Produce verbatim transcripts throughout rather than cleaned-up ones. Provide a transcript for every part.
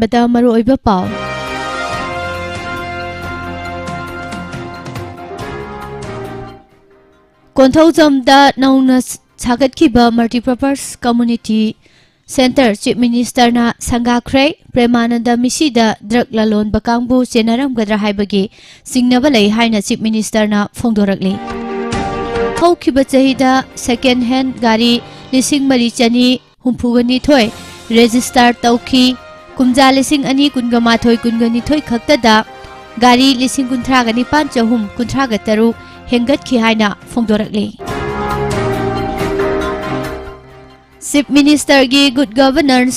ꯕꯗ ꯃꯔꯨꯑꯣꯏꯕ ꯄꯥꯎ꯫ ꯀꯣꯟꯊꯧꯖꯝꯗ ꯅꯧꯅ ꯁꯥꯒꯠꯈꯤꯕ Multipurpose Community Centre Chief Ministerꯅ ꯁꯪꯒꯥꯈ꯭ꯔꯦ꯫ ꯄ꯭ꯔꯦꯃꯥꯅꯟꯗ ꯃꯤꯁꯤꯗ drug ꯂꯂꯣꯟꯕ ꯀꯥꯡꯕꯨ ꯆꯦꯟꯅꯔꯝꯒꯗ꯭ꯔꯥ ꯍꯥꯏꯕꯒꯤ ꯆꯤꯡꯅꯕ ꯂꯩ ꯍꯥꯏꯅ Chief Ministerꯅ ꯐꯣꯡꯗꯣꯔꯛꯂꯤ꯫ ꯍꯧꯈꯤꯕ ꯆꯍꯤꯗ second hand ꯒꯥꯔꯤ ꯂꯤꯁꯤꯡ ꯃꯔꯤ ꯆꯅꯤ ꯍꯨꯝꯐꯨꯒ ꯅꯤꯊꯣꯏ register ꯇꯧꯈꯤ꯫ ꯀꯨꯝꯖꯥ ꯂꯤꯁꯤꯡ ꯑꯅꯤ ꯀꯨꯟꯒ ꯃꯥꯊꯣꯏ ꯀꯨꯟꯒ ꯅꯤꯊꯣꯏ ꯈꯛꯇꯗ ꯒꯥꯔꯤ ꯂꯤꯁꯤꯡ ꯀꯨꯟꯊ꯭ꯔꯥꯒ ꯅꯤꯄꯥꯟ ꯆꯍꯨꯝ ꯀꯨꯟꯊ꯭ꯔꯥꯒ ꯇꯔꯨꯛ ꯍꯦꯟꯒꯠꯈꯤ ꯍꯥꯏꯅ ꯐꯣꯡꯗꯣꯔꯛꯂꯤ꯫ Chief Ministerꯒꯤ Good Governance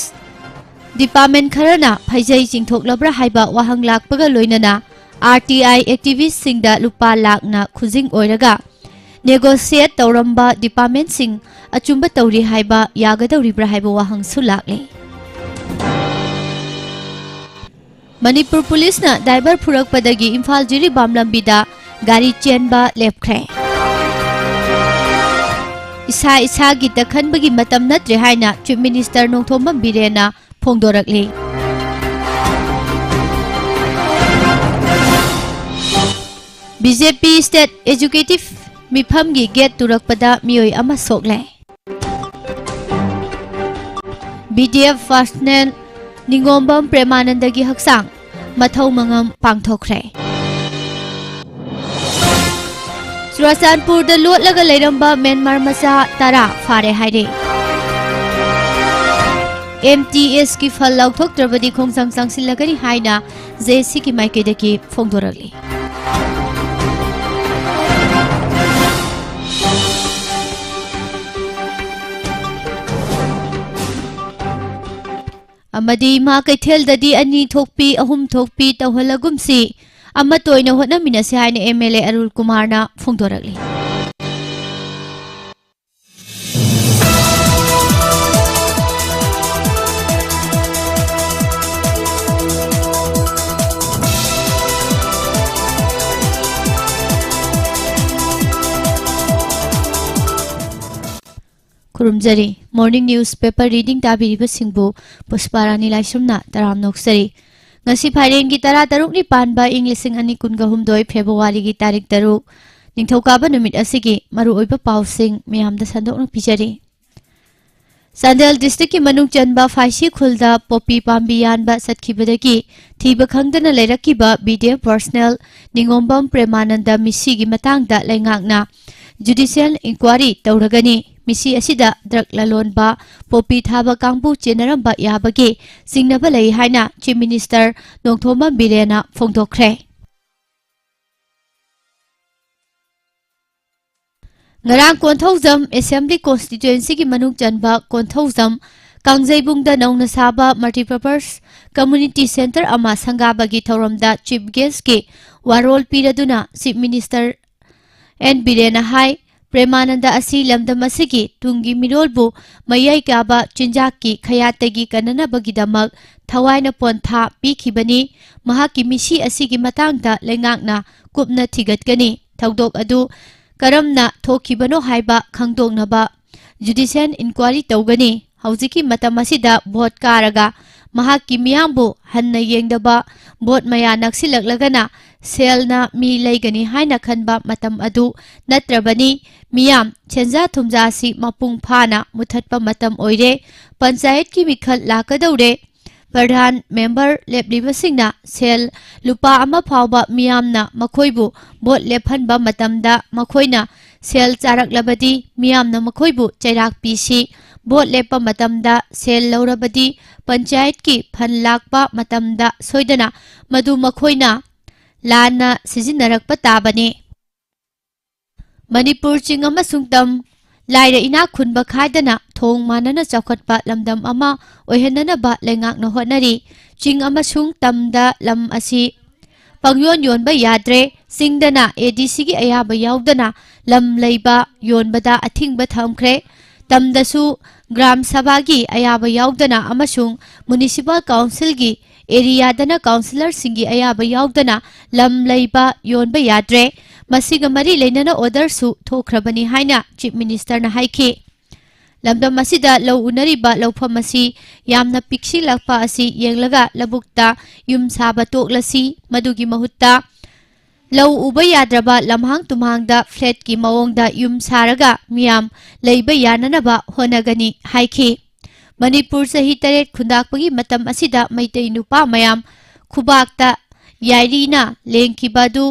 department ꯈꯔꯅ ꯐꯩꯖꯩ ꯆꯤꯡꯊꯣꯛꯂꯕ꯭ꯔꯥ ꯍꯥꯏꯕ ꯋꯥꯍꯪ ꯂꯥꯛꯄꯒ ꯂꯣꯏꯅꯅ R T I activistꯁꯤꯡꯗ ꯂꯨꯄꯥ ꯂꯥꯛꯅ ꯈꯨꯖꯤꯡ ꯑꯣꯏꯔꯒ negotiate ꯇꯧꯔꯝꯕ departmentꯁꯤꯡ ꯑꯆꯨꯝꯕ ꯇꯧꯔꯤ ꯍꯥꯏꯕ ꯌꯥꯒꯗꯧꯔꯤꯕ꯭ꯔꯥ ꯍꯥꯏꯕ ꯋꯥꯍꯪꯁꯨ ꯂꯥꯛꯂꯤ꯫ ꯃꯅꯤꯄꯨꯔ ꯄꯨꯂꯤꯁꯅ driver ꯐꯨꯔꯛꯄꯗꯒꯤ ꯏꯝꯐꯥꯜ ꯖꯤꯔꯤꯕꯥꯝ ꯂꯝꯕꯤꯗ ꯒꯥꯔꯤ ꯆꯦꯟꯕ ꯂꯦꯞꯈ꯭ꯔꯦ꯫ ꯏꯁꯥ ꯏꯁꯥꯒꯤꯇ ꯈꯟꯕꯒꯤ ꯃꯇꯝ ꯅꯠꯇ꯭ꯔꯦ ꯍꯥꯏꯅ Chief Minister Nongthombam ꯕꯤꯔꯦꯟꯅ ꯐꯣꯡꯗꯣꯔꯛꯂꯤ꯫ B J P state executive ꯃꯤꯐꯝꯒꯤ gate ꯇꯨꯔꯛꯄꯗ ꯃꯤꯑꯣꯏ ꯑꯃ ꯁꯣꯛꯂꯦ꯫ B D F personnel ꯅꯤꯉꯣꯝꯕꯝ ꯄ꯭ꯔꯦꯃꯥꯅꯟꯗꯒꯤ ꯍꯛꯆꯥꯡ ꯃꯊꯧ ꯃꯉꯝ ꯄꯥꯡꯊꯣꯛꯈ꯭ꯔꯦ꯫ ꯆꯨꯔꯥꯆꯥꯟꯄꯨꯔꯗ ꯂꯣꯠꯂꯒ ꯂꯩꯔꯝꯕ ꯃ꯭ꯌꯥꯟꯃꯥꯔ ꯃꯆꯥ ꯇꯔꯥ ꯐꯥꯔꯦ ꯍꯥꯏꯔꯦ꯫ M T Sꯀꯤ ꯐꯜ ꯂꯧꯊꯣꯛꯇ꯭ꯔꯕꯗꯤ ꯈꯣꯡꯖꯪ ꯆꯪꯁꯤꯜꯂꯒꯅꯤ ꯍꯥꯏꯅ J C ꯒꯤ ꯃꯥꯏꯀꯩꯗꯒꯤ ꯐꯣꯡꯗꯣꯔꯛꯂꯤ꯫ ꯑꯃꯗꯤ ꯏꯃꯥ ꯀꯩꯊꯦꯜꯗꯗꯤ ꯑꯅꯤ ꯊꯣꯛꯄꯤ, ꯑꯍꯨꯝ ꯊꯣꯛꯄꯤ ꯇꯧꯍꯜꯂꯒꯨꯝꯁꯤ, ꯑꯃꯠꯇ ꯑꯣꯏꯅ ꯍꯣꯠꯅꯃꯤꯟꯅꯁꯤ ꯍꯥꯏꯅ M L A ꯑꯔꯨꯜ ꯀꯨꯃꯥꯔꯅ ꯐꯣꯡꯗꯣꯔꯛꯂꯤ꯫ ꯈꯨꯔꯨꯝꯖꯔꯤ꯫ Morning News Paper Reading ꯇꯥꯕꯤꯔꯤꯕꯁꯤꯡꯕꯨ ꯄꯨꯁꯄꯥꯔꯥꯅꯤ ꯂꯥꯏꯁ꯭ꯔꯝꯅ ꯇꯔꯥꯝꯅ ꯑꯣꯛꯆꯔꯤ꯫ ꯉꯁꯤ ꯐꯥꯏꯔꯦꯟꯒꯤ ꯇꯔꯥ ꯇꯔꯨꯛꯅꯤ ꯄꯥꯟꯕ ꯏꯪ ꯂꯤꯁꯤꯡ ꯑꯅꯤ ꯀꯨꯟꯒ ꯍꯨꯝꯗꯣꯏ ꯐꯦꯕ꯭ꯔꯨꯋꯥꯔꯤꯒꯤ ꯇꯥꯔꯤꯛ ꯇꯔꯨꯛ, ꯅꯤꯡꯊꯧꯀꯥꯕ ꯅꯨꯃꯤꯠ ꯑꯁꯤꯒꯤ ꯃꯔꯨꯑꯣꯏꯕ ꯄꯥꯎꯁꯤꯡ ꯃꯌꯥꯝꯗ ꯁꯟꯗꯣꯛꯅ ꯄꯤꯖꯔꯤ꯫ ꯆꯥꯟꯗꯦꯜ district ꯀꯤ ꯃꯅꯨꯡ ꯆꯟꯕ ꯐꯥꯏꯁꯤ ꯈꯨꯜꯗ ꯄꯣꯄꯤ ꯄꯥꯝꯕꯤ ꯌꯥꯟꯕ ꯆꯠꯈꯤꯕꯗꯒꯤ ꯊꯤꯕ ꯈꯪꯗꯅ ꯂꯩꯔꯛꯈꯤꯕ B D F personnel ꯅꯤꯉꯣꯝꯕꯝ ꯄ꯭ꯔꯦꯃꯥꯅꯟꯗ ꯃꯤꯁꯤꯒꯤ ꯃꯇꯥꯡꯗ ꯂꯩꯉꯥꯛꯅ judicial inquiry ꯇꯧꯔꯒꯅꯤ꯫ ꯃꯤꯁꯤ ꯑꯁꯤꯗ drug ꯂꯂꯣꯟꯕ, ꯄꯣꯄꯤ ꯊꯥꯕ ꯀꯥꯡꯕꯨ ꯆꯦꯟꯅꯔꯝꯕ ꯌꯥꯕꯒꯤ ꯆꯤꯡꯅꯕ ꯂꯩ ꯍꯥꯏꯅ Chief Minister ꯅꯣꯡꯊꯣꯝꯕꯝ ꯕꯤꯔꯦꯟꯅ ꯐꯣꯡꯗꯣꯛꯈ꯭ꯔꯦ꯫ ꯉꯔꯥꯡ ꯀꯣꯟꯊꯧꯖꯝ Assembly Constituency ꯒꯤ ꯃꯅꯨꯡ ꯆꯟꯕ ꯀꯣꯟꯊꯧꯖꯝ ꯀꯥꯡꯖꯩꯕꯨꯡꯗ ꯅꯧꯅ ꯁꯥꯕ Multipurpose Community Centre ꯑꯃ ꯁꯪꯒꯥꯕꯒꯤ ꯊꯧꯔꯝꯗ Chief Guest ꯀꯤ ꯋꯥꯔꯣꯜ ꯄꯤꯔꯗꯨꯅ Chief Minister N ꯕꯤꯔꯦꯟꯅ ꯍꯥꯏ, ꯄ꯭ꯔꯦꯃꯥꯅꯟꯗ ꯑꯁꯤ ꯂꯝꯗꯝ ꯑꯁꯤꯒꯤ ꯇꯨꯡꯒꯤ ꯃꯤꯔꯣꯜꯕꯨ ꯃꯌꯥꯏ ꯀꯥꯕ ꯆꯤꯟꯖꯥꯛꯀꯤ ꯈꯌꯥꯠꯇꯒꯤ ꯀꯟꯅꯅꯕꯒꯤꯗꯃꯛ ꯊꯋꯥꯏꯅ ꯄꯣꯟꯊꯥ ꯄꯤꯈꯤꯕꯅꯤ꯫ ꯃꯍꯥꯛꯀꯤ ꯃꯤꯁꯤ ꯑꯁꯤꯒꯤ ꯃꯇꯥꯡꯗ ꯂꯩꯉꯥꯛꯅ ꯀꯨꯞꯅ ꯊꯤꯒꯠꯀꯅꯤ꯫ ꯊꯧꯗꯣꯛ ꯑꯗꯨ ꯀꯔꯝꯅ ꯊꯣꯛꯈꯤꯕꯅꯣ ꯍꯥꯏꯕ ꯈꯪꯗꯣꯛꯅꯕ judicial inquiry ꯇꯧꯒꯅꯤ꯫ ꯍꯧꯖꯤꯛꯀꯤ ꯃꯇꯝ ꯑꯁꯤꯗ vote ꯀꯥꯔꯒ ꯃꯍꯥꯛꯀꯤ ꯃꯤꯌꯥꯝꯕꯨ ꯍꯟꯅ ꯌꯦꯡꯗꯕ, vote ꯃꯌꯥ ꯅꯛꯁꯤꯜꯂꯛꯂꯒꯅ ꯁꯦꯜꯅ ꯃꯤ ꯂꯩꯒꯅꯤ ꯍꯥꯏꯅ ꯈꯟꯕ ꯃꯇꯝ ꯑꯗꯨ ꯅꯠꯇ꯭ꯔꯕꯅꯤ꯫ ꯃꯤꯌꯥꯝ ꯁꯦꯟꯖꯥ ꯊꯨꯝꯖꯥ ꯑꯁꯤ ꯃꯄꯨꯡ ꯐꯥꯅ ꯃꯨꯊꯠꯄ ꯃꯇꯝ ꯑꯣꯏꯔꯦ꯫ ꯄꯟꯆꯥꯌꯠꯀꯤ ꯃꯤꯈꯜ ꯂꯥꯛꯀꯗꯧꯔꯦ꯫ ꯄ꯭ꯔꯙꯥꯟ, member ꯂꯦꯞꯂꯤꯕꯁꯤꯡꯅ ꯁꯦꯜ ꯂꯨꯄꯥ ꯑꯃ ꯐꯥꯎꯕ ꯃꯤꯌꯥꯝꯅ ꯃꯈꯣꯏꯕꯨ vote ꯂꯦꯞꯍꯟꯕ ꯃꯇꯝꯗ ꯃꯈꯣꯏꯅ ꯁꯦꯜ ꯆꯥꯔꯛꯂꯕꯗꯤ ꯃꯤꯌꯥꯝꯅ ꯃꯈꯣꯏꯕꯨ ꯆꯩꯔꯥꯛ ꯄꯤꯁꯤ꯫ Vote ꯂꯦꯞꯄ ꯃꯇꯝꯗ ꯁꯦꯜ ꯂꯧꯔꯕꯗꯤ ꯄꯟꯆꯥꯌꯠꯀꯤ fund ꯂꯥꯛꯄ ꯃꯇꯝꯗ ꯁꯣꯏꯗꯅ ꯃꯗꯨ ꯃꯈꯣꯏꯅ ꯂꯥꯟꯅ ꯁꯤꯖꯤꯟꯅꯔꯛꯄ ꯇꯥꯕꯅꯤ꯫ ꯃꯅꯤꯄꯨꯔ ꯆꯤꯡ ꯑꯃꯁꯨꯡ ꯇꯝ, ꯂꯥꯏꯔ ꯏꯅꯥꯛ ꯈꯨꯟꯕ ꯈꯥꯏꯗꯅ ꯊꯣꯡ ꯃꯥꯟꯅꯅ ꯆꯥꯎꯈꯠꯄ ꯂꯝꯗꯝ ꯑꯃ ꯑꯣꯏꯍꯟꯅꯅꯕ ꯂꯩꯉꯥꯛꯅ ꯍꯣꯠꯅꯔꯤ꯫ ꯆꯤꯡ ꯑꯃꯁꯨꯡ ꯇꯝꯗ ꯂꯝ ꯑꯁꯤ ꯄꯪꯌꯣꯟ ꯌꯣꯟꯕ ꯌꯥꯗ꯭ꯔꯦ꯫ ꯆꯤꯡꯗꯅ A D C ꯒꯤ ꯑꯌꯥꯕ ꯌꯥꯎꯗꯅ ꯂꯝ ꯂꯩꯕ, ꯌꯣꯟꯕꯗ ꯑꯊꯤꯡꯕ ꯊꯝꯈ꯭ꯔꯦ꯫ ꯇꯝꯗꯁꯨ ꯒ꯭ꯔꯥꯝ ꯁꯚꯥꯒꯤ ꯑꯌꯥꯕ ꯌꯥꯎꯗꯅ ꯑꯃꯁꯨꯡ Municipal Council ꯒꯤ area ꯗꯅ councillor ꯁꯤꯡꯒꯤ ꯑꯌꯥꯕ ꯌꯥꯎꯗꯅ ꯂꯝ ꯂꯩꯕ, ꯌꯣꯟꯕ ꯌꯥꯗ꯭ꯔꯦ꯫ ꯃꯁꯤꯒ ꯃꯔꯤ ꯂꯩꯅꯅ order ꯁꯨ ꯊꯣꯛꯈ꯭ꯔꯕꯅꯤ ꯍꯥꯏꯅ Chief Minister ꯅ ꯍꯥꯏꯈꯤ꯫ ꯂꯝꯗꯝ ꯑꯁꯤꯗ ꯂꯧ ꯎꯅꯔꯤꯕ ꯂꯧꯐꯝ ꯑꯁꯤ ꯌꯥꯝꯅ ꯄꯤꯛꯁꯤꯜꯂꯛꯄ ꯑꯁꯤ ꯌꯦꯡꯂꯒ ꯂꯧꯕꯨꯛꯇ ꯌꯨꯝ ꯁꯥꯕ ꯇꯣꯛꯂꯁꯤ, ꯃꯗꯨꯒꯤ ꯃꯍꯨꯠꯇ ꯂꯧ ꯎꯕ ꯌꯥꯗ꯭ꯔꯕ ꯂꯝꯍꯥꯡ ꯇꯨꯝꯍꯥꯡꯗ ꯐ꯭ꯂꯦꯠꯀꯤ ꯃꯑꯣꯡꯗ ꯌꯨꯝ ꯁꯥꯔꯒ ꯃꯤꯌꯥꯝ ꯂꯩꯕ ꯌꯥꯅꯅꯕ ꯍꯣꯠꯅꯒꯅꯤ ꯍꯥꯏꯈꯤ꯫ ꯃꯅꯤꯄꯨꯔ ꯆꯍꯤ ꯇꯔꯦꯠ ꯈꯨꯟꯗꯥꯛꯄꯒꯤ ꯃꯇꯝ ꯑꯁꯤꯗ ꯃꯩꯇꯩ ꯅꯨꯄꯥ ꯃꯌꯥꯝ ꯈꯨꯕꯥꯛꯇ ꯌꯥꯏꯔꯤꯅ ꯂꯦꯡꯈꯤꯕ ꯑꯗꯨ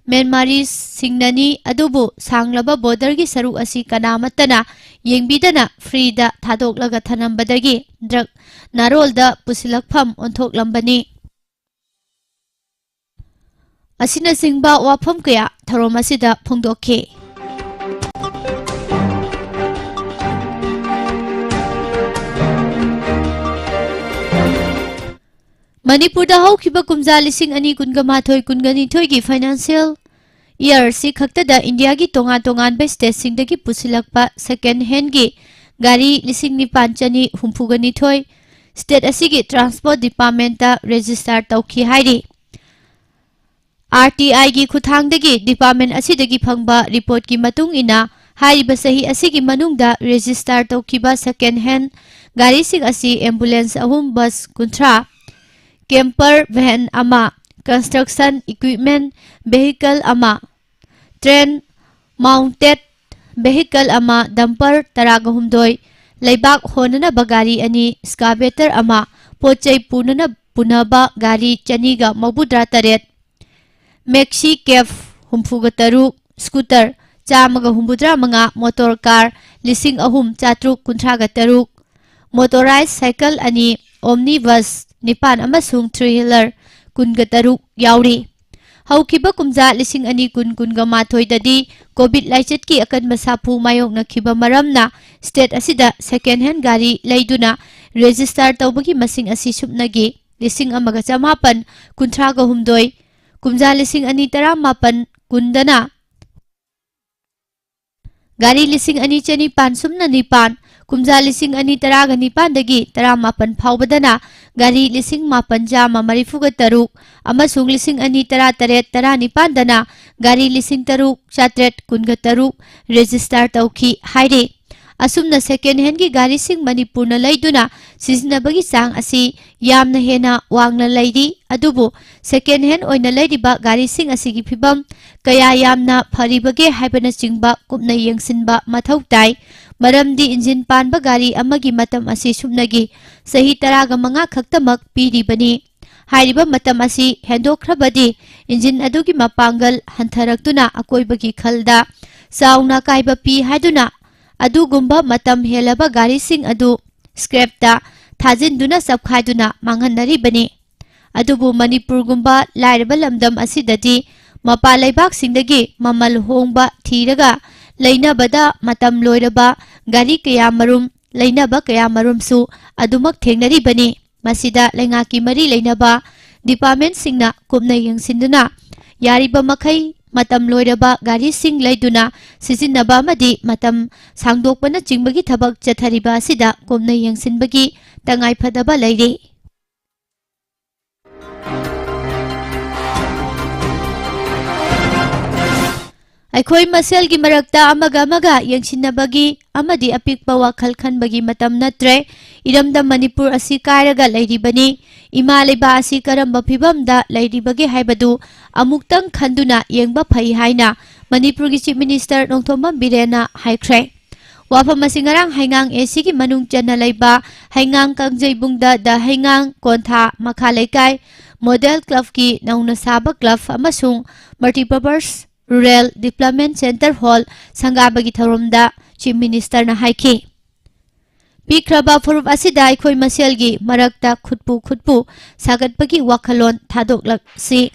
ꯃ꯭ꯌꯥꯟꯃꯥꯔꯤꯁꯁꯤꯡꯅꯅꯤ, ꯑꯗꯨꯕꯨ ꯁꯥꯡꯂꯕ ꯕꯣꯔꯗꯔꯒꯤ ꯁꯔꯨꯛ ꯑꯁꯤ ꯀꯅꯥꯃꯠꯇꯅ ꯌꯦꯡꯕꯤꯗꯅ ꯐ꯭ꯔꯤꯗ ꯊꯥꯗꯣꯛꯂꯒ ꯊꯅꯝꯕꯗꯒꯤ ꯗ꯭ꯔꯒ ꯅꯥꯔꯣꯜꯗ ꯄꯨꯁꯤꯜꯂꯛꯐꯝ ꯑꯣꯟꯊꯣꯛꯂꯝꯕꯅꯤ꯫ ꯑꯁꯤꯅꯆꯤꯡꯕ ꯋꯥꯐꯝ ꯀꯌꯥ ꯊꯧꯔꯝ ꯑꯁꯤꯗ ꯐꯣꯡꯗꯣꯛꯈꯤ꯫ ꯃꯅꯤꯄꯨꯔꯗ ꯍꯧꯈꯤꯕ ꯀꯨꯝꯖꯥ ꯂꯤꯁꯤꯡ ꯑꯅꯤ ꯀꯨꯟꯒ ꯃꯥꯊꯣꯏ ꯀꯨꯟꯒ ꯅꯤꯊꯣꯏꯒꯤ ꯐꯥꯏꯅꯥꯟꯁꯤꯌꯦꯜ ꯏꯌꯥꯔꯁꯤ ꯈꯛꯇꯗ ꯏꯟꯗꯤꯌꯥꯒꯤ ꯇꯣꯉꯥꯟ ꯇꯣꯉꯥꯟꯕ ꯁ꯭ꯇꯦꯠꯁꯤꯡꯗꯒꯤ ꯄꯨꯁꯤꯜꯂꯛꯄ ꯁꯦꯀꯦꯟ ꯍꯦꯟꯒꯤ ꯒꯥꯔꯤ ꯂꯤꯁꯤꯡ ꯅꯤꯄꯥꯟ ꯆꯅꯤ ꯍꯨꯝꯐꯨꯒ ꯅꯤꯊꯣꯏ ꯁ꯭ꯇꯦꯠ ꯑꯁꯤꯒꯤ ꯇ꯭ꯔꯥꯟꯁꯄꯣꯔꯠ ꯗꯤꯄꯥꯔꯠꯃꯦꯟꯇ ꯔꯦꯖꯤꯁꯇꯥꯔ ꯇꯧꯈꯤ ꯍꯥꯏꯔꯤ꯫ ꯑꯥꯔ ꯇꯤ ꯑꯥꯏꯒꯤ ꯈꯨꯠꯊꯥꯡꯗꯒꯤ ꯗꯤꯄꯥꯔꯠꯃꯦꯟ ꯑꯁꯤꯗꯒꯤ ꯐꯪꯕ ꯔꯤꯄꯣꯔꯠꯀꯤ ꯃꯇꯨꯡ ꯏꯟꯅ, ꯍꯥꯏꯔꯤꯕ ꯆꯍꯤ ꯑꯁꯤꯒꯤ ꯃꯅꯨꯡꯗ ꯔꯦꯖꯤꯁꯇꯥꯔ ꯇꯧꯈꯤꯕ ꯁꯦꯀꯦꯟ ꯍꯦꯟ ꯒꯥꯔꯤꯁꯤꯡ ꯑꯁꯤ ꯑꯦꯝꯕꯨꯂꯦꯟꯁ ꯑꯍꯨꯝ, ꯕꯁ ꯀꯨꯟꯊ꯭ꯔꯥ, ꯀꯦꯝꯄꯔ ꯚꯦꯟ ꯑꯃ, ꯀꯟꯁꯇ꯭ꯔꯛꯁꯟ ꯏꯀ꯭ꯋꯤꯞꯃꯦꯟ ꯚꯦꯍꯤꯀꯜ ꯑꯃ, ꯇ꯭ꯔꯦꯟ ꯃꯥꯎꯟꯇꯦꯠ ꯚꯦꯍꯤꯀꯜ ꯑꯃ, ꯗꯝꯄꯔ ꯇꯔꯥꯒ ꯍꯨꯝꯗꯣꯏ, ꯂꯩꯕꯥꯛ ꯍꯣꯟꯅꯅꯕ ꯒꯥꯔꯤ ꯑꯅꯤ, ꯁ꯭ꯀꯥꯕꯦꯇꯔ ꯑꯃ, ꯄꯣꯠ ꯆꯩ ꯄꯨꯅꯅ-, ꯄꯨꯅꯕ ꯒꯥꯔꯤ ꯆꯅꯤꯒ ꯃꯧꯗ꯭ꯔꯥ ꯇꯔꯦꯠ, ꯃꯦꯛꯁꯤ ꯀꯦꯕ ꯍꯨꯝꯐꯨꯒ ꯇꯔꯨꯛ, ꯁ꯭ꯀꯨꯇꯔ ꯆꯥꯝꯃꯒ ꯍꯨꯝꯐꯨꯇꯔꯥ ꯃꯉꯥ, ꯃꯣꯇꯣꯔ ꯀꯥꯔ ꯂꯤꯁꯤꯡ ꯑꯍꯨꯝ ꯆꯥꯇ꯭ꯔꯨꯛ ꯀꯨꯟꯊ꯭ꯔꯥꯒ ꯇꯔꯨꯛ, ꯃꯣꯇꯣꯔꯥꯏꯖ ꯁꯥꯏꯀꯜ ꯑꯅꯤ, ꯑꯣꯝꯅꯤ ꯕꯁ ꯅꯤꯄꯥꯟ ꯑꯃꯁꯨꯡ ꯊ꯭ꯔꯤ ꯋꯤꯂꯔ ꯀꯨꯟꯒ ꯇꯔꯨꯛ ꯌꯥꯎꯔꯤ꯫ ꯍꯧꯈꯤꯕ ꯀꯨꯝꯖꯥ ꯂꯤꯁꯤꯡ ꯑꯅꯤ ꯀꯨꯟ, ꯀꯨꯟꯒ ꯃꯥꯊꯣꯏꯗꯗꯤ ꯀꯣꯚꯤꯗ ꯂꯥꯏꯆꯠꯀꯤ ꯑꯀꯟꯕ ꯁꯥꯐꯨ ꯃꯥꯌꯣꯛꯅꯈꯤꯕ ꯃꯔꯝꯅ ꯁ꯭ꯇꯦꯠ ꯑꯁꯤꯗ ꯁꯦꯀꯦꯟ ꯍꯦꯟ ꯒꯥꯔꯤ ꯂꯩꯗꯨꯅ ꯔꯦꯖꯤꯁꯇꯥꯔ ꯇꯧꯕꯒꯤ ꯃꯁꯤꯡ ꯑꯁꯤ ꯁꯨꯞꯅꯒꯤ ꯂꯤꯁꯤꯡ ꯑꯃꯒ ꯆꯃꯥꯄꯟ ꯀꯨꯟꯊ꯭ꯔꯥꯒ ꯍꯨꯝꯗꯣꯏ, ꯀꯨꯝꯖꯥ ꯂꯤꯁꯤꯡ ꯑꯅꯤ ꯇꯔꯥꯃꯥꯄꯟ ꯀꯨꯟꯗꯅ ꯒꯥꯔꯤ ꯂꯤꯁꯤꯡ ꯑꯅꯤ ꯆꯅꯤꯄꯥꯟ ꯁꯨꯞꯅ ꯅꯤꯄꯥꯟ, ꯀꯨꯝꯖꯥ ꯂꯤꯁꯤꯡ ꯑꯅꯤ ꯇꯔꯥꯒ ꯅꯤꯄꯥꯟꯗꯒꯤ ꯇꯔꯥꯃꯥꯄꯟ ꯐꯥꯎꯕꯗꯅ ꯒꯥꯔꯤ ꯂꯤꯁꯤꯡ ꯃꯥꯄꯟ ꯆꯥꯝꯃ ꯃꯔꯤꯐꯨꯒ ꯇꯔꯨꯛ ꯑꯃꯁꯨꯡ ꯂꯤꯁꯤꯡ ꯑꯅꯤ ꯇꯔꯥꯇꯔꯦꯠ ꯇꯔꯥꯅꯤꯄꯥꯟꯗꯅ ꯒꯥꯔꯤ ꯂꯤꯁꯤꯡ ꯇꯔꯨꯛ ꯆꯥꯇ꯭ꯔꯦꯠ ꯀꯨꯟꯒ ꯇꯔꯨꯛ ꯔꯦꯖꯤꯁꯇꯥꯔ ꯇꯧꯈꯤ ꯍꯥꯏꯔꯤ꯫ ꯑꯁꯨꯝꯅ second handꯒꯤ ꯒꯥꯔꯤꯁꯤꯡ ꯃꯅꯤꯄꯨꯔꯅ ꯂꯩꯗꯨꯅ ꯁꯤꯖꯤꯟꯅꯕꯒꯤ ꯆꯥꯡ ꯑꯁꯤ ꯌꯥꯝꯅ ꯍꯦꯟꯅ ꯋꯥꯡꯅ ꯂꯩꯔꯤ꯫ ꯑꯗꯨꯕꯨ second hand ꯑꯣꯏꯅ ꯂꯩꯔꯤꯕ ꯒꯥꯔꯤꯁꯤꯡ ꯑꯁꯤꯒꯤ ꯐꯤꯕꯝ ꯀꯌꯥ ꯌꯥꯝꯅ ꯐꯔꯤꯕꯒꯦ ꯍꯥꯏꯕꯅꯆꯤꯡꯕ ꯀꯨꯞꯅ ꯌꯦꯡꯁꯤꯟꯕ ꯃꯊꯧ ꯇꯥꯏ꯫ ꯃꯔꯝꯗꯤ ꯏꯟꯖꯤꯟ ꯄꯥꯟꯕ ꯒꯥꯔꯤ ꯑꯃꯒꯤ ꯃꯇꯝ ꯑꯁꯤ ꯁꯨꯞꯅꯒꯤ ꯆꯍꯤ ꯇꯔꯥꯒ ꯃꯉꯥ ꯈꯛꯇꯃꯛ ꯄꯤꯔꯤꯕꯅꯤ꯫ ꯍꯥꯏꯔꯤꯕ ꯃꯇꯝ ꯑꯁꯤ ꯍꯦꯟꯗꯣꯛꯈ꯭ꯔꯕꯗꯤ ꯏꯟꯖꯤꯟ ꯑꯗꯨꯒꯤ ꯃꯄꯥꯡꯒꯜ ꯍꯟꯊꯔꯛꯇꯨꯅ ꯑꯀꯣꯏꯕꯒꯤ ꯈꯜꯗ ꯆꯥꯎꯅ ꯑꯀꯥꯏꯕ ꯄꯤ ꯍꯥꯏꯗꯨꯅ ꯑꯗꯨꯒꯨꯝꯕ ꯃꯇꯝ ꯍꯦꯜꯂꯕ ꯒꯥꯔꯤꯁꯤꯡ ꯑꯗꯨ scrapꯇ ꯊꯥꯖꯤꯟꯗꯨꯅ ꯆꯞꯈꯥꯏꯗꯨꯅ ꯃꯥꯡꯍꯟꯅꯔꯤꯕꯅꯤ꯫ ꯑꯗꯨꯕꯨ ꯃꯅꯤꯄꯨꯔꯒꯨꯝꯕ ꯂꯥꯏꯔꯕ ꯂꯝꯗꯝ ꯑꯁꯤꯗꯗꯤ ꯃꯄꯥꯟ ꯂꯩꯕꯥꯛꯁꯤꯡꯗꯒꯤ ꯃꯃꯜ ꯍꯣꯡꯕ ꯊꯤꯔꯒ ꯂꯩꯅꯕꯗ ꯃꯇꯝ ꯂꯣꯏꯔꯕ ꯒꯥꯔꯤ ꯀꯌꯥ ꯃꯔꯨꯝ ꯂꯩꯅꯕ ꯀꯌꯥ ꯃꯔꯨꯝꯁꯨ ꯑꯗꯨꯃꯛ ꯊꯦꯡꯅꯔꯤꯕꯅꯤ꯫ ꯃꯁꯤꯗ ꯂꯩꯉꯥꯛꯀꯤ ꯃꯔꯤ ꯂꯩꯅꯕ departmentꯁꯤꯡꯅ ꯀꯨꯞꯅ ꯌꯦꯡꯁꯤꯟꯗꯨꯅ ꯌꯥꯔꯤꯕ ꯃꯈꯩ ꯃꯇꯝ ꯂꯣꯏꯔꯕ ꯒꯥꯔꯤꯁꯤꯡ ꯂꯩꯗꯨꯅ ꯁꯤꯖꯤꯟꯅꯕ ꯑꯃꯗꯤ ꯃꯇꯝ ꯁꯥꯡꯗꯣꯛꯄꯅꯆꯤꯡꯕꯒꯤ ꯊꯕꯛ ꯆꯠꯊꯔꯤꯕ ꯑꯁꯤꯗ ꯀꯨꯞꯅ ꯌꯦꯡꯁꯤꯟꯕꯒꯤ ꯇꯉꯥꯏꯐꯗꯕ ꯂꯩꯔꯤ꯫ ꯑꯩꯈꯣꯏ ꯃꯁꯦꯜꯒꯤ ꯃꯔꯛꯇ ꯑꯃꯒ ꯑꯃꯒ ꯌꯦꯡꯁꯤꯟꯅꯕꯒꯤ ꯑꯃꯗꯤ ꯑꯄꯤꯛꯄ ꯋꯥꯈꯜ ꯈꯟꯕꯒꯤ ꯃꯇꯝ ꯅꯠꯇ꯭ꯔꯦ꯫ ꯏꯔꯝꯗꯝ ꯃꯅꯤꯄꯨꯔ ꯑꯁꯤ ꯀꯥꯏꯔꯒ ꯂꯩꯔꯤꯕꯅꯤ꯫ ꯏꯃꯥ ꯂꯩꯕꯥꯛ ꯑꯁꯤ ꯀꯔꯝꯕ ꯐꯤꯕꯝꯗ ꯂꯩꯔꯤꯕꯒꯦ ꯍꯥꯏꯕꯗꯨ ꯑꯃꯨꯛꯇꯪ ꯈꯟꯗꯨꯅ ꯌꯦꯡꯕ ꯐꯩ ꯍꯥꯏꯅ ꯃꯅꯤꯄꯨꯔꯒꯤ Chief Minister ꯅꯣꯡꯊꯣꯝꯕꯝ ꯕꯤꯔꯦꯟꯅ ꯍꯥꯏꯈ꯭ꯔꯦ꯫ ꯋꯥꯐꯝ ꯑꯁꯤ ꯉꯔꯥꯡ ꯍꯩꯉꯥꯡ ACꯒꯤ ꯃꯅꯨꯡ ꯆꯟꯅ ꯂꯩꯕ ꯍꯩꯉꯥꯡ ꯀꯥꯡꯖꯩꯕꯨꯡꯗ The ꯍꯩꯉꯥꯡ ꯀꯣꯟꯊꯥ ꯃꯈꯥ ꯂꯩꯀꯥꯏ Model Clubꯀꯤ ꯅꯧꯅ ꯁꯥꯕ club ꯑꯃꯁꯨꯡ Multipurpose Rural Development Centre Hall ꯁꯪꯒꯥꯕꯒꯤ ꯊꯧꯔꯝꯗ Chief Ministerꯅ ꯍꯥꯏꯈꯤ꯫ ꯄꯤꯈ꯭ꯔꯕ ꯐꯨꯔꯨꯞ ꯑꯁꯤꯗ ꯑꯩꯈꯣꯏ ꯃꯁꯦꯜꯒꯤ ꯃꯔꯛꯇ ꯈꯨꯠꯄꯨ ꯈꯨꯠꯄꯨ ꯁꯥꯒꯠꯄꯒꯤ ꯋꯥꯈꯜꯂꯣꯟ ꯊꯥꯗꯣꯛꯂꯛꯁꯤ꯫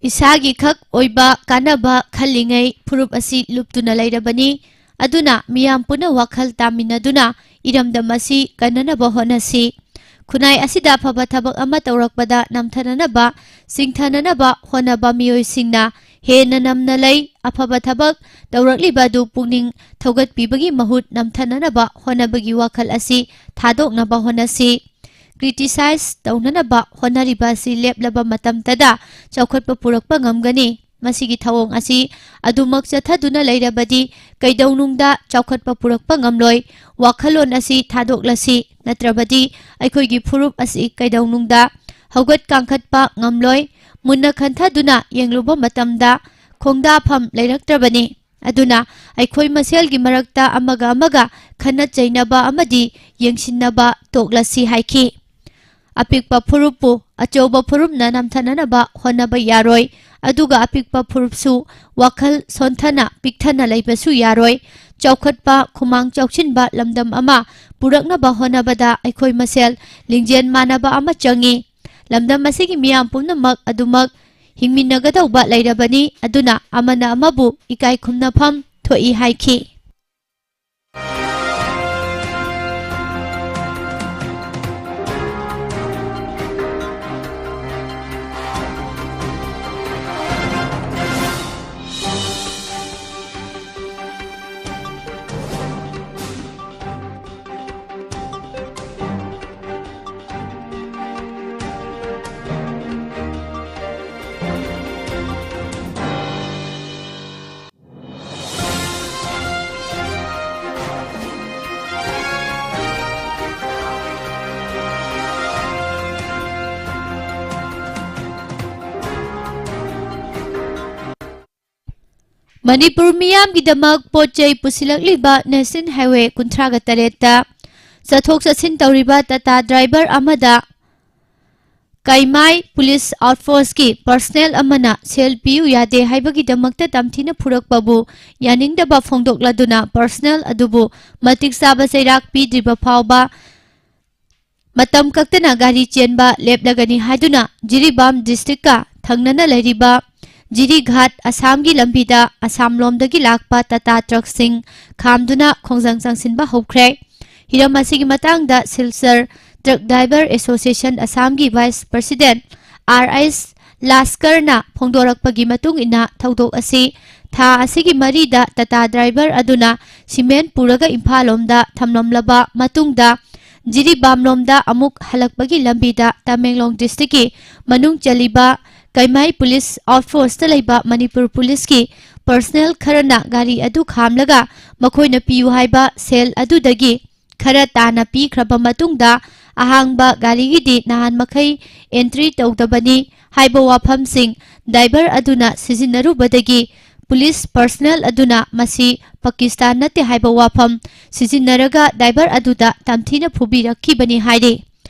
ꯏꯁꯥꯒꯤ ꯈꯛ ꯑꯣꯏꯕ ꯀꯥꯟꯅꯕ ꯈꯜꯂꯤꯉꯩ ꯐꯨꯔꯨꯞ ꯑꯁꯤ ꯂꯨꯞꯇꯨꯅ ꯂꯩꯔꯕꯅꯤ꯫ ꯑꯗꯨꯅ ꯃꯤꯌꯥꯝ ꯄꯨꯟꯅ ꯋꯥꯈꯜ ꯇꯥꯃꯤꯟꯅꯗꯨꯅ ꯏꯔꯝꯗꯝ ꯑꯁꯤ ꯀꯟꯅꯅꯕ ꯍꯣꯠꯅꯁꯤ꯫ ꯈꯨꯟꯅꯥꯏ ꯑꯁꯤꯗ ꯑꯐꯕ ꯊꯕꯛ ꯑꯃ ꯇꯧꯔꯛꯄꯗ ꯅꯝꯊꯅꯅꯕ, ꯆꯤꯡꯊꯅꯅꯕ ꯍꯣꯠꯅꯕ ꯃꯤꯑꯣꯏꯁꯤꯡꯅ ꯍꯦꯟꯅ ꯅꯝꯅ ꯂꯩ꯫ ꯑꯐꯕ ꯊꯕꯛ ꯇꯧꯔꯛꯂꯤꯕ ꯑꯗꯨ ꯄꯨꯛꯅꯤꯡ ꯊꯧꯒꯠꯄꯤꯕꯒꯤ ꯃꯍꯨꯠ ꯅꯝꯊꯅꯅꯕ ꯍꯣꯠꯅꯕꯒꯤ ꯋꯥꯈꯜ ꯑꯁꯤ ꯊꯥꯗꯣꯛꯅꯕ ꯍꯣꯠꯅꯁꯤ꯫ Criticize ꯇꯧꯅꯅꯕ ꯍꯣꯠꯅꯔꯤꯕ ꯑꯁꯤ ꯂꯦꯞꯂꯕ ꯃꯇꯝꯗꯗ ꯆꯥꯎꯈꯠꯄ ꯄꯨꯔꯛꯄ ꯉꯝꯒꯅꯤ꯫ ꯃꯁꯤꯒꯤ ꯊꯧꯑꯣꯡ ꯑꯁꯤ ꯑꯗꯨꯃꯛ ꯆꯠꯊꯗꯨꯅ ꯂꯩꯔꯕꯗꯤ ꯀꯩꯗꯧꯅꯨꯡꯗ ꯆꯥꯎꯈꯠꯄ ꯄꯨꯔꯛꯄ ꯉꯝꯂꯣꯏ꯫ ꯋꯥꯈꯜꯂꯣꯟ ꯑꯁꯤ ꯊꯥꯗꯣꯛꯂꯁꯤ, ꯅꯠꯇ꯭ꯔꯕꯗꯤ ꯑꯩꯈꯣꯏꯒꯤ ꯐꯨꯔꯨꯞ ꯑꯁꯤ ꯀꯩꯗꯧꯅꯨꯡꯗ ꯍꯧꯒꯠ ꯀꯥꯡꯈꯠꯄ ꯉꯝꯂꯣꯏ꯫ ꯃꯨꯟꯅ ꯈꯟꯊꯗꯨꯅ ꯌꯦꯡꯂꯨꯕ ꯃꯇꯝꯗ ꯈꯣꯡꯗꯥꯐꯝ ꯂꯩꯔꯛꯇ꯭ꯔꯕꯅꯤ꯫ ꯑꯗꯨꯅ ꯑꯩꯈꯣꯏ ꯃꯁꯦꯜꯒꯤ ꯃꯔꯛꯇ ꯑꯃꯒ ꯑꯃꯒ ꯈꯟꯅ ꯆꯩꯅꯕ ꯑꯃꯗꯤ ꯌꯦꯡꯁꯤꯟꯅꯕ ꯇꯣꯛꯂꯁꯤ ꯍꯥꯏꯈꯤ꯫ ꯑꯄꯤꯛꯄ ꯐꯨꯔꯨꯞꯄꯨ ꯑꯆꯧꯕ ꯐꯨꯔꯨꯞꯅ ꯅꯝꯊꯅꯅꯕ ꯍꯣꯠꯅꯕ ꯌꯥꯔꯣꯏ, ꯑꯗꯨꯒ ꯑꯄꯤꯛꯄ ꯐꯨꯔꯨꯞꯁꯨ ꯋꯥꯈꯜ ꯁꯣꯟꯊꯅ ꯄꯤꯛꯊꯅ ꯂꯩꯕꯁꯨ ꯌꯥꯔꯣꯏ꯫ ꯆꯥꯎꯈꯠꯄ, ꯈꯨꯃꯥꯡ ꯆꯥꯎꯁꯤꯟꯕ ꯂꯝꯗꯝ ꯑꯃ ꯄꯨꯔꯛꯅꯕ ꯍꯣꯠꯅꯕꯗ ꯑꯩꯈꯣꯏ ꯃꯁꯦꯜ ꯂꯤꯡꯖꯦꯜ ꯃꯥꯟꯅꯕ ꯑꯃ ꯆꯪꯏ꯫ ꯂꯝꯗꯝ ꯑꯁꯤꯒꯤ ꯃꯤꯌꯥꯝ ꯄꯨꯝꯅꯃꯛ ꯑꯗꯨꯃꯛ ꯍꯤꯡꯃꯤꯟꯅꯒꯗꯧꯕ ꯂꯩꯔꯕꯅꯤ, ꯑꯗꯨꯅ ꯑꯃꯅ ꯑꯃꯕꯨ ꯏꯀꯥꯏ ꯈꯨꯝꯅꯐꯝ ꯊꯣꯛꯏ ꯍꯥꯏꯈꯤ꯫ ꯃꯅꯤꯄꯨꯔ ꯃꯤꯌꯥꯝꯒꯤꯗꯃꯛ ꯄꯣꯠ ꯆꯩ ꯄꯨꯁꯤꯜꯂꯛꯂꯤꯕ ꯅꯦꯁꯅꯦꯜ ꯍꯥꯏꯋꯦ ꯀꯨꯟꯊ꯭ꯔꯥꯒ ꯇꯔꯦꯠꯇ ꯆꯠꯊꯣꯛ ꯆꯠꯁꯤꯟ ꯇꯧꯔꯤꯕ ꯇꯥꯇꯥ ꯗ꯭ꯔꯥꯏꯚꯔ ꯑꯃꯗ ꯀꯩꯃꯥꯏ ꯄꯨꯂꯤꯁ ꯑꯥꯎꯠꯄꯣꯁꯀꯤ ꯄꯔꯁꯅꯦꯜ ꯑꯃꯅ ꯁꯦꯜ ꯄꯤꯌꯨ ꯌꯥꯗꯦ ꯍꯥꯏꯕꯒꯤꯗꯃꯛꯇ ꯇꯝꯊꯤꯅ ꯐꯨꯔꯛꯄꯕꯨ ꯌꯥꯅꯤꯡꯗꯕ ꯐꯣꯡꯗꯣꯛꯂꯗꯨꯅ ꯄꯔꯁꯅꯦꯜ ꯑꯗꯨꯕꯨ ꯃꯇꯤꯛ ꯆꯥꯕ ꯆꯩꯔꯥꯛ ꯄꯤꯗ꯭ꯔꯤꯕ ꯐꯥꯎꯕ ꯃꯇꯝ ꯀꯛꯇꯅ ꯒꯥꯔꯤ ꯆꯦꯟꯕ ꯂꯦꯞꯂꯒꯅꯤ ꯍꯥꯏꯗꯨꯅ ꯖꯤꯔꯤꯕꯥꯝ ꯗꯤꯁꯇ꯭ꯔꯤꯛꯀ ꯊꯪꯅꯅ ꯂꯩꯔꯤꯕ ꯖꯤꯔꯤꯘꯥꯠ ꯑꯁꯥꯝꯒꯤ ꯂꯝꯕꯤꯗ ꯑꯁꯥꯝꯂꯣꯝꯗꯒꯤ ꯂꯥꯛꯄ ꯇꯥꯇꯥ ꯇ꯭ꯔꯛꯁꯤꯡ ꯈꯥꯝꯗꯨꯅ ꯈꯣꯡꯖꯪ ꯆꯪꯁꯤꯟꯕ ꯍꯧꯈ꯭ꯔꯦ꯫ ꯍꯤꯔꯝ ꯑꯁꯤꯒꯤ ꯃꯇꯥꯡꯗ ꯁꯤꯜꯆꯔ ꯇ꯭ꯔꯛ ꯗ꯭ꯔꯥꯏꯚꯔ ꯑꯦꯁꯣꯁꯤꯌꯦꯁꯟ ꯑꯁꯥꯝꯒꯤ ꯚꯥꯏꯁ ꯄ꯭ꯔꯁꯤꯗꯦꯟ ꯑꯥꯔ ꯑꯩꯁ ꯂꯥꯁꯀꯔꯅ ꯐꯣꯡꯗꯣꯔꯛꯄꯒꯤ ꯃꯇꯨꯡ ꯏꯟꯅ ꯊꯧꯗꯣꯛ ꯑꯁꯤ ꯊꯥ ꯑꯁꯤꯒꯤ ꯃꯔꯤꯗ ꯇꯥꯇꯥ ꯗ꯭ꯔꯥꯏꯚꯔ ꯑꯗꯨꯅ ꯁꯤꯃꯦꯟ ꯄꯨꯔꯒ ꯏꯝꯐꯥꯜ ꯂꯣꯝꯗ ꯊꯝꯂꯝꯂꯕ ꯃꯇꯨꯡꯗ ꯖꯤꯔꯤꯕꯥꯝꯂꯣꯝꯗ ꯑꯃꯨꯛ ꯍꯜꯂꯛꯄꯒꯤ ꯂꯝꯕꯤꯗ ꯇꯃꯦꯡꯂꯣꯡ ꯗꯤꯁꯇ꯭ꯔꯤꯛꯀꯤ ꯃꯅꯨꯡ ꯆꯜꯂꯤꯕ ꯀꯩꯃꯥꯏ ꯄꯨꯂꯤꯁ ꯑꯥꯎꯠꯄꯣꯁꯇ ꯂꯩꯕ ꯃꯅꯤꯄꯨꯔ ꯄꯨꯂꯤꯁꯀꯤ ꯄꯔꯁꯅꯦꯜ ꯈꯔꯅ ꯒꯥꯔꯤ ꯑꯗꯨ ꯈꯥꯝꯂꯒ ꯃꯈꯣꯏꯅ ꯄꯤꯌꯨ ꯍꯥꯏꯕ ꯁꯦꯜ ꯑꯗꯨꯗꯒꯤ ꯈꯔ ꯇꯥꯅ ꯄꯤꯈ꯭ꯔꯕ ꯃꯇꯨꯡꯗ ꯑꯍꯥꯡꯕ ꯒꯥꯔꯤꯒꯤꯗꯤ ꯅꯍꯥꯟ ꯃꯈꯩ ꯑꯦꯟꯇ꯭ꯔꯤ ꯇꯧꯗꯕꯅꯤ ꯍꯥꯏꯕ ꯋꯥꯐꯝꯁꯤꯡ ꯗ꯭ꯔꯥꯏꯚꯔ ꯑꯗꯨꯅ ꯁꯤꯖꯤꯟꯅꯔꯨꯕꯗꯒꯤ ꯄꯨꯂꯤꯁ ꯄꯔꯁꯅꯦꯜ ꯑꯗꯨꯅ ꯃꯁꯤ ꯄꯥꯀꯤꯁꯇꯥꯟ ꯅꯠꯇꯦ ꯍꯥꯏꯕ ꯋꯥꯐꯝ ꯁꯤꯖꯤꯟꯅꯔꯒ ꯗ꯭ꯔꯥꯏꯚꯔ ꯑꯗꯨꯗ ꯇꯝꯊꯤꯅ ꯐꯨꯕꯤꯔꯛꯈꯤꯕꯅꯤ ꯍꯥꯏꯔꯤ꯫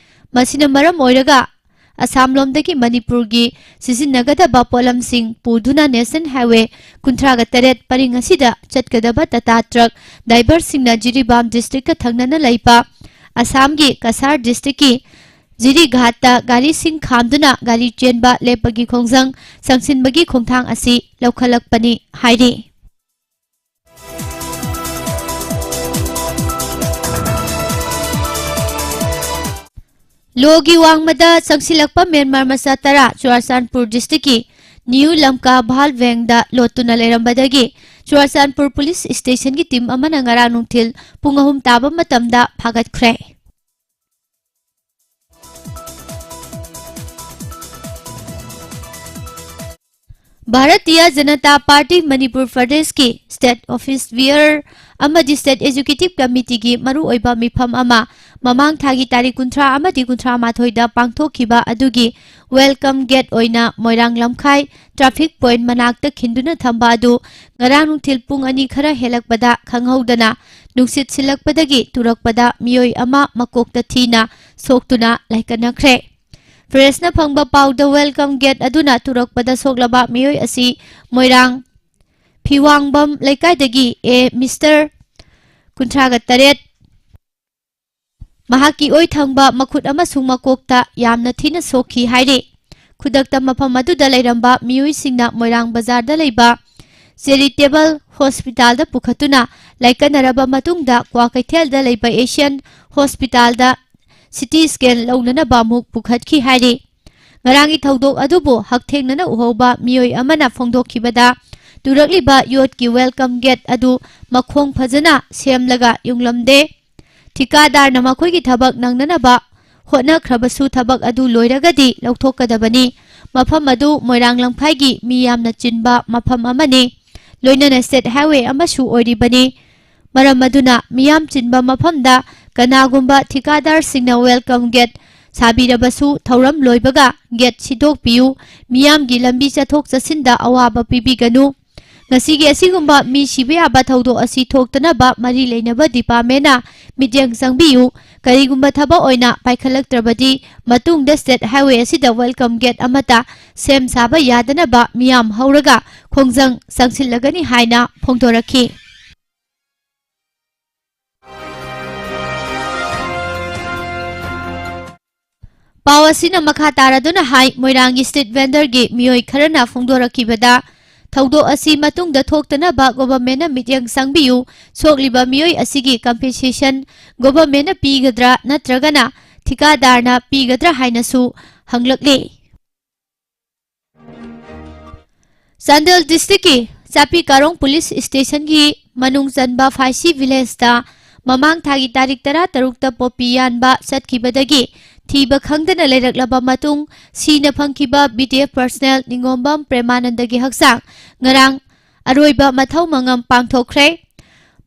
ꯃꯁꯤꯅ ꯃꯔꯝ ꯑꯣꯏꯔꯒ ꯑꯁꯥꯝꯂꯣꯝꯗꯒꯤ ꯃꯅꯤꯄꯨꯔꯒꯤ ꯁꯤꯖꯤꯟꯅꯒꯗꯕ ꯄꯣꯠꯂꯝꯁꯤꯡ ꯄꯨꯗꯨꯅ ꯅꯦꯁꯅꯦꯜ ꯍꯥꯏꯋꯦ ꯀꯨꯟꯊ꯭ꯔꯥꯒ ꯇꯔꯦꯠ ꯄꯔꯤꯡ ꯑꯁꯤꯗ ꯆꯠꯀꯗꯕ ꯇꯥꯇꯥ ꯇ꯭ꯔꯛ ꯗ꯭ꯔꯥꯏꯚꯔꯁꯤꯡꯅ ꯖꯤꯔꯤꯕꯥꯝ ꯗꯤꯁꯇ꯭ꯔꯤꯛꯀ ꯊꯪꯅꯅ ꯂꯩꯕ ꯑꯁꯥꯝꯒꯤ ꯀꯁꯥꯔ ꯗꯤꯁꯇ꯭ꯔꯤꯛꯀꯤ ꯖꯤꯔꯤꯘꯥꯠꯇ ꯒꯥꯔꯤꯁꯤꯡ ꯈꯥꯝꯗꯨꯅ ꯒꯥꯔꯤ ꯆꯦꯟꯕ ꯂꯦꯞꯄꯒꯤ ꯈꯣꯡꯖꯪ ꯆꯪꯁꯤꯟꯕꯒꯤ ꯈꯣꯡꯊꯥꯡ ꯑꯁꯤ ꯂꯧꯈꯠꯂꯛꯄꯅꯤ ꯍꯥꯏꯔꯤ꯫ ꯂꯣꯒꯤ ꯋꯥꯡꯃꯗ ꯆꯪꯁꯤꯜꯂꯛꯄ ꯃ꯭ꯌꯥꯟꯃꯥꯔ ꯃꯆꯥ ꯇꯔꯥ ꯆꯨꯔꯥꯆꯥꯟꯄꯨꯔ ꯗꯤꯁꯇ꯭ꯔꯤꯛꯀꯤ ꯅ꯭ꯌꯨ ꯂꯝꯀꯥ ꯚꯥꯜꯚꯦꯡꯗ ꯂꯣꯠꯇꯨꯅ ꯂꯩꯔꯝꯕꯗꯒꯤ ꯆꯨꯔꯥꯆꯥꯟꯄꯨꯔ ꯄꯨꯂꯤꯁ ꯁ꯭ꯇꯦꯁꯟꯒꯤ ꯇꯤꯝ ꯑꯃꯅ ꯉꯔꯥꯡ ꯅꯨꯡꯊꯤꯜ ꯄꯨꯡ ꯑꯍꯨꯝ ꯇꯥꯕ ꯃꯇꯝꯗ ꯐꯥꯒꯠꯈ꯭ꯔꯦ꯫ ꯚꯥꯔꯇꯤꯌ ꯖꯅꯇꯥ ꯄꯥꯔꯇꯤ ꯃꯅꯤꯄꯨꯔ ꯄ꯭ꯔꯗꯦꯁꯀꯤ ꯁ꯭ꯇꯦꯠ ꯑꯣꯐꯤꯁ ꯕꯤꯌꯔ ꯑꯃꯗꯤ ꯁ꯭ꯇꯦꯠ ꯑꯦꯖꯨꯀꯦꯇꯤꯚ ꯀꯃꯤꯇꯤꯒꯤ ꯃꯔꯨꯑꯣꯏꯕ ꯃꯤꯐꯝ ꯑꯃ ꯃꯃꯥꯡ ꯊꯥꯒꯤ ꯇꯥꯔꯤꯛ ꯀꯨꯟꯊ꯭ꯔꯥ ꯑꯃꯗꯤ ꯀꯨꯟꯊ꯭ꯔꯥ ꯃꯥꯊꯣꯏꯗ ꯄꯥꯡꯊꯣꯛꯈꯤꯕ ꯑꯗꯨꯒꯤ ꯋꯦꯜꯀꯝ ꯒꯦꯠ ꯑꯣꯏꯅ ꯃꯣꯏꯔꯥꯡ ꯂꯝꯈꯥꯏ ꯇ꯭ꯔꯥꯐꯤꯛ ꯄꯣꯏꯟꯠ ꯃꯅꯥꯛꯇ ꯈꯤꯟꯗꯨꯅ ꯊꯝꯕ ꯑꯗꯨ ꯉꯔꯥꯡ ꯅꯨꯡꯊꯤꯜ ꯄꯨꯡ ꯑꯅꯤ ꯈꯔ ꯍꯦꯜꯂꯛꯄꯗ ꯈꯪꯍꯧꯗꯅ ꯅꯨꯡꯁꯤꯠ ꯁꯤꯜꯂꯛꯄꯗꯒꯤ ꯇꯨꯔꯛꯄꯗ ꯃꯤꯑꯣꯏ ꯑꯃ ꯃꯀꯣꯛꯇ ꯊꯤꯅ ꯁꯣꯛꯇꯨꯅ ꯂꯥꯏꯀꯠꯅꯈ꯭ꯔꯦ꯫ ꯄ꯭ꯔꯦꯁꯅ ꯐꯪꯕ ꯄꯥꯎꯗ ꯋꯦꯜꯀꯝ ꯒꯦꯠ ꯑꯗꯨꯅ ꯇꯨꯔꯛꯄꯗ ꯁꯣꯛꯂꯕ ꯃꯤꯑꯣꯏ ꯑꯁꯤ ꯃꯣꯏꯔꯥꯡ ꯐꯤꯋꯥꯡꯕꯝ ꯂꯩꯀꯥꯏꯗꯒꯤ ꯑꯦ ꯃꯤꯁꯇꯔ ꯀꯨꯟꯊ꯭ꯔꯥꯒ ꯇꯔꯦꯠ ꯃꯍꯥꯛꯀꯤ ꯑꯣꯏ ꯊꯪꯕ ꯃꯈꯨꯠ ꯑꯃꯁꯨꯡ ꯃꯀꯣꯛꯇ ꯌꯥꯝꯅ ꯊꯤꯅ ꯁꯣꯛꯈꯤ ꯍꯥꯏꯔꯤ꯫ ꯈꯨꯗꯛꯇ ꯃꯐꯝ ꯑꯗꯨꯗ ꯂꯩꯔꯝꯕ ꯃꯤꯑꯣꯏꯁꯤꯡꯅ ꯃꯣꯏꯔꯥꯡ ꯕꯖꯥꯔꯗ ꯂꯩꯕ ꯆꯦꯔꯤꯇꯦꯕꯜ ꯍꯣꯁꯄꯤꯇꯥꯜꯗ ꯄꯨꯈꯠꯇꯨꯅ ꯂꯥꯏꯀꯠꯅꯔꯕ ꯃꯇꯨꯡꯗ ꯀ꯭ꯋꯥꯀꯩꯊꯦꯜꯗ ꯂꯩꯕ ꯑꯦꯁꯤꯌꯥꯟ ꯍꯣꯁꯄꯤꯇꯥꯜꯗ ꯁꯤꯇꯤ ꯁ꯭ꯀꯦꯟ ꯂꯧꯅꯅꯕ ꯑꯃꯨꯛ ꯄꯨꯈꯠꯈꯤ ꯍꯥꯏꯔꯤ꯫ ꯉꯔꯥꯡꯒꯤ ꯊꯧꯗꯣꯛ ꯑꯗꯨꯕꯨ ꯍꯛꯊꯦꯡꯅꯅ ꯎꯍꯧꯕ ꯃꯤꯑꯣꯏ ꯑꯃꯅ ꯐꯣꯡꯗꯣꯛꯈꯤꯕꯗ ꯇꯨꯔꯛꯂꯤꯕ ꯌꯣꯠꯀꯤ ꯋꯦꯜꯀꯝ ꯒꯦꯠ ꯑꯗꯨ ꯃꯈꯣꯡ ꯐꯖꯅ ꯁꯦꯝꯂꯒ ꯌꯨꯡꯂꯝꯗꯦ꯫ ꯊꯤꯀꯥꯗꯥꯔꯅ ꯃꯈꯣꯏꯒꯤ ꯊꯕꯛ ꯅꯪꯅꯅꯕ ꯍꯣꯠꯅꯈ꯭ꯔꯕꯁꯨ ꯊꯕꯛ ꯑꯗꯨ ꯂꯣꯏꯔꯒꯗꯤ ꯂꯧꯊꯣꯛꯀꯗꯕꯅꯤ꯫ ꯃꯐꯝ ꯑꯗꯨ ꯃꯣꯏꯔꯥꯡ ꯂꯝꯈꯥꯏꯒꯤ ꯃꯤ ꯌꯥꯝꯅ ꯆꯤꯟꯕ ꯃꯐꯝ ꯑꯃꯅꯤ꯫ ꯂꯣꯏꯅꯅ state highway ꯑꯃꯁꯨ ꯑꯣꯏꯔꯤꯕꯅꯤ꯫ ꯃꯔꯝ ꯑꯗꯨꯅ ꯃꯤꯌꯥꯝ ꯆꯤꯟꯕ ꯃꯐꯝꯗ ꯀꯅꯥꯒꯨꯝꯕ ꯊꯤꯀꯥꯗꯥꯔꯁꯤꯡꯅ welcome gate ꯁꯥꯕꯤꯔꯕꯁꯨ ꯊꯧꯔꯝ ꯂꯣꯏꯕꯒ gate ꯁꯤꯗꯣꯛꯄꯤꯌꯨ꯫ ꯃꯤꯌꯥꯝꯒꯤ ꯂꯝꯕꯤ ꯆꯠꯊꯣꯛ ꯆꯠꯁꯤꯟꯗ ꯑꯋꯥꯕ ꯄꯤꯕꯤꯒꯅꯨ꯫ ꯉꯁꯤꯒꯤ ꯑꯁꯤꯒꯨꯝꯕ ꯃꯤ ꯁꯤꯕ ꯌꯥꯕ ꯊꯧꯗꯣꯛ ꯑꯁꯤ ꯊꯣꯛꯇꯅꯕ ꯃꯔꯤ ꯂꯩꯅꯕ departmentꯅ ꯃꯤꯠꯌꯦꯡ ꯆꯪꯕꯤꯌꯨ꯫ ꯀꯔꯤꯒꯨꯝꯕ ꯊꯕꯛ ꯑꯣꯏꯅ ꯄꯥꯏꯈꯠꯂꯛꯇ꯭ꯔꯕꯗꯤ ꯃꯇꯨꯡꯗ state highway ꯑꯁꯤꯗ welcome gate ꯑꯃꯠꯇ ꯁꯦꯝ ꯁꯥꯕ ꯌꯥꯗꯅꯕ ꯃꯤꯌꯥꯝ ꯍꯧꯔꯒ ꯈꯣꯡꯖꯪ ꯆꯪꯁꯤꯜꯂꯒꯅꯤ ꯍꯥꯏꯅ ꯐꯣꯡꯗꯣꯔꯛꯈꯤ꯫ ꯄꯥꯎ ꯑꯁꯤꯅ ꯃꯈꯥ ꯇꯥꯔꯗꯨꯅ ꯍꯥꯏ, ꯃꯣꯏꯔꯥꯡꯒꯤ street vendorꯒꯤ ꯃꯤꯑꯣꯏ ꯈꯔꯅ ꯐꯣꯡꯗꯣꯔꯛꯈꯤꯕꯗ, ꯊꯧꯗꯣꯛ ꯑꯁꯤ ꯃꯇꯨꯡꯗ ꯊꯣꯛꯇꯅꯕ governmentꯅ ꯃꯤꯠꯌꯦꯡ ꯆꯪꯕꯤꯌꯨ, ꯁꯣꯛꯂꯤꯕ ꯃꯤꯑꯣꯏ ꯑꯁꯤꯒꯤ compensation governmentꯅ ꯄꯤꯒꯗ꯭ꯔꯥ ꯅꯠꯇ꯭ꯔꯒꯅ ꯊꯤꯀꯥꯗꯥꯔꯅ ꯄꯤꯒꯗ꯭ꯔꯥ ꯍꯥꯏꯅꯁꯨ ꯍꯪꯂꯛꯂꯤ꯫ ꯆꯥꯟꯗꯦꯜ districtꯀꯤ ꯆꯥꯄꯤ ꯀꯥꯔꯣꯡ police stationꯒꯤ ꯃꯅꯨꯡ ꯆꯟꯕ ꯐꯥꯏꯁꯤ villageꯇ ꯃꯃꯥꯡ ꯊꯥꯒꯤ ꯇꯥꯔꯤꯛ ꯇꯔꯥꯇꯔꯨꯛꯇ ꯄꯣꯄꯤ ꯌꯥꯟꯕ ꯆꯠꯈꯤꯕꯗꯒꯤ ꯊꯤꯕ ꯈꯪꯗꯅ ꯂꯩꯔꯛꯂꯕ ꯃꯇꯨꯡ, ꯁꯤꯅ ꯐꯪꯈꯤꯕ BDF personnel ꯅꯤꯉꯣꯝꯕꯝ ꯄ꯭ꯔꯦꯃꯥꯅꯟꯗꯒꯤ ꯍꯛꯆꯥꯡ ꯉꯔꯥꯡ ꯑꯔꯣꯏꯕ ꯃꯊꯧ ꯃꯉꯝ ꯄꯥꯡꯊꯣꯛꯈ꯭ꯔꯦ꯫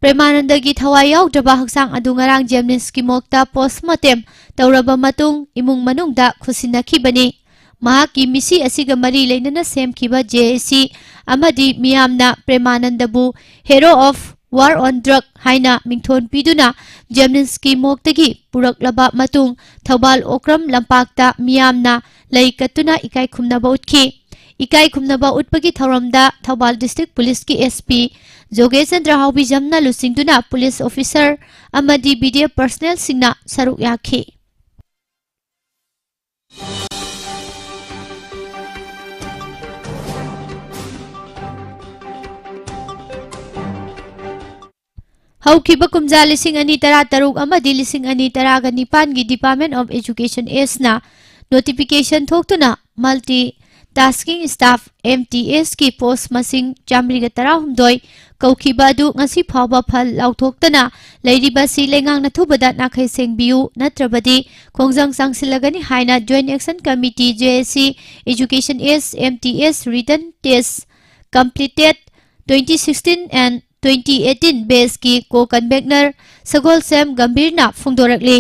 ꯄ꯭ꯔꯦꯃꯥꯅꯟꯗꯒꯤ ꯊꯋꯥꯏ ꯌꯥꯎꯗ꯭ꯔꯕ ꯍꯛꯆꯥꯡ ꯑꯗꯨ ꯉꯔꯥꯡ JNIMSꯀꯤ morgueꯇ postmortem ꯇꯧꯔꯕ ꯃꯇꯨꯡ, ꯏꯃꯨꯡ ꯃꯅꯨꯡꯗ ꯈꯨꯠꯁꯤꯟꯅꯈꯤꯕꯅꯤ꯫ ꯃꯍꯥꯛꯀꯤ ꯃꯤꯁꯤ ꯑꯁꯤꯒ ꯃꯔꯤ ꯂꯩꯅꯅ ꯁꯦꯝꯈꯤꯕ JAC ꯑꯃꯗꯤ ꯃꯤꯌꯥꯝꯅ ꯄ꯭ꯔꯦꯃꯥꯅꯟꯗꯕꯨ Hero of War on Drug ꯍꯥꯏꯅ ꯃꯤꯡꯊꯣꯟ ꯄꯤꯗꯨꯅ JNIMSꯀꯤ morgueꯇꯒꯤ ꯄꯨꯔꯛꯂꯕ ꯃꯇꯨꯡ, ꯊꯧꯕꯥꯜ ꯑꯣꯀ꯭ꯔꯝ ꯂꯝꯄꯥꯛꯇ ꯃꯤꯌꯥꯝꯅ ꯂꯩ ꯀꯠꯇꯨꯅ ꯏꯀꯥꯏ ꯈꯨꯝꯅꯕ ꯎꯠꯈꯤ꯫ ꯏꯀꯥꯏ ꯈꯨꯝꯅꯕ ꯎꯠꯄꯒꯤ ꯊꯧꯔꯝꯗ ꯊꯧꯕꯥꯜ district policeꯀꯤ SP ꯖꯣꯒꯦꯁꯆꯟꯗ꯭ꯔ ꯍꯥꯎꯕꯤꯖꯝꯅ ꯂꯨꯆꯤꯡꯗꯨꯅ police officer ꯑꯃꯗꯤ BDF personnelꯁꯤꯡꯅ ꯁꯔꯨꯛ ꯌꯥꯈꯤ꯫ ꯍꯧꯈꯤꯕ ꯀꯨꯝꯖꯥ ꯂꯤꯁꯤꯡ ꯑꯅꯤ ꯇꯔꯥꯇꯔꯨꯛ ꯑꯃꯗꯤ ꯂꯤꯁꯤꯡ ꯑꯅꯤ ꯇꯔꯥꯒ ꯅꯤꯄꯥꯟꯒꯤ Department of Education Actꯅ notification ꯊꯣꯛꯇꯨꯅ multi Tasking Staff, M T S ꯀꯤ post ꯃꯁꯤꯡ ꯆꯥꯃꯔꯤꯒ ꯇꯔꯥꯍꯨꯝꯗꯣꯏ ꯀꯧꯈꯤꯕ ꯑꯗꯨ ꯉꯁꯤ ꯐꯥꯎꯕ ꯐꯜ ꯂꯥꯎꯊꯣꯛꯇꯅ ꯂꯩꯔꯤꯕ ꯑꯁꯤ ꯂꯩꯉꯥꯛꯅ ꯊꯨꯕꯗ ꯅꯥꯈꯩ ꯁꯦꯡꯕꯤꯌꯨ, ꯅꯠꯇ꯭ꯔꯕꯗꯤ ꯈꯣꯡꯖꯪ ꯆꯪꯁꯤꯜꯂꯒꯅꯤ ꯍꯥꯏꯅ Joint Action Committee, J A C, Education Age, M T S Written Test Completed twenty sixteen and twenty eighteen batch ꯀꯤ co-convener ꯁꯒꯣꯜꯁꯦꯝ ꯒꯝꯚꯤꯔꯅ ꯐꯣꯡꯗꯣꯔꯛꯂꯤ꯫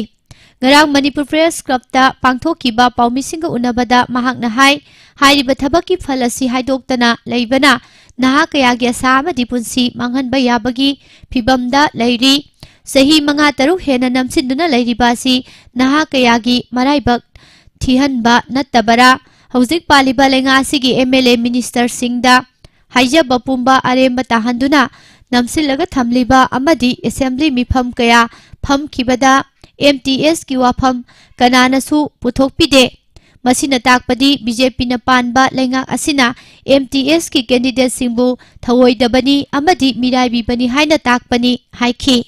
ꯉꯔꯥꯡ ꯃꯅꯤꯄꯨꯔ Press Club ꯇ ꯄꯥꯡꯊꯣꯛꯈꯤꯕ ꯄꯥꯎꯃꯤꯁꯤꯡꯒ ꯎꯅꯕꯗ ꯃꯍꯥꯛꯅ ꯍꯥꯏ, ꯍꯥꯏꯔꯤꯕ ꯊꯕꯛꯀꯤ ꯐꯜ ꯑꯁꯤ ꯍꯥꯏꯗꯣꯛꯇꯅ ꯂꯩꯕꯅ ꯅꯍꯥ ꯀꯌꯥꯒꯤ ꯑꯁꯥ ꯑꯃꯗꯤ ꯄꯨꯟꯁꯤ ꯃꯥꯡꯍꯟꯕ ꯌꯥꯕꯒꯤ ꯐꯤꯚꯝꯗ ꯂꯩꯔꯤ꯫ ꯆꯍꯤ ꯃꯉꯥ ꯇꯔꯨꯛ ꯍꯦꯟꯅ ꯅꯝꯁꯤꯟꯗꯨꯅ ꯂꯩꯔꯤꯕ ꯑꯁꯤ ꯅꯍꯥ ꯀꯌꯥꯒꯤ ꯃꯔꯥꯏꯕꯛ ꯊꯤꯍꯟꯕ ꯅꯠꯇꯕꯔꯥ? ꯍꯧꯖꯤꯛ ꯄꯥꯜꯂꯤꯕ ꯂꯩꯉꯥꯛ ꯑꯁꯤꯒꯤ M L A minister ꯁꯤꯡꯗ ꯍꯥꯏꯖꯕ ꯄꯨꯝꯕ ꯑꯔꯦꯝꯕ ꯇꯥꯍꯟꯗꯨꯅ ꯅꯝꯁꯤꯜꯂꯒ ꯊꯝꯂꯤꯕ ꯑꯃꯗꯤ assembly ꯃꯤꯐꯝ ꯀꯌꯥ ꯐꯝꯈꯤꯕꯗ M T S ꯀꯤ ꯋꯥꯐꯝ ꯀꯅꯥꯅꯁꯨ ꯄꯨꯊꯣꯛꯄꯤꯗꯦ꯫ ꯃꯁꯤꯅ ꯇꯥꯛꯄꯗꯤ B J P ꯅ ꯄꯥꯟꯕ ꯂꯩꯉꯥꯛ ꯑꯁꯤꯅ M T S ꯀꯤ candidate ꯁꯤꯡꯕꯨ ꯊꯧꯑꯣꯏꯗꯕꯅꯤ ꯑꯃꯗꯤ ꯃꯤꯔꯥꯏꯕꯤꯕꯅꯤ ꯍꯥꯏꯅ ꯇꯥꯛꯄꯅꯤ ꯍꯥꯏꯈꯤ꯫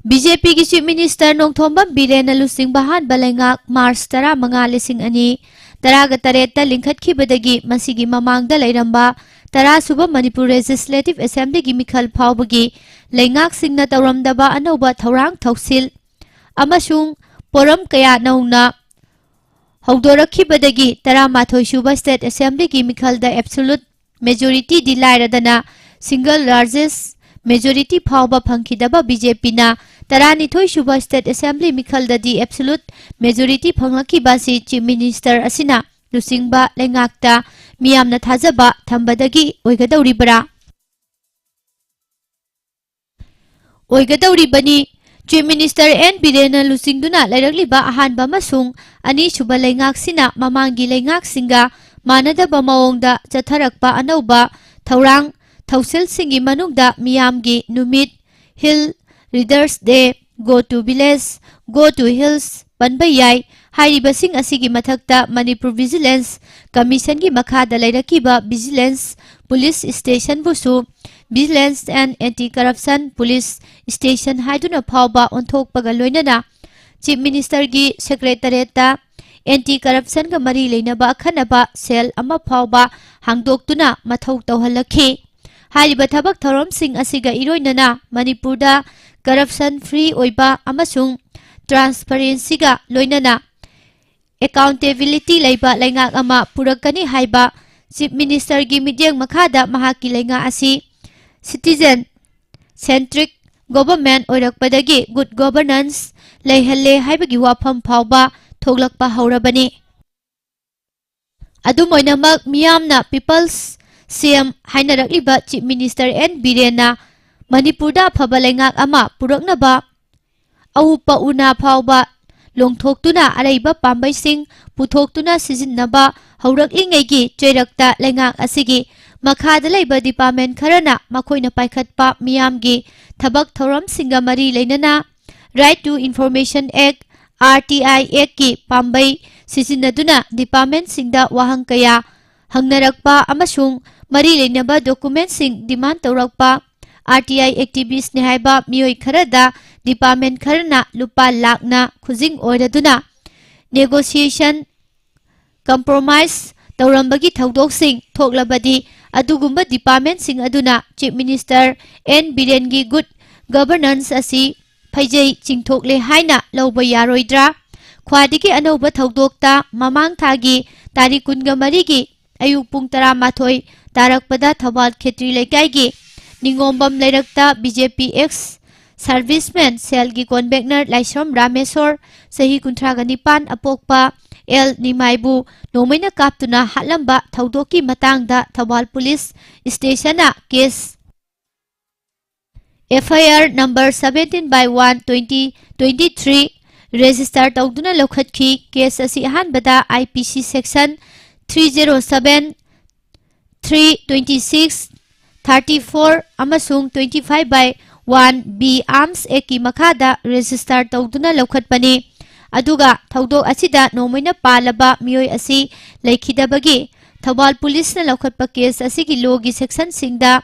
B J P ꯒꯤ Chief Minister ꯅꯣꯡꯊꯣꯝꯕꯝ ꯕꯤꯔꯦꯟꯅ ꯂꯨꯆꯤꯡꯕ ꯑꯍꯥꯟꯕ ꯂꯩꯉꯥꯛ March ꯇꯔꯥꯃꯉꯥ, ꯂꯤꯁꯤꯡ ꯑꯅꯤ ꯇꯔꯥꯒ ꯇꯔꯦꯠꯇ ꯂꯤꯡꯈꯠꯈꯤꯕꯗꯒꯤ ꯃꯁꯤꯒꯤ ꯃꯃꯥꯡꯗ ꯂꯩꯔꯝꯕ ꯇꯔꯥ ꯁꯨꯕ ꯃꯅꯤꯄꯨꯔ Legislative Assembly ꯒꯤ ꯃꯤꯈꯜ ꯐꯥꯎꯕꯒꯤ ꯂꯩꯉꯥꯛꯁꯤꯡꯅ ꯇꯧꯔꯝꯗꯕ ꯑꯅꯧꯕ ꯊꯧꯔꯥꯡ ꯊꯧꯁꯤꯜ ꯑꯃꯁꯨꯡ ꯄꯣꯔꯝ ꯀꯌꯥ ꯅꯧꯅ ꯍꯧꯗꯣꯔꯛꯈꯤꯕꯗꯒꯤ ꯇꯔꯥꯃꯥꯊꯣꯏ ꯁꯨꯕ State Assembly ꯒꯤ ꯃꯤꯈꯜꯗ absolute majority ꯗꯤ ꯂꯥꯏꯔꯗꯅ single largest majority ꯐꯥꯎꯕ ꯐꯪꯈꯤꯗꯕ B J P ꯅ ꯇꯔꯥꯅꯤꯊꯣꯏ ꯁꯨꯕ State Assembly ꯃꯤꯈꯜꯗꯗꯤ absolute majority ꯐꯪꯂꯛꯈꯤꯕ ꯑꯁꯤ Chief Minister ꯑꯁꯤꯅ ꯂꯨꯆꯤꯡꯕ ꯂꯩꯉꯥꯛꯇ ꯃꯤꯌꯥꯝꯅ ꯊꯥꯖꯕ ꯊꯝꯕꯗꯒꯤ ꯑꯣꯏꯒꯗꯧꯔꯤꯕ꯭ꯔꯥ? ꯑꯣꯏꯒꯗꯧꯔꯤꯕꯅꯤ꯫ Chief Minister N ꯕꯤꯔꯦꯟꯅ ꯂꯨꯆꯤꯡꯗꯨꯅ ꯂꯩꯔꯛꯂꯤꯕ ꯑꯍꯥꯟꯕ ꯑꯃꯁꯨꯡ ꯑꯅꯤꯁꯨꯕ ꯂꯩꯉꯥꯛꯁꯤꯅ ꯃꯃꯥꯡꯒꯤ ꯂꯩꯉꯥꯛꯁꯤꯡꯒ ꯃꯥꯟꯅꯗꯕ ꯃꯑꯣꯡꯗ ꯆꯠꯊꯔꯛꯄ ꯑꯅꯧꯕ ꯊꯧꯔꯥꯡ ꯊꯧꯁꯤꯜꯁꯤꯡꯒꯤ ꯃꯅꯨꯡꯗ ꯃꯤꯌꯥꯝꯒꯤ ꯅꯨꯃꯤꯠ, Hill Leaders Day, Go to Village, Go to Hills ꯄꯟꯕ ꯌꯥꯏ꯫ ꯍꯥꯏꯔꯤꯕꯁꯤꯡ ꯑꯁꯤꯒꯤ ꯃꯊꯛꯇ ꯃꯅꯤꯄꯨꯔ Vigilance Commission ꯒꯤ ꯃꯈꯥꯗ ꯂꯩꯔꯛꯈꯤꯕ Vigilance Police Station ꯕꯨꯁꯨ Vigilance and Anti-Corruption Police Station ꯍꯥꯏꯗꯨꯅ ꯐꯥꯎꯕ ꯑꯣꯟꯊꯣꯛꯄꯒ ꯂꯣꯏꯅꯅ Chief Ministerꯒꯤ Secretariatꯇ Anti Corruptionꯒ ꯃꯔꯤ ꯂꯩꯅꯕ ꯑꯈꯟꯅꯕ cell ꯑꯃ ꯐꯥꯎꯕ ꯍꯥꯡꯗꯣꯛꯇꯨꯅ ꯃꯊꯧ ꯇꯧꯍꯜꯂꯛꯈꯤ꯫ ꯍꯥꯏꯔꯤꯕ ꯊꯕꯛ ꯊꯧꯔꯝꯁꯤꯡ ꯑꯁꯤꯒ ꯏꯔꯣꯏꯅꯅ ꯃꯅꯤꯄꯨꯔꯗ corruption free ꯑꯣꯏꯕ ꯑꯃꯁꯨꯡ transparencyꯒ ꯂꯣꯏꯅꯅ accountability ꯂꯩꯕ ꯂꯩꯉꯥꯛ ꯑꯃ ꯄꯨꯔꯛꯀꯅꯤ ꯍꯥꯏꯕ Chief Ministerꯒꯤ ꯃꯤꯠꯌꯦꯡ ꯃꯈꯥꯗ ꯃꯍꯥꯛꯀꯤ ꯂꯩꯉꯥꯛ ꯑꯁꯤ citizen centric government ꯑꯣꯏꯔꯛꯄꯗꯒꯤ good governance ꯂꯩꯍꯜꯂꯦ ꯍꯥꯏꯕꯒꯤ ꯋꯥꯐꯝ ꯐꯥꯎꯕ ꯊꯣꯛꯂꯛꯄ ꯍꯧꯔꯕꯅꯤ꯫ ꯑꯗꯨꯝ ꯑꯣꯏꯅꯃꯛ, ꯃꯤꯌꯥꯝꯅ People's CM ꯍꯥꯏꯅꯔꯛꯂꯤꯕ Chief Minister N ꯕꯤꯔꯦꯟꯅ ꯃꯅꯤꯄꯨꯔꯗ ꯑꯐꯕ ꯂꯩꯉꯥꯛ ꯑꯃ ꯄꯨꯔꯛꯅꯕ ꯑꯎꯞꯄ ꯎꯅꯥ ꯐꯥꯎꯕ ꯂꯣꯡꯊꯣꯛꯇꯨꯅ ꯑꯔꯩꯕ ꯄꯥꯝꯕꯩꯁꯤꯡ ꯄꯨꯊꯣꯛꯇꯨꯅ ꯁꯤꯖꯤꯟꯅꯕ ꯍꯧꯔꯛꯂꯤꯉꯩꯒꯤ ꯆꯩꯔꯛꯇ ꯂꯩꯉꯥꯛ ꯑꯁꯤꯒꯤ ꯃꯈꯥꯗ ꯂꯩꯕ department ꯈꯔꯅ ꯃꯈꯣꯏꯅ ꯄꯥꯏꯈꯠꯄ ꯃꯤꯌꯥꯝꯒꯤ ꯊꯕꯛ ꯊꯧꯔꯝꯁꯤꯡꯒ ꯃꯔꯤ ꯂꯩꯅꯅ Right to Information Act, R T I Actꯀꯤ ꯄꯥꯝꯕꯩ ꯁꯤꯖꯤꯟꯅꯗꯨꯅ departmentꯁꯤꯡꯗ ꯋꯥꯍꯪ ꯀꯌꯥ ꯍꯪꯅꯔꯛꯄ ꯑꯃꯁꯨꯡ ꯃꯔꯤ ꯂꯩꯅꯕ documentꯁꯤꯡ demand ꯇꯧꯔꯛꯄ, R T I activistꯅꯤ ꯍꯥꯏꯕ ꯃꯤꯑꯣꯏ ꯈꯔꯗ department ꯈꯔꯅ ꯂꯨꯄꯥ ꯂꯥꯛꯅ ꯈꯨꯖꯤꯡ ꯑꯣꯏꯔꯗꯨꯅ negotiation, compromise ꯇꯧꯔꯝꯕꯒꯤ ꯊꯧꯗꯣꯛꯁꯤꯡ ꯊꯣꯛꯂꯕꯗꯤ, ꯑꯗꯨꯒꯨꯝꯕ departmentꯁꯤꯡ ꯑꯗꯨꯅ Chief Minister N ꯕꯤꯔꯦꯟꯒꯤ good governance ꯑꯁꯤ ꯐꯩꯖꯩ ꯆꯤꯡꯊꯣꯛꯂꯦ ꯍꯥꯏꯅ ꯂꯧꯕ ꯌꯥꯔꯣꯏꯗ꯭ꯔꯥ? ꯈ꯭ꯋꯥꯏꯗꯒꯤ ꯑꯅꯧꯕ ꯊꯧꯗꯣꯛꯇ, ꯃꯃꯥꯡ ꯊꯥꯒꯤ ꯇꯥꯔꯤꯛ ꯀꯨꯟꯒ ꯃꯔꯤꯒꯤ ꯑꯌꯨꯛ ꯄꯨꯡ ꯇꯔꯥꯃꯥꯊꯣꯏ ꯇꯥꯔꯛꯄꯗ ꯊꯧꯕꯥꯜ ꯈꯦꯇ꯭ꯔꯤ ꯂꯩꯀꯥꯏꯒꯤ ꯅꯤꯉꯣꯝꯕꯝ ꯂꯩꯔꯛꯇ B J P ex serviceman cellꯒꯤ convener ꯂꯥꯏꯁ꯭ꯔꯝ ꯔꯥꯃꯦꯁꯣꯔ, ꯆꯍꯤ ꯀꯨꯟꯊ꯭ꯔꯥꯒ ꯅꯤꯄꯥꯟ, ꯑꯄꯣꯛꯄ ꯑꯦꯜ ꯅꯤꯃꯥꯏꯕꯨ ꯅꯣꯡꯃꯩꯅ ꯀꯥꯞꯇꯨꯅ ꯍꯥꯠꯂꯝꯕ ꯊꯧꯗꯣꯛꯀꯤ ꯃꯇꯥꯡꯗ Thoubal police stationꯅ case, F I R number seventeen by one twenty twenty-three register ꯇꯧꯗꯨꯅ ꯂꯧꯈꯠꯈꯤ꯫ Case ꯑꯁꯤ ꯑꯍꯥꯟꯕꯗ I P C section three zero seven, three twenty-six, thirty-four ꯑꯃꯁꯨꯡ twenty-five by one B Arms Actꯀꯤ ꯃꯈꯥꯗ register ꯇꯧꯗꯨꯅ ꯂꯧꯈꯠꯄꯅꯤ꯫ ꯑꯗꯨꯒ ꯊꯧꯗꯣꯛ ꯑꯁꯤꯗ ꯅꯣꯡꯃꯩꯅ ꯄꯥꯜꯂꯕ ꯃꯤꯑꯣꯏ ꯑꯁꯤ ꯂꯩꯈꯤꯗꯕꯒꯤ ꯊꯧꯕꯥꯜ policeꯅ ꯂꯧꯈꯠꯄ case ꯑꯁꯤꯒꯤ lawꯒꯤ sectionꯁꯤꯡꯗ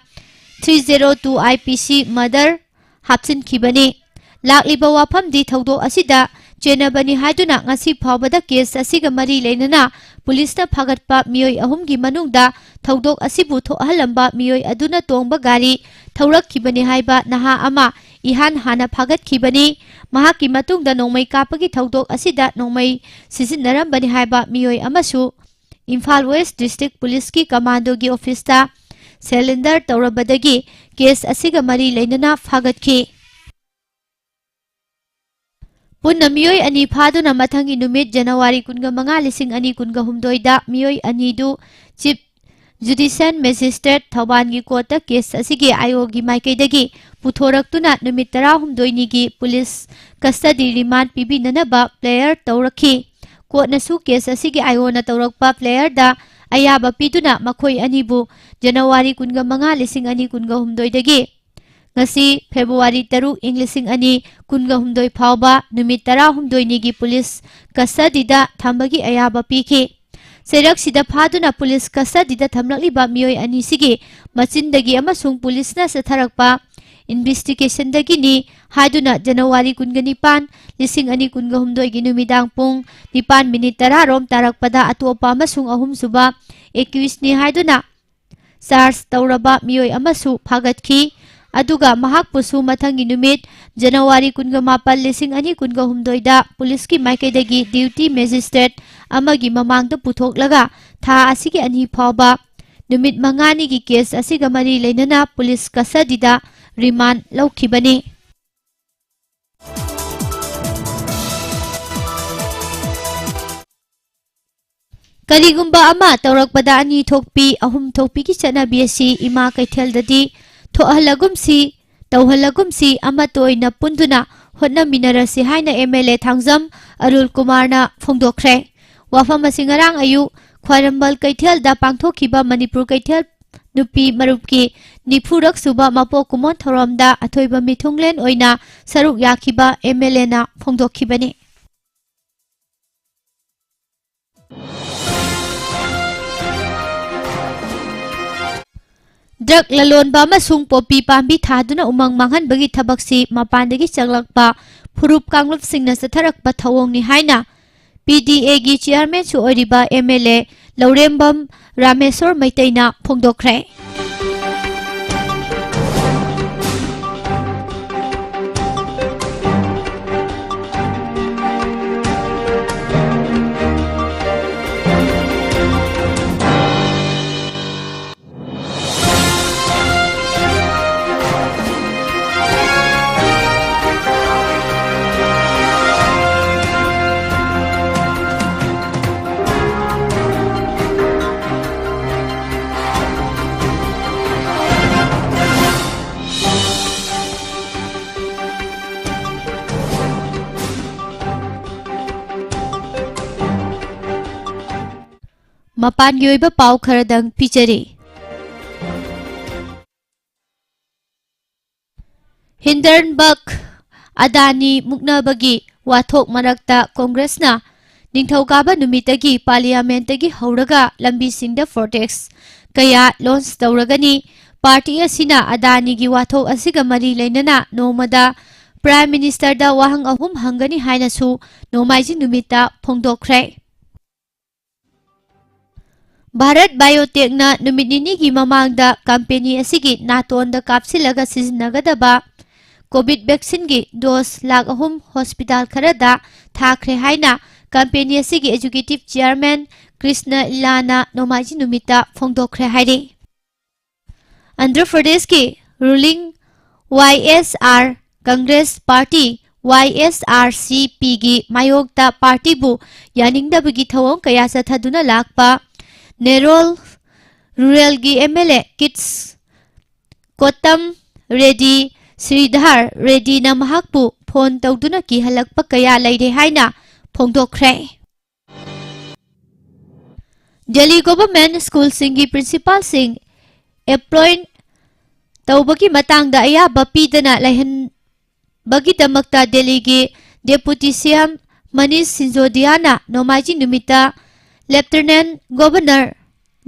three zero two I P C murder ꯍꯥꯞꯆꯤꯟꯈꯤꯕꯅꯤ꯫ ꯂꯥꯛꯂꯤꯕ ꯋꯥꯐꯝꯗꯤ ꯊꯧꯗꯣꯛ ꯑꯁꯤꯗ ꯆꯦꯟꯅꯕꯅꯤ ꯍꯥꯏꯗꯨꯅ ꯉꯁꯤ ꯐꯥꯎꯕꯗ ꯀꯦꯁ ꯑꯁꯤꯒ ꯃꯔꯤ ꯂꯩꯅꯅ ꯄꯨꯂꯤꯁꯅ ꯐꯥꯒꯠꯄ ꯃꯤꯑꯣꯏ ꯑꯍꯨꯝꯒꯤ ꯃꯅꯨꯡꯗ ꯊꯧꯗꯣꯛ ꯑꯁꯤꯕꯨ ꯊꯣꯛꯍꯜꯂꯝꯕ ꯃꯤꯑꯣꯏ ꯑꯗꯨꯅ ꯇꯣꯡꯕ ꯒꯥꯔꯤ ꯊꯧꯔꯛꯈꯤꯕꯅꯤ ꯍꯥꯏꯕ ꯅꯍꯥ ꯑꯃ ꯏꯍꯥꯟ ꯍꯥꯟꯅ ꯐꯥꯒꯠꯈꯤꯕꯅꯤ꯫ ꯃꯍꯥꯛꯀꯤ ꯃꯇꯨꯡꯗ ꯅꯣꯡꯃꯩ ꯀꯥꯞꯄꯒꯤ ꯊꯧꯗꯣꯛ ꯑꯁꯤꯗ ꯅꯣꯡꯃꯩ ꯁꯤꯖꯤꯟꯅꯔꯝꯕꯅꯤ ꯍꯥꯏꯕ ꯃꯤꯑꯣꯏ ꯑꯃꯁꯨ ꯏꯝꯐꯥꯜ ꯋꯦꯁ ꯗꯤꯁꯇ꯭ꯔꯤꯛ ꯄꯨꯂꯤꯁꯀꯤ ꯀꯃꯥꯟꯗꯣꯒꯤ ꯑꯣꯐꯤꯁꯇ ꯁꯦꯂꯦꯟꯗꯔ ꯇꯧꯔꯕꯗꯒꯤ ꯀꯦꯁ ꯑꯁꯤꯒ ꯃꯔꯤ ꯂꯩꯅꯅ ꯐꯥꯒꯠꯈꯤ꯫ ꯄꯨꯟꯅ ꯃꯤꯑꯣꯏ ꯑꯅꯤ ꯐꯥꯗꯨꯅ ꯃꯊꯪꯒꯤ ꯅꯨꯃꯤꯠ ꯖꯅꯋꯥꯔꯤ ꯀꯨꯟꯃꯉꯥ, ꯂꯤꯁꯤꯡ ꯑꯅꯤ ꯀꯨꯟꯍꯨꯝꯗꯣꯏꯗ ꯃꯤꯑꯣꯏ ꯑꯅꯤꯗꯨ ꯆꯤꯐ ꯖꯨꯗꯤꯁꯤꯌꯦꯜ ꯃꯦꯖꯤꯁꯇ꯭ꯔꯦꯠ ꯊꯧꯕꯥꯜꯒꯤ ꯀꯣꯔꯠꯇ ꯀꯦꯁ ꯑꯁꯤꯒꯤ ꯑꯥꯏꯑꯣꯒꯤ ꯃꯥꯏꯀꯩꯗꯒꯤ ꯄꯨꯊꯣꯔꯛꯇꯨꯅ ꯅꯨꯃꯤꯠ ꯇꯔꯥꯍꯨꯝꯗꯣꯏꯅꯤꯒꯤ ꯄꯨꯂꯤꯁ ꯀꯁꯇꯗꯤ ꯔꯤꯃꯥꯟ ꯄꯤꯕꯤꯅꯅꯕ ꯄ꯭ꯂꯦꯌꯔ ꯇꯧꯔꯛꯈꯤ꯫ ꯀꯣꯔꯠꯅꯁꯨ ꯀꯦꯁ ꯑꯁꯤꯒꯤ ꯑꯥꯏꯑꯣꯅ ꯇꯧꯔꯛꯄ ꯄ꯭ꯂꯦꯌꯔꯗ ꯑꯌꯥꯕ ꯄꯤꯗꯨꯅ ꯃꯈꯣꯏ ꯑꯅꯤꯕꯨ ꯖꯅꯋꯥꯔꯤ ꯀꯨꯟꯃꯉꯥ, ꯂꯤꯁꯤꯡ ꯑꯅꯤ ꯀꯨꯟꯍꯨꯝꯗꯣꯏꯗꯒꯤ ꯉꯁꯤ ꯐꯦꯕ꯭ꯔꯨꯋꯥꯔꯤ ꯇꯔꯨꯛ, ꯏꯪ ꯂꯤꯁꯤꯡ ꯑꯅꯤ ꯀꯨꯟꯍꯨꯝꯗꯣꯏ ꯐꯥꯎꯕ ꯅꯨꯃꯤꯠ ꯇꯔꯥꯍꯨꯝꯗꯣꯏꯅꯤꯒꯤ ꯄꯨꯂꯤꯁ ꯀꯁꯇꯗꯤꯗ ꯊꯝꯕꯒꯤ ꯑꯌꯥꯕ ꯄꯤꯈꯤ꯫ ꯆꯩꯔꯛꯁꯤꯗ ꯐꯥꯗꯨꯅ ꯄꯨꯂꯤꯁ ꯀꯁꯇꯗꯤꯗ ꯊꯝꯂꯛꯂꯤꯕ ꯃꯤꯑꯣꯏ ꯑꯅꯤꯁꯤꯒꯤ ꯃꯆꯤꯟꯗꯒꯤ ꯑꯃꯁꯨꯡ ꯄꯨꯂꯤꯁꯅ ꯆꯠꯊꯔꯛꯄ ꯏꯟꯚꯦꯁꯇꯤꯒꯦꯁꯟꯗꯒꯤꯅꯤ ꯍꯥꯏꯗꯨꯅ ꯖꯅꯋꯥꯔꯤ ꯀꯨꯟꯒ ꯅꯤꯄꯥꯟ, ꯂꯤꯁꯤꯡ ꯑꯅꯤ ꯀꯨꯟꯒ ꯍꯨꯝꯗꯣꯏꯒꯤ ꯅꯨꯃꯤꯗꯥꯡ ꯄꯨꯡ ꯅꯤꯄꯥꯟ ꯃꯤꯅꯤꯠ ꯇꯔꯥ ꯔꯣꯝ ꯇꯥꯔꯛꯄꯗ ꯑꯇꯣꯞꯄ ꯑꯃꯁꯨꯡ ꯑꯍꯨꯝꯁꯨꯕ ꯑꯦꯀ꯭ꯌꯨꯁꯅꯤ ꯍꯥꯏꯗꯨꯅ ꯆꯥꯔꯖ ꯇꯧꯔꯕ ꯃꯤꯑꯣꯏ ꯑꯃꯁꯨ ꯐꯥꯒꯠꯈꯤ꯫ ꯑꯗꯨꯒ ꯃꯍꯥꯛꯄꯨꯁꯨ ꯃꯊꯪꯒꯤ ꯅꯨꯃꯤꯠ ꯖꯅꯋꯥꯔꯤ ꯀꯨꯟꯒ ꯃꯥꯄꯟ, ꯂꯤꯁꯤꯡ ꯑꯅꯤ ꯀꯨꯟꯒ ꯍꯨꯝꯗꯣꯏꯗ ꯄꯨꯂꯤꯁꯀꯤ ꯃꯥꯏꯀꯩꯗꯒꯤ ꯗ꯭ꯌꯨꯇꯤ ꯃꯦꯖꯤꯁꯇ꯭ꯔꯦꯠ ꯑꯃꯒꯤ ꯃꯃꯥꯡꯗ ꯄꯨꯊꯣꯛꯂꯒ ꯊꯥ ꯑꯁꯤꯒꯤ ꯑꯅꯤ ꯐꯥꯎꯕ ꯅꯨꯃꯤꯠ ꯃꯉꯥꯅꯤꯒꯤ ꯀꯦꯁ ꯑꯁꯤꯒ ꯃꯔꯤ ꯂꯩꯅꯅ ꯄꯨꯂꯤꯁ ꯀꯁꯇꯗꯤꯗ ꯔꯤꯃꯥꯟ ꯂꯧꯈꯤꯕꯅꯤ꯫ ꯀꯔꯤꯒꯨꯝꯕ ꯑꯃ ꯇꯧꯔꯛꯄꯗ ꯑꯅꯤ ꯊꯣꯛꯄꯤ, ꯑꯍꯨꯝ ꯊꯣꯛꯄꯤꯒꯤ ꯆꯠꯅꯕꯤ ꯑꯁꯤ ꯏꯃꯥ ꯀꯩꯊꯦꯜꯗꯗꯤ ꯊꯣꯛꯍꯜꯂꯒꯨꯝꯁꯤ, ꯇꯧꯍꯜꯂꯒꯨꯝꯁꯤ, ꯑꯃꯠꯇ ꯑꯣꯏꯅ ꯄꯨꯟꯗꯨꯅ ꯍꯣꯠꯅꯃꯤꯟꯅꯔꯁꯤ ꯍꯥꯏꯅ ꯑꯦꯝ ꯑꯦꯜ ꯑꯦ ꯊꯥꯡꯖꯝ ꯑꯔꯨꯜ ꯀꯨꯃꯥꯔꯅ ꯐꯣꯡꯗꯣꯛꯈ꯭ꯔꯦ꯫ ꯋꯥꯐꯝ ꯑꯁꯤ ꯉꯔꯥꯡ ꯑꯌꯨꯛ ꯈ꯭ꯋꯥꯏꯔꯝꯕꯟ ꯀꯩꯊꯦꯜꯗ ꯄꯥꯡꯊꯣꯛꯈꯤꯕ ꯃꯅꯤꯄꯨꯔ ꯀꯩꯊꯦꯜ ꯅꯨꯄꯤ ꯃꯔꯨꯞꯀꯤ ꯅꯤꯐꯨꯔꯛ ꯁꯨꯕ ꯃꯄꯣꯛ ꯀꯨꯝꯑꯣꯟ ꯊꯧꯔꯝꯗ ꯑꯊꯣꯏꯕ ꯃꯤꯊꯨꯡꯂꯦꯟ ꯑꯣꯏꯅ ꯁꯔꯨꯛ ꯌꯥꯈꯤꯕ ꯑꯦꯝ ꯑꯦꯜ ꯑꯦꯅ ꯐꯣꯡꯗꯣꯛꯈꯤꯕꯅꯤ꯫ ꯗ꯭ꯔꯒ ꯂꯂꯣꯟꯕ ꯑꯃꯁꯨꯡ ꯄꯣꯄꯤ ꯄꯥꯝꯕꯤ ꯊꯥꯗꯨꯅ ꯎꯃꯪ ꯃꯥꯡꯍꯟꯕꯒꯤ ꯊꯕꯛꯁꯤ ꯃꯄꯥꯟꯗꯒꯤ ꯆꯪꯂꯛꯄ ꯐꯨꯔꯨꯞ ꯀꯥꯡꯂꯨꯞꯁꯤꯡꯅ ꯆꯠꯊꯔꯛꯄ ꯊꯧꯑꯣꯡꯅꯤ ꯍꯥꯏꯅ ꯄꯤ ꯗꯤ ꯑꯦꯒꯤ ꯆꯤꯌꯥꯔꯃꯦꯟꯁꯨ ꯑꯣꯏꯔꯤꯕ ꯑꯦꯝ ꯑꯦꯜ ꯑꯦ ꯂꯧꯔꯦꯝꯕꯝ ꯔꯥꯃꯦꯁꯣꯔ ꯃꯩꯇꯩꯅ ꯐꯣꯡꯗꯣꯛꯈ꯭ꯔꯦ꯫ ꯃꯄꯥꯟꯒꯤ ꯑꯣꯏꯕ ꯄꯥꯎ ꯈꯔꯗꯪ ꯄꯤꯖꯔꯤ꯫ ꯍꯤꯟꯗꯟꯕꯔꯒ ꯑꯗꯥꯅꯤ ꯃꯨꯛꯅꯕꯒꯤ ꯋꯥꯊꯣꯛ ꯃꯔꯛꯇ ꯀꯣꯡꯒ꯭ꯔꯦꯁꯅ ꯅꯤꯡꯊꯧꯀꯥꯕ ꯅꯨꯃꯤꯠꯇꯒꯤ ꯄꯥꯔꯂꯤꯌꯥꯃꯦꯟꯠꯇꯒꯤ ꯍꯧꯔꯒ ꯂꯝꯕꯤꯁꯤꯡꯗ ꯄ꯭ꯔꯣꯇꯦꯁ ꯀꯌꯥ ꯂꯣꯟꯆ ꯇꯧꯔꯒꯅꯤ꯫ ꯄꯥꯔꯇꯤ ꯑꯁꯤꯅ ꯑꯗꯥꯅꯤꯒꯤ ꯋꯥꯊꯣꯛ ꯑꯁꯤꯒ ꯃꯔꯤ ꯂꯩꯅꯅ ꯅꯣꯡꯃꯗ ꯄ꯭ꯔꯥꯏꯝ ꯃꯤꯅꯤꯁꯇꯔꯗ ꯋꯥꯍꯪ ꯑꯍꯨꯝ ꯍꯪꯒꯅꯤ ꯍꯥꯏꯅꯁꯨ ꯅꯣꯡꯃꯥꯏꯖꯤꯡ ꯅꯨꯃꯤꯠꯇ ꯐꯣꯡꯗꯣꯛꯈ꯭ꯔꯦ꯫ ꯚꯥꯔꯠ ꯕꯥꯏꯑꯣꯇꯦꯛꯅ ꯅꯨꯃꯤꯠ ꯅꯤꯅꯤꯒꯤ ꯃꯃꯥꯡꯗ ꯀꯝꯄꯦꯅꯤ ꯑꯁꯤꯒꯤ ꯅꯥꯇꯣꯟꯗ ꯀꯥꯞꯁꯤꯜꯂꯒ ꯁꯤꯖꯤꯟꯅꯒꯗꯕ ꯀꯣꯚꯤꯗ ꯚꯦꯛꯁꯤꯟꯒꯤ ꯗꯣꯁ ꯂꯥꯈ ꯑꯍꯨꯝ ꯍꯣꯁꯄꯤꯇꯥꯜ ꯈꯔꯗ ꯊꯥꯈ꯭ꯔꯦ ꯍꯥꯏꯅ ꯀꯝꯄꯦꯅꯤ ꯑꯁꯤꯒꯤ ꯑꯦꯖꯨꯀꯦꯇꯤꯚ ꯆꯤꯌꯥꯔꯃꯦꯟ ꯀ꯭ꯔꯤꯁꯅ ꯏꯂꯥꯅ ꯅꯣꯡꯃꯥꯏꯖꯤꯡ ꯅꯨꯃꯤꯠꯇ ꯐꯣꯡꯗꯣꯛꯈ꯭ꯔꯦ ꯍꯥꯏꯔꯤ꯫ ꯑꯟꯙ꯭ꯔ ꯄ꯭ꯔꯗꯦꯁꯀꯤ ruling Y S R Congress party, Y S R C ꯄꯤꯒꯤ ꯃꯥꯌꯣꯛꯇ ꯄꯥꯔꯇꯤꯕꯨ ꯌꯥꯅꯤꯡꯗꯕꯒꯤ ꯊꯧꯑꯣꯡ ꯀꯌꯥ ꯆꯠꯊꯗꯨꯅ ꯂꯥꯛꯄ ꯅꯦꯔꯣꯜ ꯔꯨꯔꯦꯜꯒꯤ ꯑꯦꯝ ꯑꯦꯜ ꯑꯦ ꯀꯤꯠꯁ ꯀꯣꯇꯝ ꯔꯦꯗꯤ ꯁ꯭ꯔꯤꯙꯥꯔ ꯔꯦꯗꯤꯅ ꯃꯍꯥꯛꯄꯨ ꯐꯣꯟ ꯇꯧꯗꯨꯅ ꯀꯤꯍꯜꯂꯛꯄ ꯀꯌꯥ ꯂꯩꯔꯦ ꯍꯥꯏꯅ ꯐꯣꯡꯗꯣꯛꯈ꯭ꯔꯦ꯫ ꯗꯦꯜꯂꯤ ꯒꯣꯚꯔꯟꯃꯦꯟꯠ ꯁ꯭ꯀꯨꯜꯁꯤꯡꯒꯤ ꯄ꯭ꯔꯤꯟꯁꯤꯄꯥꯜꯁꯤꯡ ꯑꯦꯄꯣꯏꯟꯠ ꯇꯧꯕꯒꯤ ꯃꯇꯥꯡꯗ ꯑꯌꯥꯕ ꯄꯤꯗꯅ ꯂꯩꯍꯟꯕꯒꯤꯗꯃꯛꯇ ꯗꯦꯜꯂꯤꯒꯤ ꯗꯦꯄꯨꯇꯤ ꯁꯤ ꯑꯦꯝ ꯃꯅꯤꯁ ꯁꯤꯟꯖꯣꯗꯤꯌꯥꯅ ꯅꯣꯡꯃꯥꯏꯖꯤꯡ ꯅꯨꯃꯤꯠꯇ ꯂꯦꯐꯇꯤꯅꯦꯟꯠ ꯒꯣꯚꯔꯅꯔ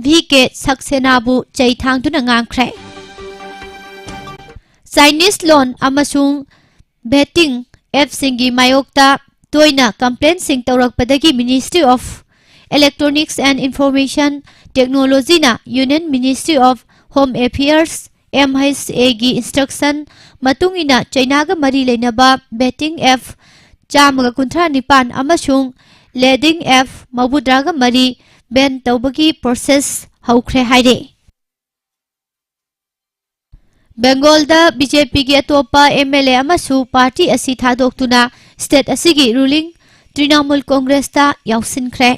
ꯚꯤ ꯀꯦ ꯁꯛꯁꯦꯅꯥꯕꯨ ꯆꯩ ꯊꯥꯡꯗꯨꯅ ꯉꯥꯡꯈ꯭ꯔꯦ꯫ ꯆꯥꯏꯅꯤꯁ ꯂꯣꯟ ꯑꯃꯁꯨꯡ ꯕꯦꯇꯤꯡ ꯑꯦꯐꯁꯤꯡꯒꯤ ꯃꯥꯌꯣꯛꯇ ꯇꯣꯏꯅ ꯀꯝꯄ꯭ꯂꯦꯟꯁꯤꯡ ꯇꯧꯔꯛꯄꯗꯒꯤ Ministry of Electronics and Information Technologyꯅ Union Ministry of Home Affairs, MHAꯒꯤ instruction ꯃꯇꯨꯡ ꯏꯟꯅ ꯆꯩꯅꯥꯒ ꯃꯔꯤ ꯂꯩꯅꯕ betting app ꯆꯥꯝꯃꯒ ꯀꯨꯟꯊ꯭ꯔꯥ ꯅꯤꯄꯥꯟ ꯑꯃꯁꯨꯡ ꯂꯦꯗꯤꯡ ꯑꯦꯞ ꯃꯧꯗ꯭ꯔꯥꯒ ꯃꯔꯤ ꯕꯦꯟ ꯇꯧꯕꯒꯤ ꯄ꯭ꯔꯣꯁꯦꯁ ꯍꯧꯈ꯭ꯔꯦ ꯍꯥꯏꯔꯦ꯫ ꯕꯦꯡꯒꯣꯜꯗ ꯕꯤ ꯖꯦ ꯄꯤꯒꯤ ꯑꯇꯣꯞꯄ ꯑꯦꯝ ꯑꯦꯜ ꯑꯦ ꯑꯃꯁꯨ ꯄꯥꯔꯇꯤ ꯑꯁꯤ ꯊꯥꯗꯣꯛꯇꯨꯅ ꯁ꯭ꯇꯦꯠ ꯑꯁꯤꯒꯤ ꯔꯨꯂꯤꯡ ꯇ꯭ꯔꯤꯅꯥꯃꯨꯜ ꯀꯣꯡꯒ꯭ꯔꯦꯁꯇ ꯌꯥꯎꯁꯤꯟꯈ꯭ꯔꯦ꯫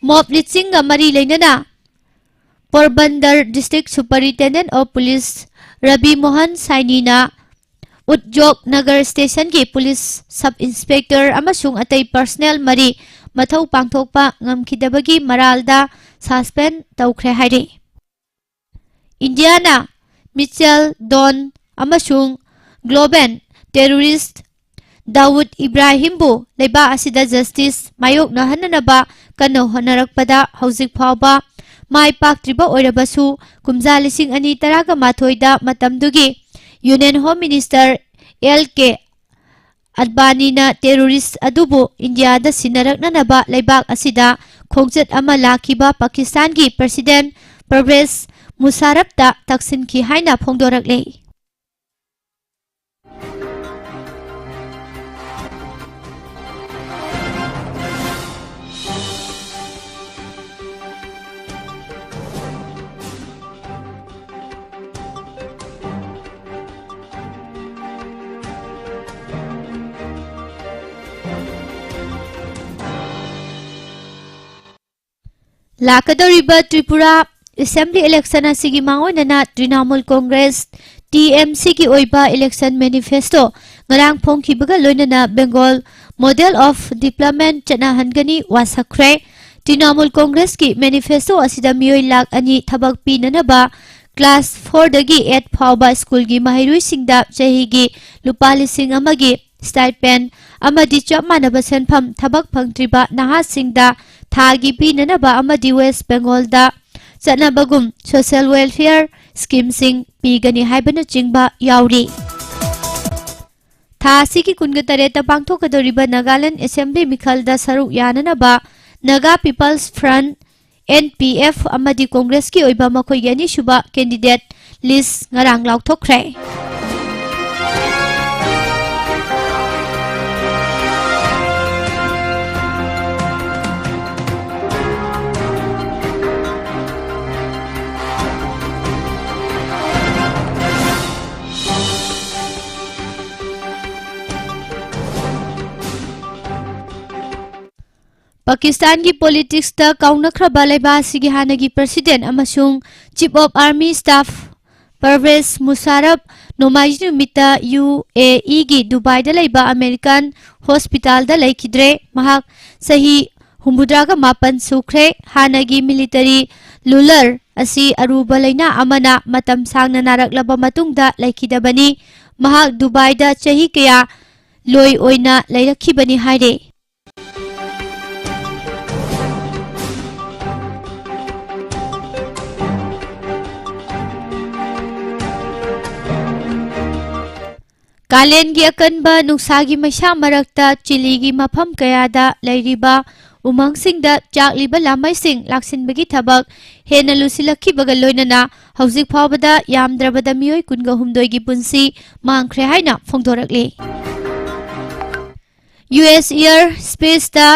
ꯃꯣꯕ ꯂꯤꯟꯆꯤꯡꯒ ꯃꯔꯤ ꯂꯩꯅꯅ Porbandar district superintendent of police Ravi Mohan ꯁꯥꯏꯅꯤꯅ ꯎꯗꯖꯣꯒ ꯅꯒꯔ ꯁ꯭ꯇꯦꯁꯟꯒꯤ ꯄꯨꯂꯤꯁ ꯁꯕ ꯏꯟꯁꯄꯦꯛꯇꯔ ꯑꯃꯁꯨꯡ ꯑꯇꯩ ꯄꯔꯁꯅꯦꯜ ꯃꯔꯤ ꯃꯊꯧ ꯄꯥꯡꯊꯣꯛꯄ ꯉꯝꯈꯤꯗꯕꯒꯤ ꯃꯔꯥꯜꯗ ꯁꯁꯄꯦꯟ ꯇꯧꯈ꯭ꯔꯦ ꯍꯥꯏꯔꯤ꯫ ꯏꯟꯗꯤꯌꯥꯅ ꯃꯤꯆꯦꯜ ꯗꯣꯟ ꯑꯃꯁꯨꯡ ꯒ꯭ꯂꯣꯕꯦꯟ ꯇꯦꯔꯣꯔꯤꯁ꯭ꯠ ꯗꯥꯎꯗ ꯏꯕ꯭ꯔꯥꯍꯤꯝꯕꯨ ꯂꯩꯕꯥꯛ ꯑꯁꯤꯗ ꯖꯁꯇꯤꯁ ꯃꯥꯌꯣꯛꯅꯍꯟꯅꯅꯕ ꯀꯟꯅ ꯍꯣꯠꯅꯔꯛꯄꯗ ꯍꯧꯖꯤꯛ ꯐꯥꯎꯕ ꯃꯥꯏ ꯄꯥꯛꯇ꯭ꯔꯤꯕ ꯑꯣꯏꯔꯕꯁꯨ, ꯀꯨꯝꯖꯥ ꯂꯤꯁꯤꯡ ꯑꯅꯤ ꯇꯔꯥꯒ ꯃꯥꯊꯣꯏꯗ ꯃꯇꯝꯗꯨꯒꯤ ꯌꯨꯅꯤꯌꯟ ꯍꯣꯝ ꯃꯤꯅꯤꯁꯇꯔ ꯑꯦꯜ ꯀꯦ ꯑꯗꯕꯥꯅꯤꯅ ꯇꯦꯔꯣꯔꯤꯁ꯭ꯠ ꯑꯗꯨꯕꯨ ꯏꯟꯗꯤꯌꯥꯗ ꯁꯤꯟꯅꯔꯛꯅꯅꯕ ꯂꯩꯕꯥꯛ ꯑꯁꯤꯗ ꯈꯣꯡꯆꯠ ꯑꯃ ꯂꯥꯛꯈꯤꯕ ꯄꯥꯀꯤꯁꯇꯥꯟꯒꯤ ꯄ꯭ꯔꯁꯤꯗꯦꯟꯠ ꯄꯔꯚꯦꯖ ꯃꯨꯁꯥꯔꯐꯇ ꯇꯛꯁꯤꯟꯈꯤ ꯍꯥꯏꯅ ꯐꯣꯡꯗꯣꯔꯛꯂꯦ꯫ ꯂꯥꯛꯀꯗꯧꯔꯤꯕ ꯇ꯭ꯔꯤꯄꯨꯔꯥ ꯑꯦꯁꯦꯝꯕ꯭ꯂꯤ ꯏꯂꯦꯛꯁꯟ ꯑꯁꯤꯒꯤ ꯃꯥꯡꯑꯣꯏꯅꯅ ꯇ꯭ꯔꯤꯅꯥꯃꯨꯜ ꯀꯣꯡꯒ꯭ꯔꯦꯁ, ꯇꯤ ꯑꯦꯝ ꯁꯤꯒꯤ ꯑꯣꯏꯕ ꯏꯂꯦꯛꯁꯟ ꯃꯦꯅꯤꯐꯦꯁꯇꯣ ꯉꯔꯥꯡ ꯐꯣꯡꯈꯤꯕꯒ ꯂꯣꯏꯅꯅ ꯕꯦꯡꯒꯣꯜ ꯃꯣꯗꯦꯜ ꯑꯣꯐ ꯗꯤꯕ꯭ꯂꯞꯃꯦꯟꯠ ꯆꯠꯅꯍꯟꯒꯅꯤ ꯋꯥꯁꯛꯈ꯭ꯔꯦ꯫ ꯇ꯭ꯔꯤꯅꯥꯃꯨꯜ ꯀꯣꯡꯒ꯭ꯔꯦꯁꯀꯤ ꯃꯦꯅꯤꯐꯦꯁꯇꯣ ꯑꯁꯤꯗ ꯃꯤꯑꯣꯏ ꯂꯥꯈ ꯑꯅꯤ ꯊꯕꯛ ꯄꯤꯅꯅꯕ, ꯀ꯭ꯂꯥꯁ ꯐꯣꯔꯗꯒꯤ ꯑꯦꯠ ꯐꯥꯎꯕ ꯁ꯭ꯀꯨꯜꯒꯤ ꯃꯍꯩꯔꯣꯏꯁꯤꯡꯗ ꯆꯍꯤꯒꯤ ꯂꯨꯄꯥ ꯂꯤꯁꯤꯡ ꯑꯃꯒꯤ ꯁ꯭ꯇꯥꯏꯄꯦꯟ ꯑꯃꯗꯤ ꯆꯞ ꯃꯥꯟꯅꯕ ꯁꯦꯟꯐꯝ ꯊꯕꯛ ꯐꯪꯗ꯭ꯔꯤꯕ ꯅꯍꯥꯁꯤꯡꯗ ꯊꯥꯒꯤ ꯄꯤꯅꯅꯕ ꯑꯃꯗꯤ ꯋꯦꯁ꯭ꯠ ꯕꯦꯡꯒꯣꯜꯗ ꯆꯠꯅꯕꯒꯨꯝ ꯁꯣꯁꯤꯌꯦꯜ ꯋꯦꯜꯐꯤꯌꯔ ꯁ꯭ꯀꯤꯝꯁꯤꯡ ꯄꯤꯒꯅꯤ ꯍꯥꯏꯕꯅꯆꯤꯡꯕ ꯌꯥꯎꯔꯤ꯫ ꯊꯥ ꯑꯁꯤꯒꯤ ꯀꯨꯟꯒ ꯇꯔꯦꯠꯇ ꯄꯥꯡꯊꯣꯛꯀꯗꯧꯔꯤꯕ ꯅꯥꯒꯥꯂꯦꯟ ꯑꯦꯁꯦꯝꯕ꯭ꯂꯤ ꯃꯤꯈꯜꯗ ꯁꯔꯨꯛ ꯌꯥꯅꯅꯕ Naga people's front, N P F, ꯑꯃꯗꯤ ꯀꯣꯡꯒ꯭ꯔꯦꯁꯀꯤ ꯑꯣꯏꯕ ꯃꯈꯣꯏꯒꯤ ꯑꯅꯤꯁꯨꯕ ꯀꯦꯟꯗꯤꯗꯦꯠ ꯂꯤꯁ ꯉꯔꯥꯡ ꯂꯥꯎꯊꯣꯛꯈ꯭ꯔꯦ꯫ ꯄꯥꯀꯤꯁꯇꯥꯟꯒꯤ ꯄꯣꯂꯤꯇꯤꯛꯁꯇ ꯀꯥꯎꯅꯈ꯭ꯔꯕ ꯂꯩꯕꯥꯛ ꯑꯁꯤꯒꯤ ꯍꯥꯟꯅꯒꯤ ꯄ꯭ꯔꯁꯤꯗꯦꯟꯠ ꯑꯃꯁꯨꯡ ꯆꯤꯐ ꯑꯣꯐ ꯑꯥꯔꯃꯤ ꯁ꯭ꯇꯥꯐ ꯄꯔꯚꯦꯖ ꯃꯨꯁꯥꯔꯐ ꯅꯣꯡꯃꯥꯏꯖꯤꯡ ꯅꯨꯃꯤꯠꯇ ꯌꯨ ꯑꯦ ꯏꯒꯤ ꯗꯨꯕꯥꯏꯗ ꯂꯩꯕ ꯑꯃꯦꯔꯤꯀꯥꯟ ꯍꯣꯁꯄꯤꯇꯥꯜꯗ ꯂꯩꯈꯤꯗ꯭ꯔꯦ꯫ ꯃꯍꯥꯛ ꯆꯍꯤ ꯍꯨꯝꯐꯨꯇꯔꯥꯒ ꯃꯥꯄꯟ ꯁꯨꯈ꯭ꯔꯦ꯫ ꯍꯥꯟꯅꯒꯤ ꯃꯤꯂꯤꯇꯔꯤ ꯔꯨꯂꯔ ꯑꯁꯤ ꯑꯔꯨꯕ ꯂꯩꯅꯥ ꯑꯃꯅ ꯃꯇꯝ ꯁꯥꯡꯅ ꯅꯥꯔꯛꯂꯕ ꯃꯇꯨꯡꯗ ꯂꯩꯈꯤꯗꯕꯅꯤ꯫ ꯃꯍꯥꯛ ꯗꯨꯕꯥꯏꯗ ꯆꯍꯤ ꯀꯌꯥ ꯂꯣꯏ ꯑꯣꯏꯅ ꯂꯩꯔꯛꯈꯤꯕꯅꯤ ꯍꯥꯏꯔꯦ꯫ ꯀꯥꯂꯦꯟꯒꯤ ꯑꯀꯟꯕ ꯅꯨꯡꯁꯥꯒꯤ ꯃꯩꯁꯥ ꯃꯔꯛꯇ ꯆꯤꯂꯤꯒꯤ ꯃꯐꯝ ꯀꯌꯥꯗ ꯂꯩꯔꯤꯕ ꯎꯃꯪꯁꯤꯡꯗ ꯆꯥꯛꯂꯤꯕ ꯂꯥꯃꯩꯁꯤꯡ ꯂꯥꯛꯁꯤꯟꯕꯒꯤ ꯊꯕꯛ ꯍꯦꯟꯅ ꯂꯨꯁꯤꯜꯂꯛꯈꯤꯕꯒ ꯂꯣꯏꯅꯅ ꯍꯧꯖꯤꯛ ꯐꯥꯎꯕꯗ ꯌꯥꯝꯗ꯭ꯔꯕꯗ ꯃꯤꯑꯣꯏ ꯀꯨꯟꯒ ꯍꯨꯝꯗꯣꯏꯒꯤ ꯄꯨꯟꯁꯤ ꯃꯥꯡꯈ꯭ꯔꯦ ꯍꯥꯏꯅ ꯐꯣꯡꯗꯣꯔꯛꯂꯤ꯫ ꯌꯨ ꯑꯦꯁ ꯏꯌꯔ ꯁ꯭ꯄꯦꯁꯇ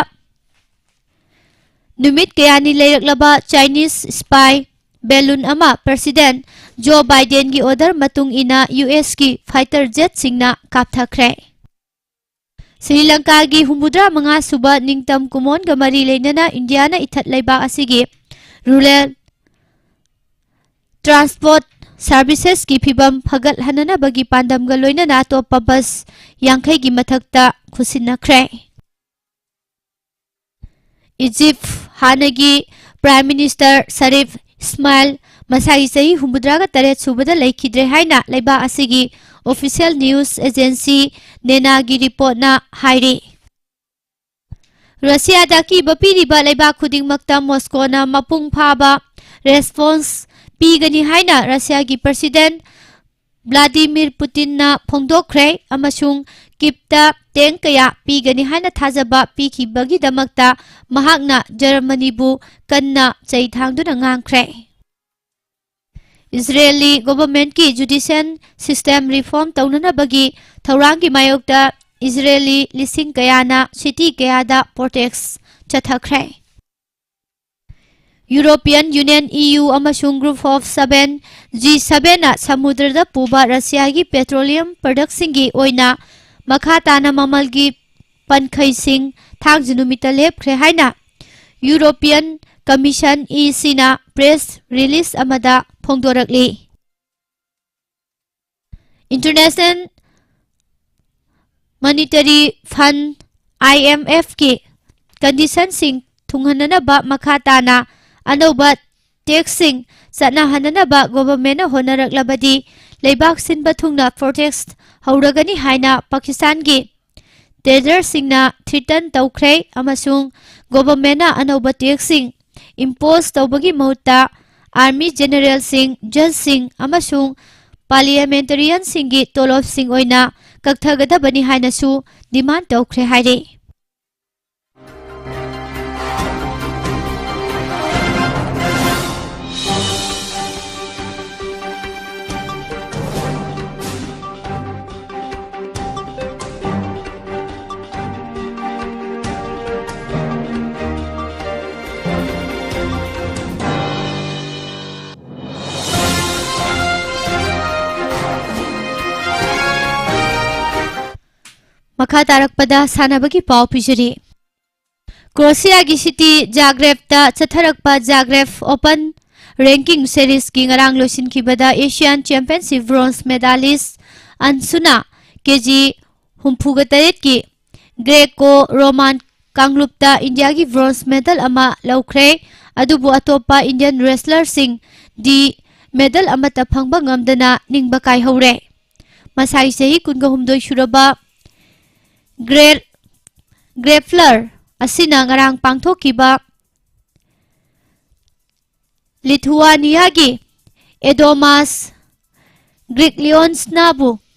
ꯅꯨꯃꯤꯠ ꯀꯌꯥꯅꯤ ꯂꯩꯔꯛꯂꯕ ꯆꯥꯏꯅꯤꯁ ꯁ꯭ꯄꯥꯏ ꯕꯦꯂꯨꯟ ꯑꯃ ꯄ꯭ꯔꯁꯤꯗꯦꯟꯠ ꯖꯣ ꯕꯥꯏꯗꯦꯟꯒꯤ ꯑꯣꯔꯗꯔ ꯃꯇꯨꯡ ꯏꯟꯅ ꯌꯨ ꯑꯦꯁꯀꯤ ꯐꯥꯏꯇꯔ ꯖꯦꯠꯁꯤꯡꯅ ꯀꯥꯞꯊꯈ꯭ꯔꯦ꯫ ꯁ꯭ꯔꯤ ꯂꯪꯀꯥꯒꯤ ꯍꯨꯝꯐꯨꯇꯔꯥ ꯃꯉꯥ ꯁꯨꯕ ꯅꯤꯡꯇꯝ ꯀꯨꯃꯣꯟꯒ ꯃꯔꯤ ꯂꯩꯅꯅ ꯏꯟꯗꯤꯌꯥꯅ ꯏꯊꯠ ꯂꯩꯕꯥꯛ ꯑꯁꯤꯒꯤ ꯔꯨꯔꯦꯜ ꯇ꯭ꯔꯥꯟꯁꯄꯣꯔꯠ ꯁꯥꯔꯚꯤꯁꯦꯁꯀꯤ ꯐꯤꯚꯝ ꯐꯒꯠꯍꯟꯅꯅꯕꯒꯤ ꯄꯥꯟꯗꯝꯒ ꯂꯣꯏꯅꯅ ꯑꯇꯣꯞꯄ ꯕꯁ ꯌꯥꯡꯈꯩꯒꯤ ꯃꯊꯛꯇ ꯈꯨꯠꯁꯤꯟꯅꯈ꯭ꯔꯦ꯫ ꯏꯖꯤꯞ ꯍꯥꯟꯅꯒꯤ ꯄ꯭ꯔꯥꯏꯝ ꯃꯤꯅꯤꯁꯇꯔ ꯁꯔꯤꯐ ꯏꯁꯃꯥꯏꯜ ꯃꯁꯥꯒꯤ ꯆꯍꯤ ꯍꯨꯝꯐꯨꯇꯔꯥꯒ ꯇꯔꯦꯠ ꯁꯨꯕꯗ ꯂꯩꯈꯤꯗ꯭ꯔꯦ ꯍꯥꯏꯅ ꯂꯩꯕꯥꯛ ꯑꯁꯤꯒꯤ ꯑꯣꯐꯤꯁꯤꯌꯦꯜ ꯅ꯭ꯌꯨꯁ ꯑꯦꯖꯦꯟꯁꯤ ꯅꯦꯅꯥꯒꯤ ꯔꯤꯄꯣꯔꯠꯅ ꯍꯥꯏꯔꯤ꯫ ꯔꯁꯤꯌꯥꯗ ꯑꯀꯤꯕ ꯄꯤꯔꯤꯕ ꯂꯩꯕꯥꯛ ꯈꯨꯗꯤꯡꯃꯛꯇ ꯃꯣꯁꯀꯣꯅ ꯃꯄꯨꯡ ꯐꯥꯕ ꯔꯦꯁꯄꯣꯟꯁ ꯄꯤꯒꯅꯤ ꯍꯥꯏꯅ ꯔꯁꯤꯌꯥꯒꯤ ꯄ꯭ꯔꯁꯤꯗꯦꯟꯠ ꯕ꯭ꯂꯥꯗꯤꯃꯤꯔ ꯄꯨꯇꯤꯟꯅ ꯐꯣꯡꯗꯣꯛꯈ꯭ꯔꯦ ꯑꯃꯁꯨꯡ ꯀꯤꯞꯇ ꯇꯦꯡ ꯀꯌꯥ ꯄꯤꯒꯅꯤ ꯍꯥꯏꯅ ꯊꯥꯖꯕ ꯄꯤꯈꯤꯕꯒꯤꯗꯃꯛꯇ ꯃꯍꯥꯛꯅ ꯖꯔꯃꯅꯤꯕꯨ ꯀꯟꯅ ꯆꯩ ꯊꯥꯡꯗꯨꯅ ꯉꯥꯡꯈ꯭ꯔꯦ꯫ ꯏꯖꯔꯦꯂꯤ ꯒꯣꯚꯔꯟꯃꯦꯟꯠꯀꯤ ꯖꯨꯗꯤꯁꯤꯌꯦꯜ ꯁꯤꯁꯇꯦꯝ ꯔꯤꯐꯣꯔꯝ ꯇꯧꯅꯅꯕꯒꯤ ꯊꯧꯔꯥꯡꯒꯤ ꯃꯥꯌꯣꯛꯇ ꯏꯖꯔꯦꯂꯤ ꯂꯤꯁꯤꯡ ꯀꯌꯥꯅ ꯁꯤꯇꯤ ꯀꯌꯥꯗ protest ꯆꯠꯊꯈ꯭ꯔꯦ꯫ European union, E U, ꯑꯃꯁꯨꯡ Group of Seven, ꯖꯤ ꯁꯚꯦꯟꯅ ꯁꯃꯨꯗ꯭ꯔꯗ ꯄꯨꯕ ꯔꯁꯤꯌꯥꯒꯤ ꯄꯦꯇ꯭ꯔꯣꯂꯤꯌꯝ ꯄ꯭ꯔꯗꯛꯁꯤꯡꯒꯤ ꯑꯣꯏꯅ ꯃꯈꯥ ꯇꯥꯅ ꯃꯃꯜꯒꯤ ꯄꯟꯈꯩꯁꯤꯡ ꯊꯥꯡꯖ ꯅꯨꯃꯤꯠꯇ ꯂꯦꯞꯈ꯭ꯔꯦ ꯍꯥꯏꯅ ꯌꯨꯔꯣꯄꯤꯌꯟ ꯀꯃꯤꯁꯟ, ꯏ ꯁꯤꯅ, ꯄ꯭ꯔꯦꯁ ꯔꯤꯂꯤꯖ ꯑꯃꯗ ꯐꯣꯡꯗꯣꯔꯛꯂꯤ꯫ ꯏꯟꯇꯔꯅꯦꯁꯅꯦꯜ ꯃꯣꯅꯤꯇꯔꯤ ꯐꯟ, ꯑꯥꯏ ꯑꯦꯝ ꯑꯦꯐꯀꯤ ꯀꯟꯗꯤꯁꯟꯁꯤꯡ ꯊꯨꯡꯍꯟꯅꯅꯕ ꯃꯈꯥ ꯇꯥꯅ ꯑꯅꯧꯕ ꯇꯦꯛꯁꯁꯤꯡ ꯆꯠꯅꯍꯟꯅꯅꯕ ꯒꯣꯚꯔꯟꯃꯦꯟꯠꯅ ꯍꯣꯠꯅꯔꯛꯂꯕꯗꯤ ꯂꯩꯕꯥꯛ ꯁꯤꯟꯕ ꯊꯨꯡꯅ ꯄ꯭ꯔꯣꯇꯦꯁ ꯍꯧꯔꯒꯅꯤ ꯍꯥꯏꯅ ꯄꯥꯀꯤꯁꯇꯥꯟꯒꯤ ꯇ꯭ꯔꯦꯗꯔꯁꯤꯡꯅ ꯊ꯭ꯔꯤꯇꯟ ꯇꯧꯈ꯭ꯔꯦ ꯑꯃꯁꯨꯡ ꯒꯣꯚꯔꯟꯃꯦꯟꯠꯅ ꯑꯅꯧꯕ ꯇꯦꯛꯁꯁꯤꯡ ꯏꯝꯄꯣꯖ ꯇꯧꯕꯒꯤ ꯃꯍꯨꯠꯇ ꯑꯥꯔꯃꯤ ꯖꯦꯅꯔꯦꯜꯁꯤꯡ, ꯖꯖꯁꯤꯡ ꯑꯃꯁꯨꯡ ꯄꯥꯔꯂꯤꯌꯥꯃꯦꯟꯇꯔꯤꯌꯟꯁꯤꯡꯒꯤ ꯇꯣꯂꯣꯞꯁꯤꯡ ꯑꯣꯏꯅ ꯀꯛꯊꯒꯗꯕꯅꯤ ꯍꯥꯏꯅꯁꯨ ꯗꯤꯃꯥꯟ ꯇꯧꯈ꯭ꯔꯦ ꯍꯥꯏꯔꯤ꯫ ꯃꯈꯥ ꯇꯥꯔꯛꯄꯗ ꯁꯥꯟꯅꯕꯒꯤ ꯄꯥꯎ ꯄꯤꯖꯔꯤ꯫ ꯀ꯭ꯔꯣꯁꯤꯌꯥꯒꯤ ꯁꯤꯇꯤ ꯖꯥꯒ꯭ꯔꯦꯕꯇ ꯆꯠꯊꯔꯛꯄ ꯖꯥꯒ꯭ꯔꯦꯕ ꯑꯣꯄꯟ ꯔꯦꯡꯀꯤꯡ ꯁꯦꯔꯤꯖꯀꯤ ꯉꯔꯥꯡ ꯂꯣꯏꯁꯤꯟꯈꯤꯕꯗ ꯑꯦꯁꯤꯌꯥꯟ ꯆꯦꯝꯄꯤꯌꯟꯁꯤꯞ ꯕ꯭ꯔꯣꯟꯖ ꯃꯦꯗꯥꯂꯤꯁ ꯑꯟꯁꯨꯅꯥ ꯀꯦ ꯖꯤ ꯍꯨꯝꯐꯨꯒ ꯇꯔꯦꯠꯀꯤ ꯒ꯭ꯔꯦꯀꯣ ꯔꯣꯃꯥꯟ ꯀꯥꯡꯂꯨꯞꯇ ꯏꯟꯗꯤꯌꯥꯒꯤ ꯕ꯭ꯔꯣꯟꯖ ꯃꯦꯗꯜ ꯑꯃ ꯂꯧꯈ꯭ꯔꯦ꯫ ꯑꯗꯨꯕꯨ ꯑꯇꯣꯞꯄ ꯏꯟꯗꯤꯌꯟ ꯔꯦꯁꯂꯔꯁꯤꯡꯗꯤ ꯃꯦꯗꯜ ꯑꯃꯠꯇ ꯐꯪꯕ ꯉꯝꯗꯅ ꯅꯤꯡꯕ ꯀꯥꯏꯍꯧꯔꯦ꯫ ꯃꯁꯥꯒꯤ ꯆꯍꯤ ꯀꯨꯟꯒ ꯍꯨꯝꯗꯣꯏ ꯁꯨꯔꯕ ꯒ꯭ꯔꯦꯠ ꯒ꯭ꯔꯦꯞꯂꯔ ꯑꯁꯤꯅ ꯉꯔꯥꯡ ꯄꯥꯡꯊꯣꯛꯈꯤꯕ ꯂꯤꯊꯨꯋꯥꯅꯤꯌꯥꯒꯤ ꯑꯦꯗꯣꯃꯥꯁ ꯒ꯭ꯔꯤꯛ ꯂꯤꯑꯣꯟꯁꯅꯕꯨ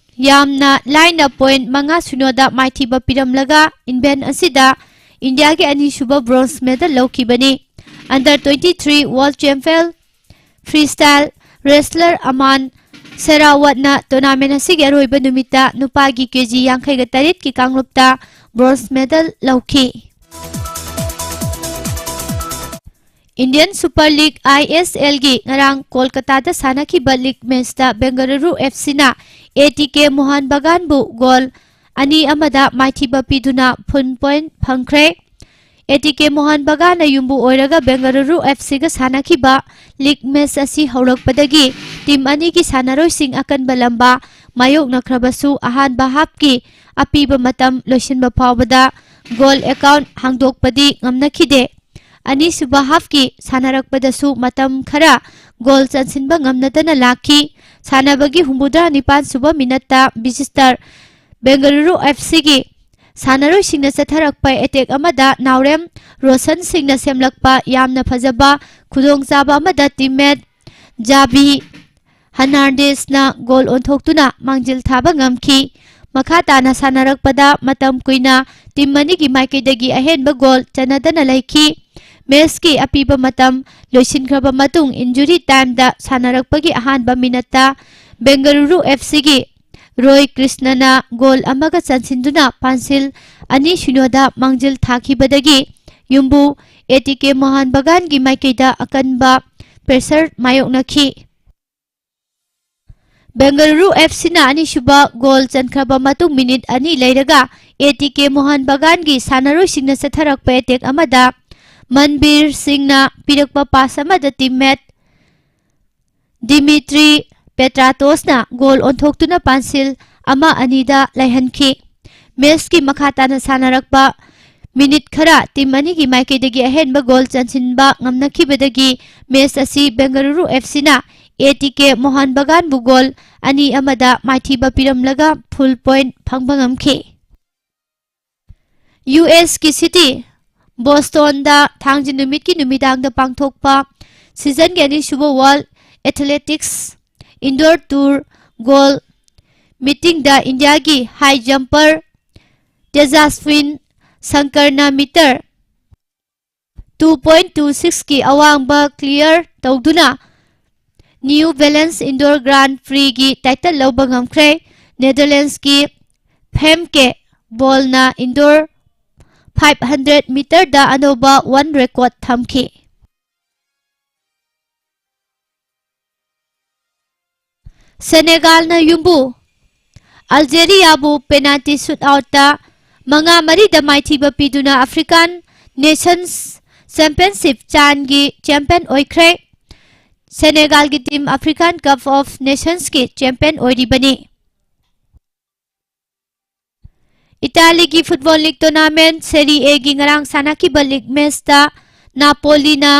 ꯌꯥꯝꯅ ꯂꯥꯏꯅ ꯄꯣꯏꯟꯠ ꯃꯉꯥ ꯁꯤꯅꯣꯗ ꯃꯥꯏꯊꯤꯕ ꯄꯤꯔꯝꯂꯒ ꯏꯚꯦꯟꯠ ꯑꯁꯤꯗ ꯏꯟꯗꯤꯌꯥꯒꯤ ꯑꯅꯤꯁꯨꯕ ꯕ꯭ꯔꯣꯟꯖ ꯃꯦꯗꯜ ꯂꯧꯈꯤꯕꯅꯤ꯫ Under twenty three world champion freestyle wrestler Aman ꯁꯦꯔꯥꯋꯠꯅ ꯇꯣꯔꯅꯥꯃꯦꯟꯠ ꯑꯁꯤꯒꯤ ꯑꯔꯣꯏꯕ ꯅꯨꯃꯤꯠꯇ ꯅꯨꯄꯥꯒꯤ ꯀꯦ ꯖꯤ ꯌꯥꯡꯈꯩꯒ ꯇꯔꯦꯠꯀꯤ ꯀꯥꯡꯂꯨꯞꯇ ꯕ꯭ꯔꯣꯟꯖ ꯃꯦꯗꯜ ꯂꯧꯈꯤ꯫ Indian super league, I S ꯑꯦꯜꯒꯤ ꯉꯔꯥꯡ ꯀꯣꯜꯀꯇꯥꯗ ꯁꯥꯟꯅꯈꯤꯕ ꯂꯤꯒ ꯃꯦꯆꯇ ꯕꯦꯡꯒꯂꯨꯔꯨ ꯑꯦꯐ ꯁꯤꯅ ꯑꯦ ꯇꯤ ꯀꯦ ꯃꯣꯍꯟ ꯕꯒꯥꯟꯕꯨ ꯒꯣꯜ ꯑꯅꯤ ꯑꯃꯗ ꯃꯥꯏꯊꯤꯕ ꯄꯤꯗꯨꯅ ꯐꯨꯜ ꯄꯣꯏꯟꯠ ꯐꯪꯈ꯭ꯔꯦ꯫ ꯑꯦ ꯇꯤ ꯀꯦ ꯃꯣꯍꯟ ꯕꯒꯥꯟꯅ ꯌꯨꯝꯕꯨ ꯑꯣꯏꯔꯒ ꯕꯦꯡꯒꯂꯨꯔꯨ ꯑꯦꯐ ꯁꯤꯒ ꯁꯥꯟꯅꯈꯤꯕ ꯂꯤꯒ ꯃꯦꯆ ꯑꯁꯤ ꯍꯧꯔꯛꯄꯗꯒꯤ ꯇꯤꯝ ꯑꯅꯤꯒꯤ ꯁꯥꯟꯅꯔꯣꯏꯁꯤꯡ ꯑꯀꯟꯕ ꯂꯝꯕꯥ ꯃꯥꯌꯣꯛꯅꯈ꯭ꯔꯕꯁꯨ, ꯑꯍꯥꯟꯕ ꯍꯥꯐꯀꯤ ꯑꯄꯤꯕ ꯃꯇꯝ ꯂꯣꯏꯁꯤꯟꯕ ꯐꯥꯎꯕꯗ ꯒꯣꯜ ꯑꯦꯀꯥꯎꯟꯠ ꯍꯥꯡꯗꯣꯛꯄꯗꯤ ꯉꯝꯅꯈꯤꯗꯦ꯫ ꯑꯅꯤꯁꯨꯕ ꯍꯥꯐꯀꯤ ꯁꯥꯟꯅꯔꯛꯄꯗꯁꯨ ꯃꯇꯝ ꯈꯔ ꯒꯣꯜ ꯆꯟꯁꯤꯟꯕ ꯉꯝꯅꯗꯅ ꯂꯥꯛꯈꯤ꯫ ꯁꯥꯟꯅꯕꯒꯤ ꯍꯨꯝꯐꯨꯇꯔꯥ ꯅꯤꯄꯥꯟ ꯁꯨꯕ ꯃꯤꯅꯠꯇ ꯕꯤꯖꯤꯇꯔ ꯕꯦꯡꯒꯂꯨꯔꯨ ꯑꯦꯐ ꯁꯤꯒꯤ ꯁꯥꯟꯅꯔꯣꯏꯁꯤꯡꯅ ꯆꯠꯊꯔꯛꯄ ꯑꯦꯇꯦꯛ ꯑꯃꯗ ꯅꯥꯎꯔꯦꯝ ꯔꯣꯁꯟ ꯁꯤꯡꯅ ꯁꯦꯝꯂꯛꯄ ꯌꯥꯝꯅ ꯐꯖꯕ ꯈꯨꯗꯣꯡꯆꯥꯕ ꯑꯃꯗ ꯇꯤꯝꯃꯦꯠ ꯖꯥꯕꯤ ꯍꯔꯅꯥꯟꯗꯦꯁꯅ ꯒꯣꯜ ꯑꯣꯟꯊꯣꯛꯇꯨꯅ ꯃꯥꯡꯖꯤꯜ ꯊꯥꯕ ꯉꯝꯈꯤ꯫ ꯃꯈꯥ ꯇꯥꯅ ꯁꯥꯟꯅꯔꯛꯄꯗ ꯃꯇꯝ ꯀꯨꯏꯅ ꯇꯤꯝ ꯑꯅꯤꯒꯤ ꯃꯥꯏꯀꯩꯗꯒꯤ ꯑꯍꯦꯟꯕ ꯒꯣꯜ ꯆꯟꯅꯗꯅ ꯂꯩꯈꯤ꯫ ꯃꯦꯆꯀꯤ ꯑꯄꯤꯕ ꯃꯇꯝ ꯂꯣꯏꯁꯤꯟꯈ꯭ꯔꯕ ꯃꯇꯨꯡ ꯏꯟꯖꯨꯔꯤ ꯇꯥꯏꯝꯗ ꯁꯥꯟꯅꯔꯛꯄꯒꯤ ꯑꯍꯥꯟꯕ ꯃꯤꯅꯠꯇ ꯕꯦꯡꯒꯂꯨꯔꯨ ꯑꯦꯐ ꯁꯤꯒꯤ ꯔꯣꯏ ꯀ꯭ꯔꯤꯁꯅꯅ ꯒꯣꯜ ꯑꯃꯒ ꯆꯟꯁꯤꯟꯗꯨꯅ ꯄꯥꯟꯁꯤꯜ ꯑꯅꯤ ꯁꯤꯅꯣꯗ ꯃꯥꯡꯖꯤꯜ ꯊꯥꯈꯤꯕꯗꯒꯤ ꯌꯨꯝꯕꯨ ꯑꯦ ꯇꯤ ꯀꯦ ꯃꯣꯍꯟ ꯕꯒꯥꯟꯒꯤ ꯃꯥꯏꯀꯩꯗ ꯑꯀꯟꯕ ꯄ꯭ꯔꯦꯁꯔ ꯃꯥꯌꯣꯛꯅꯈꯤ꯫ ꯕꯦꯡꯒꯂꯨꯔꯨ ꯑꯦꯐ ꯁꯤꯅ ꯑꯅꯤꯁꯨꯕ ꯒꯣꯜ ꯆꯟꯈ꯭ꯔꯕ ꯃꯇꯨꯡ ꯃꯤꯅꯤꯠ ꯑꯅꯤ ꯂꯩꯔꯒ ꯑꯦ ꯇꯤ ꯀꯦ ꯃꯣꯍꯟ ꯕꯒꯥꯟꯒꯤ ꯁꯥꯟꯅꯔꯣꯏꯁꯤꯡꯅ ꯆꯠꯊꯔꯛꯄ ꯑꯦꯇꯦꯛ ꯑꯃꯗ ꯃꯟꯕꯤꯔ ꯁꯤꯡꯅ ꯄꯤꯔꯛꯄ ꯄꯥꯁ ꯑꯃꯗ ꯇꯤꯝꯃꯦꯠ ꯗꯤꯃꯤꯇ꯭ꯔꯤ ꯄꯦꯇ꯭ꯔꯥꯇꯣꯁꯅ ꯒꯣꯜ ꯑꯣꯟꯊꯣꯛꯇꯨꯅ ꯄꯥꯟꯁꯤꯜ ꯑꯃ ꯑꯅꯤꯗ ꯂꯩꯍꯟꯈꯤ꯫ ꯃꯦꯆꯀꯤ ꯃꯈꯥ ꯇꯥꯅ ꯁꯥꯟꯅꯔꯛꯄ ꯃꯤꯅꯤꯠ ꯈꯔ ꯇꯤꯝ ꯑꯅꯤꯒꯤ ꯃꯥꯏꯀꯩꯗꯒꯤ ꯑꯍꯦꯟꯕ ꯒꯣꯜ ꯆꯟꯁꯤꯟꯕ ꯉꯝꯅꯈꯤꯕꯗꯒꯤ ꯃꯦꯆ ꯑꯁꯤ ꯕꯦꯡꯒꯂꯨꯔꯨ ꯑꯦꯐ ꯁꯤꯅ ꯑꯦ ꯇꯤ ꯀꯦ ꯃꯣꯍꯟ ꯕꯒꯥꯟꯕꯨ ꯒꯣꯜ ꯑꯅꯤ ꯑꯃꯗ ꯃꯥꯏꯊꯤꯕ ꯄꯤꯔꯝꯂꯒ ꯐꯨꯜ ꯄꯣꯏꯟꯠ ꯐꯪꯕ ꯉꯝꯈꯤ꯫ ꯌꯨ ꯑꯦꯁꯀꯤ ꯁꯤꯇꯤ ꯕꯣꯁꯇꯣꯟꯗ ꯊꯥꯡꯖ ꯅꯨꯃꯤꯠꯀꯤ ꯅꯨꯃꯤꯗꯥꯡꯗ ꯄꯥꯡꯊꯣꯛꯄ ꯁꯤꯖꯟꯒꯤ ꯑꯅꯤꯁꯨꯕ world athletics indoor tour gold. ꯃꯤꯇꯤꯡꯗ ꯏꯟꯗꯤꯌꯥꯒꯤ ꯍꯥꯏ ꯖꯝꯄꯔ ꯇꯦꯖꯥꯁ꯭ꯋꯤꯟ ꯁꯪꯀꯔꯅ ꯃꯤꯇꯔ ꯇꯨ ꯄꯣꯏꯟ ꯇꯨ ꯁꯤꯛꯁꯀꯤ ꯑꯋꯥꯡꯕ ꯀ꯭ꯂꯤꯌꯔ ꯇꯧꯗꯨꯅ ꯅ꯭ꯌꯨ ꯕꯦꯂꯦꯟꯁ ꯏꯟꯗꯣꯔ ꯒ꯭ꯔꯥꯟ ꯄ꯭ꯔꯤꯒꯤ ꯇꯥꯏꯇꯜ ꯂꯧꯕ ꯉꯝꯈ꯭ꯔꯦ꯫ ꯅꯦꯗꯔꯂꯦꯟꯁꯀꯤ ꯐꯦꯝꯀꯦ ꯕꯣꯜꯅ ꯏꯟꯗꯣꯔ ꯐꯥꯏꯚ ꯍꯟꯗ꯭ꯔꯦꯠ ꯃꯤꯇꯔꯗ ꯑꯅꯧꯕ ꯋꯥꯔꯜ ꯔꯦꯀꯣꯔꯗ ꯊꯝꯈꯤ꯫ ꯁꯦꯅꯦꯒꯥꯜꯅ ꯌꯨꯝꯕꯨ ꯑꯜꯖꯦꯔꯤꯌꯥꯕꯨ ꯄꯦꯅꯥꯜꯇꯤ ꯁꯨꯠꯑꯥꯎꯠꯇ ꯃꯉꯥ ꯃꯔꯤꯗ ꯃꯥꯏꯊꯤꯕ ꯄꯤꯗꯨꯅ ꯑꯐ꯭ꯔꯤꯀꯥꯟ ꯅꯦꯁꯟꯁ ꯆꯦꯝꯄꯤꯌꯟꯁꯤꯞ ꯆꯥꯟꯒꯤ ꯆꯦꯝꯄꯤꯌꯟ ꯑꯣꯏꯈ꯭ꯔꯦ꯫ ꯁꯦꯅꯦꯒꯥꯜꯒꯤ ꯇꯤꯝ ꯑꯐ꯭ꯔꯤꯀꯥꯟ ꯀꯞ ꯑꯣꯐ ꯅꯦꯁꯟꯁꯀꯤ ꯆꯦꯝꯄꯤꯌꯟ ꯑꯣꯏꯔꯤꯕꯅꯤ꯫ ꯏꯇꯥꯂꯤꯒꯤ ꯐꯨꯠꯕꯣꯜ ꯂꯤꯒ ꯇꯣꯔꯅꯥꯃꯦꯟꯠ ꯁꯦꯔꯤ ꯑꯦꯒꯤ ꯉꯔꯥꯡ ꯁꯥꯟꯅꯈꯤꯕ ꯂꯤꯒ ꯃꯦꯆꯇ ꯅꯥꯄꯣꯂꯤꯅ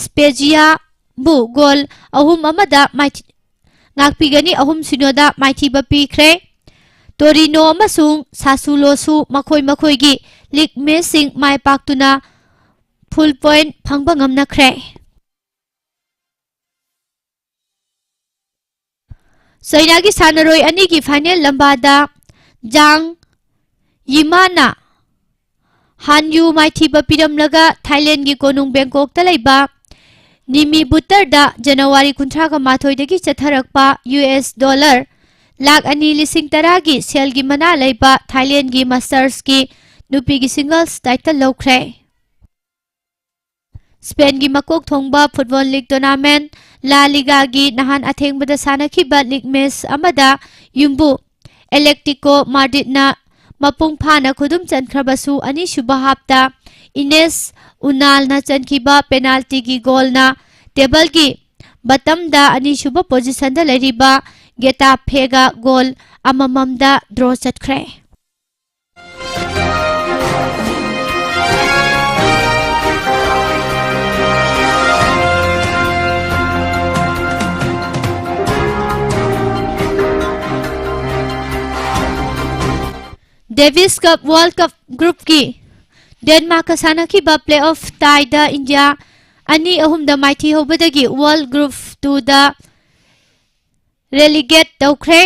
ꯁ꯭ꯄꯦꯖꯤꯌꯥꯕꯨ ꯒꯣꯜ ꯑꯍꯨꯝ ꯑꯃꯗ ꯃꯥꯏꯊꯤ-, ꯉꯥꯛꯄꯤꯒꯅꯤ ꯑꯍꯨꯝ ꯁꯤꯅꯣꯗ ꯃꯥꯏꯊꯤꯕ ꯄꯤꯈ꯭ꯔꯦ꯫ ꯇꯣꯔꯤꯅꯣ ꯑꯃꯁꯨꯡ ꯁꯥꯁꯨꯂꯣꯁꯨ ꯃꯈꯣꯏ ꯃꯈꯣꯏꯒꯤ ꯂꯤꯒ ꯃꯦꯆꯁꯤꯡ ꯃꯥꯏ ꯄꯥꯛꯇꯨꯅ ꯐꯨꯜ ꯄꯣꯏꯟꯠ ꯐꯪꯕ ꯉꯝꯅꯈ꯭ꯔꯦ꯫ ꯆꯩꯅꯥꯒꯤ ꯁꯥꯟꯅꯔꯣꯏ ꯑꯅꯤꯒꯤ ꯐꯥꯏꯅꯦꯜ ꯂꯝꯕꯥꯗ ꯖꯥꯡ ꯌꯤꯃꯥꯅ ꯍꯥꯟ ꯌꯨ ꯃꯥꯏꯊꯤꯕ ꯄꯤꯔꯝꯂꯒ ꯊꯥꯏꯂꯦꯟꯒꯤ ꯀꯣꯅꯨꯡ ꯕꯦꯡꯀꯣꯛꯇ ꯂꯩꯕ ꯅꯤꯃꯤ ꯕꯨꯇꯔꯗ ꯖꯅꯋꯥꯔꯤ ꯀꯨꯟꯊ꯭ꯔꯥꯒ ꯃꯥꯊꯣꯏꯗꯒꯤ ꯆꯠꯊꯔꯛꯄ ꯌꯨ ꯑꯦꯁ ꯗꯣꯂꯔ ꯂꯥꯈ ꯑꯅꯤ ꯂꯤꯁꯤꯡ ꯇꯔꯥꯒꯤ ꯁꯦꯜꯒꯤ ꯃꯅꯥ ꯂꯩꯕ ꯊꯥꯏꯂꯦꯟꯒꯤ ꯃꯥꯁꯇꯔꯁꯀꯤ ꯅꯨꯄꯤꯒꯤ ꯁꯤꯡꯒꯜꯁ ꯇꯥꯏꯇꯜ ꯂꯧꯈ꯭ꯔꯦ꯫ ꯁ꯭ꯄꯦꯟꯒꯤ ꯃꯀꯣꯛ ꯊꯣꯡꯕ ꯐꯨꯠꯕꯣꯜ ꯂꯤꯒ ꯇꯣꯔꯅꯥꯃꯦꯟꯠ ꯂꯥ ꯂꯤꯒꯥꯒꯤ ꯅꯍꯥꯟ ꯑꯊꯦꯡꯕꯗ ꯁꯥꯟꯅꯈꯤꯕ ꯂꯤꯒ ꯃꯦꯆ ꯑꯃꯗ ꯌꯨꯝꯕꯨ ꯑꯦꯂꯦꯛꯇꯤꯀꯣ ꯃꯥꯗ꯭ꯔꯤꯠꯅ ꯃꯄꯨꯡ ꯐꯥꯅ ꯈꯨꯗꯨꯝ ꯆꯟꯈ꯭ꯔꯕꯁꯨ, ꯑꯅꯤꯁꯨꯕ ꯍꯥꯞꯇ ꯏꯅꯦꯁ ꯎꯅꯥꯜꯅ ꯆꯟꯈꯤꯕ ꯄꯦꯅꯥꯜꯇꯤꯒꯤ ꯒꯣꯜꯅ ꯇꯦꯕꯜꯒꯤ ꯕꯇꯝꯗ ꯑꯅꯤꯁꯨꯕ ꯄꯣꯖꯤꯁꯟꯗ ꯂꯩꯔꯤꯕ ꯒꯦꯇꯥꯐꯦꯒ ꯒꯣꯜ ꯑꯃꯃꯝꯗ ꯗ꯭ꯔꯣ ꯆꯠꯈ꯭ꯔꯦ꯫ ꯗꯦꯕꯤꯁ ꯀꯞ ꯋꯥꯔꯜ ꯀꯞ ꯒ꯭ꯔꯨꯞꯀꯤ ꯗꯦꯟꯃꯥꯔꯛꯀ ꯁꯥꯟꯅꯈꯤꯕ ꯄ꯭ꯂꯦ ꯑꯣꯐ ꯇꯥꯏꯗ ꯏꯟꯗꯤꯌꯥ ꯑꯅꯤ ꯑꯍꯨꯝꯗ ꯃꯥꯏꯊꯤꯍꯧꯕꯗꯒꯤ ꯋꯥꯔꯜ ꯒ꯭ꯔꯨꯞ ꯇꯨꯗ ꯔꯦꯂꯤꯒꯦꯠ ꯇꯧꯈ꯭ꯔꯦ꯫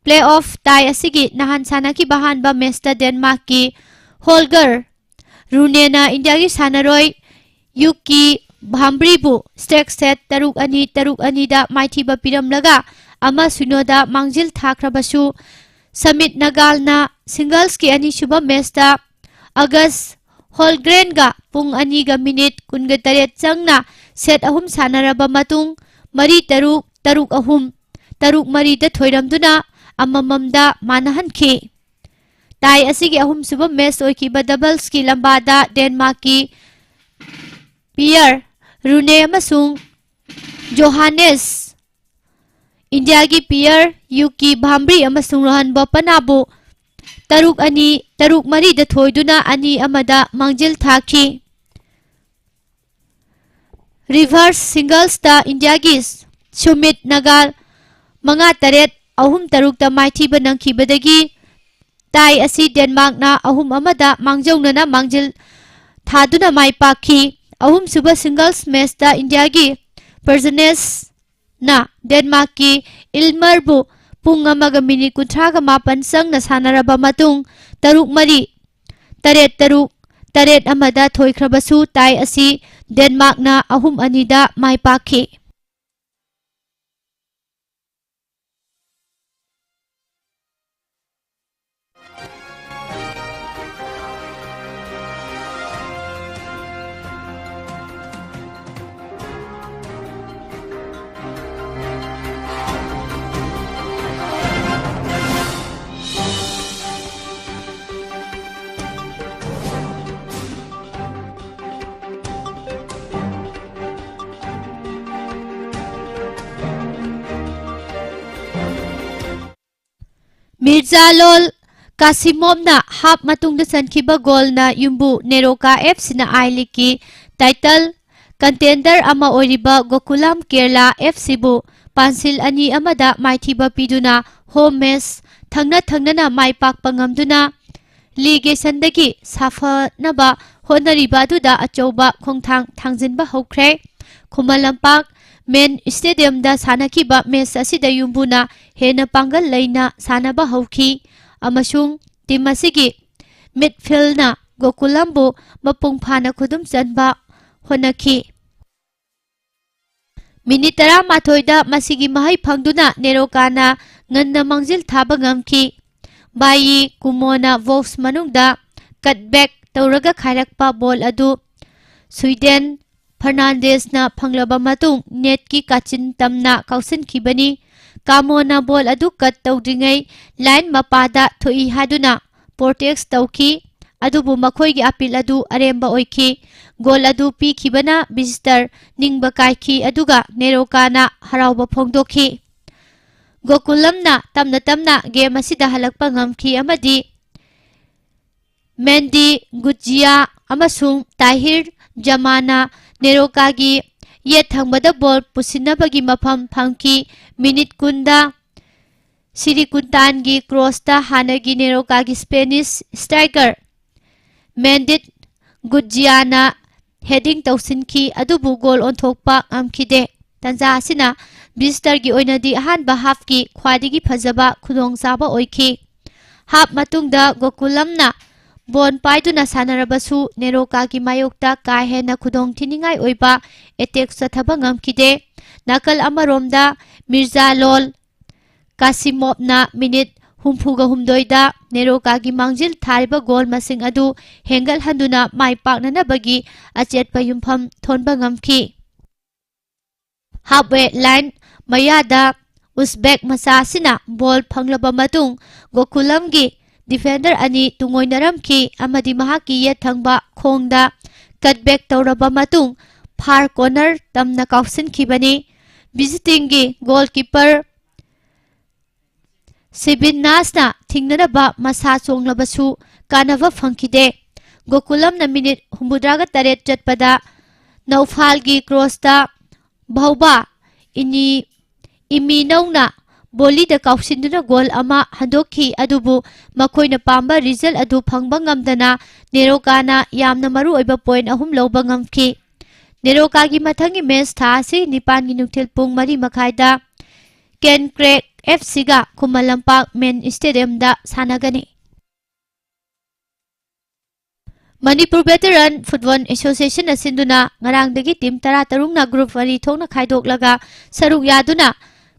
Play off tie ꯑꯁꯤꯒꯤ ꯅꯍꯥꯟ ꯁꯥꯟꯅꯈꯤꯕ ꯑꯍꯥꯟꯕ ꯃꯦꯠꯁꯇ ꯗꯦꯟꯃꯥꯔꯛꯀꯤ ꯍꯣꯜꯒꯔ ꯔꯨꯅꯦꯅ ꯏꯟꯗꯤꯌꯥꯒꯤ ꯁꯥꯟꯅꯔꯣꯏ ꯌꯨꯀꯤ ꯚꯥꯝꯕ꯭ꯔꯤꯕꯨ ꯁ꯭ꯇꯦꯛ ꯁꯦꯠ ꯇꯔꯨꯛ ꯑꯅꯤ, ꯇꯔꯨꯛ ꯑꯅꯤꯗ ꯃꯥꯏꯊꯤꯕ ꯄꯤꯔꯝꯂꯒ ꯑꯃ ꯁꯤꯅꯣꯗ ꯃꯥꯡꯖꯤꯜ ꯊꯥꯈ꯭ꯔꯕꯁꯨ, ꯁꯃꯤꯠ ꯅꯒꯥꯜꯅ ꯁꯤꯡꯒꯜꯁꯀꯤ ꯑꯅꯤꯁꯨꯕ ꯃꯦꯠꯁꯇ ꯑꯒꯁ ꯍꯣꯜꯒ꯭ꯔꯦꯟꯒ ꯄꯨꯡ ꯑꯅꯤꯒ ꯃꯤꯅꯤꯠ ꯀꯨꯟꯒ ꯇꯔꯦꯠ ꯆꯪꯅ ꯁꯦꯠ ꯑꯍꯨꯝ ꯁꯥꯟꯅꯔꯕ ꯃꯇꯨꯡ, ꯃꯔꯤ ꯇꯔꯨꯛ, ꯇꯔꯨꯛ ꯑꯍꯨꯝ, ꯇꯔꯨꯛ ꯃꯔꯤꯗ ꯊꯣꯏꯔꯝꯗꯨꯅ ꯑꯃꯃꯝꯗ ꯃꯥꯟꯅꯍꯟꯈꯤ꯫ ꯇꯥꯏ ꯑꯁꯤꯒꯤ ꯑꯍꯨꯝꯁꯨꯕ ꯃꯦꯠꯁ ꯑꯣꯏꯈꯤꯕ ꯗꯕꯜꯁꯀꯤ ꯂꯝꯕꯥꯗ ꯗꯦꯟꯃꯥꯔꯛꯀꯤ ꯄꯤꯌꯔ ꯔꯨꯅꯦ ꯑꯃꯁꯨꯡ ꯖꯣꯍꯥꯅꯦꯁ, ꯏꯟꯗꯤꯌꯥꯒꯤ ꯄꯤꯌꯔ ꯌꯨꯀꯤ ꯚꯥꯝꯕ꯭ꯔꯤ ꯑꯃꯁꯨꯡ ꯔꯣꯍꯟ ꯕꯣꯄꯟꯅꯥꯕꯨ ꯇꯔꯨꯛ ꯑꯅꯤ, ꯇꯔꯨꯛ ꯃꯔꯤꯗ ꯊꯣꯏꯗꯨꯅ ꯑꯅꯤ ꯑꯃꯗ ꯃꯥꯡꯖꯤꯜ ꯊꯥꯈꯤ꯫ ꯔꯤꯚꯔꯁ ꯁꯤꯡꯒꯜꯁꯇ ꯏꯟꯗꯤꯌꯥꯒꯤ ꯁꯨꯃꯤꯠ ꯅꯒꯥꯜ ꯃꯉꯥ ꯇꯔꯦꯠ, ꯑꯍꯨꯝ ꯇꯔꯨꯛꯇ ꯃꯥꯏꯊꯤꯕ ꯅꯪꯈꯤꯕꯗꯒꯤ ꯇꯥꯏ ꯑꯁꯤ ꯗꯦꯟꯃꯥꯔꯛꯅ ꯑꯍꯨꯝ ꯑꯃꯗ ꯃꯥꯡꯖꯧꯅꯅ ꯃꯥꯡꯖꯤꯜ ꯊꯥꯗꯨꯅ ꯃꯥꯏ ꯄꯥꯛꯈꯤ꯫ ꯑꯍꯨꯝꯁꯨꯕ ꯁꯤꯡꯒꯜꯁ ꯃꯦꯠꯁꯇ ꯏꯟꯗꯤꯌꯥꯒꯤ ꯄꯔꯖꯅꯦꯁꯅ ꯗꯦꯟꯃꯥꯔꯛꯀꯤ ꯏꯜꯃꯔꯕꯨ ꯄꯨꯡ ꯑꯃꯒ ꯃꯤꯅꯤꯠ ꯀꯨꯟꯊ꯭ꯔꯥꯒ ꯃꯥꯄꯟ ꯆꯪꯅ ꯁꯥꯟꯅꯔꯕ ꯃꯇꯨꯡ ꯇꯔꯨꯛ ꯃꯔꯤ, ꯇꯔꯦꯠ ꯇꯔꯨꯛ, ꯇꯔꯦꯠ ꯑꯃꯗ ꯊꯣꯏꯈ꯭ꯔꯕꯁꯨ ꯇꯥꯏ ꯑꯁꯤ ꯗꯦꯟꯃꯥꯔꯛꯅ ꯑꯍꯨꯝ ꯑꯅꯤꯗ ꯃꯥꯏ ꯄꯥꯛꯈꯤ꯫ ꯃꯤꯔꯖꯥꯂꯣꯜ ꯀꯥꯁꯤꯃꯣꯚꯅ ꯍꯥꯞ ꯃꯇꯨꯡꯗ ꯆꯟꯈꯤꯕ ꯒꯣꯜꯅ ꯌꯨꯝꯕꯨ ꯅꯦꯔꯣꯀꯥ ꯑꯦꯐ ꯁꯤꯅ ꯑꯥꯏ ꯂꯤꯒꯀꯤ ꯇꯥꯏꯇꯜ ꯀꯟꯇꯦꯟꯗꯔ ꯑꯃ ꯑꯣꯏꯔꯤꯕ ꯒꯣꯀꯨꯂꯝ ꯀꯦꯔꯂꯥ ꯑꯦꯐ ꯁꯤꯕꯨ ꯄꯥꯟꯁꯤꯜ ꯑꯅꯤ ꯑꯃꯗ ꯃꯥꯏꯊꯤꯕ ꯄꯤꯗꯨꯅ ꯍꯣꯝ ꯃꯦꯆ ꯊꯪꯅ ꯊꯪꯅꯅ ꯃꯥꯏ ꯄꯥꯛꯄ ꯉꯝꯗꯨꯅ ꯂꯤꯒꯦꯁꯟꯗꯒꯤ ꯁꯥꯐꯅꯕ ꯍꯣꯠꯅꯔꯤꯕ ꯑꯗꯨꯗ ꯑꯆꯧꯕ ꯈꯣꯡꯊꯥꯡ ꯊꯥꯡꯖꯤꯟꯕ ꯍꯧꯈ꯭ꯔꯦ꯫ ꯈꯨꯃꯟ ꯂꯝꯄꯥꯛ ꯃꯦꯟ ꯁ꯭ꯇꯦꯗꯤꯌꯝꯗ ꯁꯥꯟꯅꯈꯤꯕ ꯃꯦꯆ ꯑꯁꯤꯗ ꯌꯨꯝꯕꯨꯅ ꯍꯦꯟꯅ ꯄꯥꯡꯒꯜ ꯂꯩꯅ ꯁꯥꯟꯅꯕ ꯍꯧꯈꯤ ꯑꯃꯁꯨꯡ ꯇꯤꯝ ꯑꯁꯤꯒꯤ ꯃꯤꯗꯐꯤꯜꯗꯅ ꯒꯣꯀꯨꯂꯝꯕꯨ ꯃꯄꯨꯡ ꯐꯥꯅ ꯈꯨꯗꯨꯝ ꯆꯟꯕ ꯍꯣꯠꯅꯈꯤ꯫ ꯃꯤꯅꯤꯠ ꯇꯔꯥꯃꯥꯊꯣꯏꯗ ꯃꯁꯤꯒꯤ ꯃꯍꯩ ꯐꯪꯗꯨꯅ ꯅꯦꯔꯣꯀꯥꯅ ꯉꯟꯅ ꯃꯥꯡꯖꯤꯜ ꯊꯥꯕ ꯉꯝꯈꯤ꯫ ꯕꯥꯏꯌꯤ ꯀꯨꯃꯣꯅ ꯕꯣꯛꯁ ꯃꯅꯨꯡꯗ ꯀꯠꯕꯦꯛ ꯇꯧꯔꯒ ꯈꯥꯏꯔꯛꯄ ꯕꯣꯜ ꯑꯗꯨ ꯁ꯭ꯋꯤꯗꯦꯟ ꯐꯔꯅꯥꯟꯗꯦꯁꯅ ꯐꯪꯂꯕ ꯃꯇꯨꯡ ꯅꯦꯠꯀꯤ ꯀꯥꯆꯤꯟ ꯇꯝꯅ ꯀꯥꯎꯁꯤꯟꯈꯤꯕꯅꯤ꯫ ꯀꯥꯃꯣꯅ ꯕꯣꯜ ꯑꯗꯨ ꯀꯠ ꯇꯧꯗ꯭ꯔꯤꯉꯩ ꯂꯥꯏꯟ ꯃꯄꯥꯗ ꯊꯣꯛꯏ ꯍꯥꯏꯗꯨꯅ ꯄ꯭ꯔꯣꯇꯦꯁ ꯇꯧꯈꯤ, ꯑꯗꯨꯕꯨ ꯃꯈꯣꯏꯒꯤ ꯑꯄꯤꯜ ꯑꯗꯨ ꯑꯔꯦꯝꯕ ꯑꯣꯏꯈꯤ꯫ ꯒꯣꯜ ꯑꯗꯨ ꯄꯤꯈꯤꯕꯅ ꯕꯤꯖꯤꯇꯔ ꯅꯤꯡꯕ ꯀꯥꯏꯈꯤ, ꯑꯗꯨꯒ ꯅꯦꯔꯣꯀꯥꯅ ꯍꯔꯥꯎꯕ ꯐꯣꯡꯗꯣꯛꯈꯤ꯫ ꯒꯣꯀꯨꯂꯝꯅ ꯇꯞꯅ ꯇꯞꯅ ꯒꯦꯝ ꯑꯁꯤꯗ ꯍꯜꯂꯛꯄ ꯉꯝꯈꯤ ꯑꯃꯗꯤ ꯃꯦꯟꯗꯤ ꯒꯨꯖꯤꯌꯥ ꯑꯃꯁꯨꯡ ꯇꯥꯍꯤꯔ ꯖꯃꯥꯅ ꯅꯦꯔꯣꯀꯥꯒꯤ ꯌꯦꯠ ꯊꯪꯕꯗ ꯕꯣꯜ ꯄꯨꯁꯤꯟꯅꯕꯒꯤ ꯃꯐꯝ ꯐꯪꯈꯤ꯫ ꯃꯤꯅꯤꯠ ꯀꯨꯟꯗ ꯁꯤꯔꯤꯀꯨꯟꯇꯥꯟꯒꯤ ꯀ꯭ꯔꯣꯁꯇ ꯍꯥꯟꯅꯒꯤ ꯅꯦꯔꯣꯀꯥꯒꯤ ꯁ꯭ꯄꯦꯅꯤꯁ ꯁ꯭ꯇ꯭ꯔꯥꯏꯀꯔ ꯃꯦꯟꯗꯤꯠ ꯒꯨꯖꯤꯌꯥꯅ ꯍꯦꯗꯤꯡ ꯇꯧꯁꯤꯟꯈꯤ, ꯑꯗꯨꯕꯨ ꯒꯣꯜ ꯑꯣꯟꯊꯣꯛꯄ ꯉꯝꯈꯤꯗꯦ꯫ ꯇꯥꯟꯖꯥ ꯑꯁꯤꯅ ꯕꯤꯖꯤꯇꯔꯒꯤ ꯑꯣꯏꯅꯗꯤ ꯑꯍꯥꯟꯕ ꯍꯥꯐꯀꯤ ꯈ꯭ꯋꯥꯏꯗꯒꯤ ꯐꯖꯕ ꯈꯨꯗꯣꯡꯆꯥꯕ ꯑꯣꯏꯈꯤ꯫ ꯍꯥꯐ ꯃꯇꯨꯡꯗ ꯒꯣꯀꯨꯂꯝꯅ ꯕꯣꯜ ꯄꯥꯏꯗꯨꯅ ꯁꯥꯟꯅꯔꯕꯁꯨ ꯅꯦꯔꯣꯀꯥꯒꯤ ꯃꯥꯌꯣꯛꯇ ꯀꯥ ꯍꯦꯟꯅ ꯈꯨꯗꯣꯡꯊꯤꯅꯤꯡꯉꯥꯏ ꯑꯣꯏꯕ ꯑꯦꯇꯦꯛ ꯆꯠꯊꯕ ꯉꯝꯈꯤꯗꯦ꯫ ꯅꯥꯀꯜ ꯑꯃꯔꯣꯝꯗ ꯃꯤꯔꯖꯥ ꯂꯣꯜ ꯀꯥꯁꯤꯃꯣꯞꯅ ꯃꯤꯅꯤꯠ ꯍꯨꯝꯐꯨꯒ ꯍꯨꯝꯗꯣꯏꯗ ꯅꯦꯔꯣꯀꯥꯒꯤ ꯃꯥꯡꯖꯤꯜ ꯊꯥꯔꯤꯕ ꯒꯣꯜ ꯃꯁꯤꯡ ꯑꯗꯨ ꯍꯦꯟꯒꯠꯍꯟꯗꯨꯅ ꯃꯥꯏ ꯄꯥꯛꯅꯅꯕꯒꯤ ꯑꯆꯦꯠꯄ ꯌꯨꯝꯐꯝ ꯊꯣꯟꯕ ꯉꯝꯈꯤ꯫ ꯍꯥꯐꯋꯦ ꯂꯥꯏꯟ ꯃꯌꯥꯗ ꯎꯁꯕꯦꯛ ꯃꯆꯥ ꯑꯁꯤꯅ ꯕꯣꯜ ꯐꯪꯂꯕ ꯃꯇꯨꯡ ꯒꯣꯀꯨꯂꯝꯒꯤ ꯗꯤꯐꯦꯟꯗꯔ ꯑꯅꯤ ꯇꯨꯡꯑꯣꯏꯅꯔꯝꯈꯤ ꯑꯃꯗꯤ ꯃꯍꯥꯛꯀꯤ ꯌꯦꯠ ꯊꯪꯕ ꯈꯣꯡꯗ ꯀꯠꯕꯦꯛ ꯇꯧꯔꯕ ꯃꯇꯨꯡ ꯐꯥꯔ ꯀꯣꯔꯅꯔ ꯇꯝꯅ ꯀꯥꯎꯁꯤꯟꯈꯤꯕꯅꯤ꯫ ꯚꯤꯖꯤꯇꯤꯡꯒꯤ ꯒꯣꯜꯀꯤꯄꯔ ꯁꯤꯕꯤꯟ ꯅꯥꯁꯅ ꯊꯤꯡꯅꯅꯕ ꯃꯁꯥ ꯆꯣꯡꯂꯕꯁꯨ ꯀꯥꯟꯅꯕ ꯐꯪꯈꯤꯗꯦ꯫ ꯒꯣꯀꯨꯂꯝꯅ ꯃꯤꯅꯤꯠ ꯍꯨꯝꯐꯨꯇꯔꯥꯒ ꯇꯔꯦꯠ ꯆꯠꯄꯗ ꯅꯧꯐꯥꯜꯒꯤ ꯀ꯭ꯔꯣꯁꯇ ꯚꯧꯕꯥ ꯏꯅꯤ ꯏꯃꯤꯅꯧꯅ ꯕꯣꯂꯤꯗ ꯀꯥꯎꯁꯤꯟꯗꯨꯅ ꯒꯣꯜ ꯑꯃ ꯍꯟꯗꯣꯛꯈꯤ, ꯑꯗꯨꯕꯨ ꯃꯈꯣꯏꯅ ꯄꯥꯝꯕ ꯔꯤꯖꯜ ꯑꯗꯨ ꯐꯪꯕ ꯉꯝꯗꯅ ꯅꯦꯔꯣꯀꯥꯅ ꯌꯥꯝꯅ ꯃꯔꯨꯑꯣꯏꯕ ꯄꯣꯏꯟ ꯑꯍꯨꯝ ꯂꯧꯕ ꯉꯝꯈꯤ꯫ ꯅꯦꯔꯣꯀꯥꯒꯤ ꯃꯊꯪꯒꯤ ꯃꯦꯆ ꯊꯥ ꯑꯁꯤ ꯅꯤꯄꯥꯟꯒꯤ ꯅꯨꯡꯊꯤꯜ ꯄꯨꯡ ꯃꯔꯤ ꯃꯈꯥꯏꯗ ꯀꯦꯟꯀ꯭ꯔꯦꯛ ꯑꯦꯐ ꯁꯤꯒ ꯈꯨꯃꯟ ꯂꯝꯄꯥꯛ ꯃꯦꯟ ꯁ꯭ꯇꯦꯗꯤꯌꯝꯗ ꯁꯥꯟꯅꯒꯅꯤ꯫ ꯃꯅꯤꯄꯨꯔ ꯚꯦꯇꯔꯟ ꯐꯨꯠꯕꯣꯜ ꯑꯦꯁꯣꯁꯤꯌꯦꯁꯟꯅ ꯁꯤꯟꯗꯨꯅ ꯉꯔꯥꯡꯗꯒꯤ ꯇꯤꯝ ꯇꯔꯥꯇꯔꯨꯛꯅ ꯒ꯭ꯔꯨꯞ ꯃꯔꯤ ꯊꯣꯛꯅ ꯈꯥꯏꯗꯣꯛꯂꯒ ꯁꯔꯨꯛ ꯌꯥꯗꯨꯅ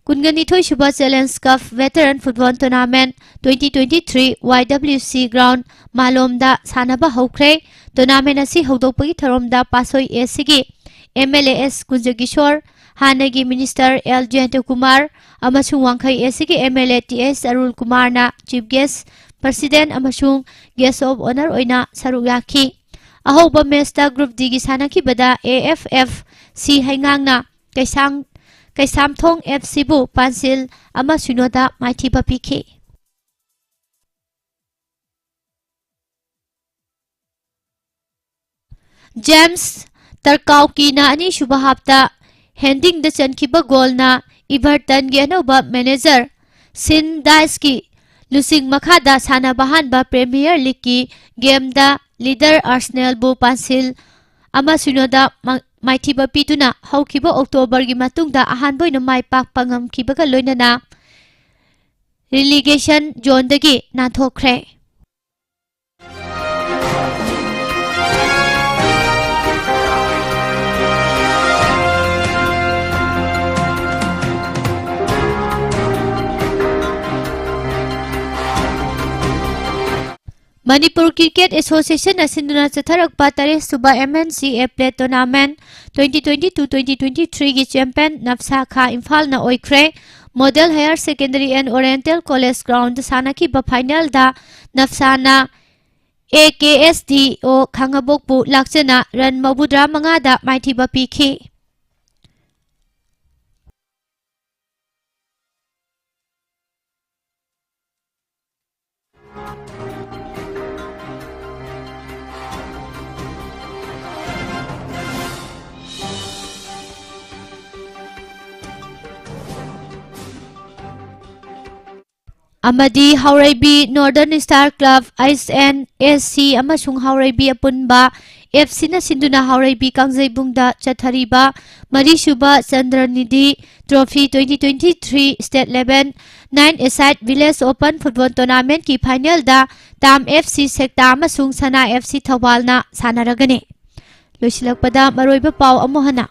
ꯀꯨꯟꯒꯅꯤꯊꯣꯏ ꯁꯨꯕ challenge cup veteran football tournament twenty twenty three Y W C ground ꯃꯥꯂꯣꯝꯗ ꯁꯥꯟꯅꯕ ꯍꯧꯈ꯭ꯔꯦ꯫ ꯇꯣꯔꯅꯥꯃꯦꯟꯠ ꯑꯁꯤ ꯍꯧꯗꯣꯛꯄꯒꯤ ꯊꯧꯔꯝꯗ ꯄꯥꯠꯁꯣꯏ ꯑꯦ ꯁꯤꯒꯤ ꯑꯦꯝ ꯑꯦꯜ ꯑꯦ ꯑꯦꯁ ꯀꯨꯟꯖꯀꯤꯁꯣꯔ, ꯍꯥꯟꯅꯒꯤ ꯃꯤꯅꯤꯁꯇꯔ ꯑꯦꯜ ꯖꯌꯟꯇꯀꯨꯃꯥꯔ ꯑꯃꯁꯨꯡ ꯋꯥꯡꯈꯩ ꯑꯦ ꯁꯤꯒꯤ ꯑꯦꯝ ꯑꯦꯜ ꯑꯦ ꯇꯤ ꯑꯦꯁ ꯑꯔꯨꯜ ꯀꯨꯃꯥꯔꯅ ꯆꯤꯐ ꯒꯦꯁ, ꯄ꯭ꯔꯁꯤꯗꯦꯟꯠ ꯑꯃꯁꯨꯡ ꯒꯦꯁ ꯑꯣꯐ ꯑꯣꯅꯔ ꯑꯣꯏꯅ ꯁꯔꯨꯛ ꯌꯥꯈꯤ꯫ ꯑꯍꯧꯕ ꯃꯦꯆꯇ group ꯗꯤꯒꯤ ꯁꯥꯟꯅꯈꯤꯕꯗ A F F C ꯍꯩꯉꯥꯡꯅ ꯀꯩꯁꯥꯡ-, Keishamthong F ꯁꯤꯕꯨ ꯄꯥꯟꯁꯤꯜ ꯑꯃ ꯁꯤꯅꯣꯗ ꯃꯥꯏꯊꯤꯕ ꯄꯤꯈꯤ꯫ ꯖꯦꯝꯁ ꯇꯔꯀꯥꯎꯀꯤꯅ ꯑꯅꯤꯁꯨꯕ ꯍꯥꯞꯇ ꯍꯦꯟꯗꯤꯡꯗ ꯆꯟꯈꯤꯕ ꯒꯣꯜꯅ ꯏꯚꯔꯇꯟꯒꯤ ꯑꯅꯧꯕ ꯃꯦꯅꯦꯖꯔ ꯁꯤꯟ ꯗꯥꯏꯁꯀꯤ ꯂꯨꯆꯤꯡ ꯃꯈꯥꯗ ꯁꯥꯟꯅꯕ ꯑꯍꯥꯟꯕ ꯄ꯭ꯔꯤꯃꯤꯌꯔ ꯂꯤꯒꯀꯤ ꯒꯦꯝꯗ ꯂꯤꯗꯔ ꯑꯥꯔꯁꯦꯅꯦꯜꯕꯨ ꯄꯥꯟꯁꯤꯜ ꯑꯃ ꯁꯤꯅꯣꯗ ꯃ-, ꯃꯥꯏꯊꯤꯕ ꯄꯤꯗꯨꯅ ꯍꯧꯈꯤꯕ ꯑꯣꯛꯇꯣꯕꯔꯒꯤ ꯃꯇꯨꯡꯗ ꯑꯍꯥꯟꯕ ꯑꯣꯏꯅ ꯃꯥꯏ ꯄꯥꯛꯄ ꯉꯝꯈꯤꯕꯒ ꯂꯣꯏꯅꯅ ꯔꯤꯂꯤꯒꯦꯁꯟ ꯖꯣꯟꯗꯒꯤ ꯅꯥꯟꯊꯣꯛꯈ꯭ꯔꯦ꯫ ꯃꯅꯤꯄꯨꯔ ꯀ꯭ꯔꯤꯀꯦꯠ ꯑꯦꯁꯣꯁꯤꯌꯦꯁꯟꯅ ꯁꯤꯟꯗꯨꯅ ꯆꯠꯊꯔꯛꯄ ꯇꯔꯦꯠ ꯁꯨꯕ M N C A play tournament twenty twenty two twenty twenty ꯊ꯭ꯔꯤꯒꯤ ꯆꯦꯝꯄꯤꯌꯟ ꯅꯞꯁꯥ ꯈꯥ ꯏꯝꯐꯥꯜꯅ ꯑꯣꯏꯈ꯭ꯔꯦ꯫ Model higher secondary and oriental college ground ꯁꯥꯟꯅꯈꯤꯕ ꯐꯥꯏꯅꯦꯜꯗ ꯅꯞꯁꯥꯅ ꯑꯦ ꯀꯦ ꯑꯦꯁ ꯗꯤ ꯑꯣ ꯈꯥꯉꯕꯣꯛꯄꯨ ꯂꯥꯛꯆꯅ ꯔꯟ ꯃꯧꯗ꯭ꯔꯥ ꯃꯉꯥꯗ ꯃꯥꯏꯊꯤꯕ ꯄꯤꯈꯤ꯫ ꯑꯃꯗꯤ Haoreibi northern star club H N S C ꯑꯃꯁꯨꯡ ꯍꯥꯎꯔꯩꯕꯤ ꯑꯄꯨꯟꯕ ꯑꯦꯐ ꯁꯤꯅ ꯁꯤꯟꯗꯨꯅ ꯍꯥꯎꯔꯩꯕꯤ ꯀꯥꯡꯖꯩꯕꯨꯡꯗ ꯆꯠꯊꯔꯤꯕ ꯃꯔꯤꯁꯨꯕ Chandranidhi trophy twenty twenty-three State Level nine-a-side Village Open Football Tournamentꯀꯤ finalꯗ ꯇꯥꯝ ꯑꯦꯐ ꯁꯤ ꯁꯦꯛꯇꯥ ꯑꯃꯁꯨꯡ ꯁꯅꯥ ꯑꯦꯐ ꯁꯤ ꯊꯧꯕꯥꯜꯅ ꯁꯥꯟꯅꯔꯒꯅꯤ꯫ ꯂꯣꯏꯁꯤꯜꯂꯛꯄꯗ ꯃꯔꯨꯑꯣꯏꯕ ꯄꯥꯎ ꯑꯃꯨꯛ ꯍꯟꯅ꯫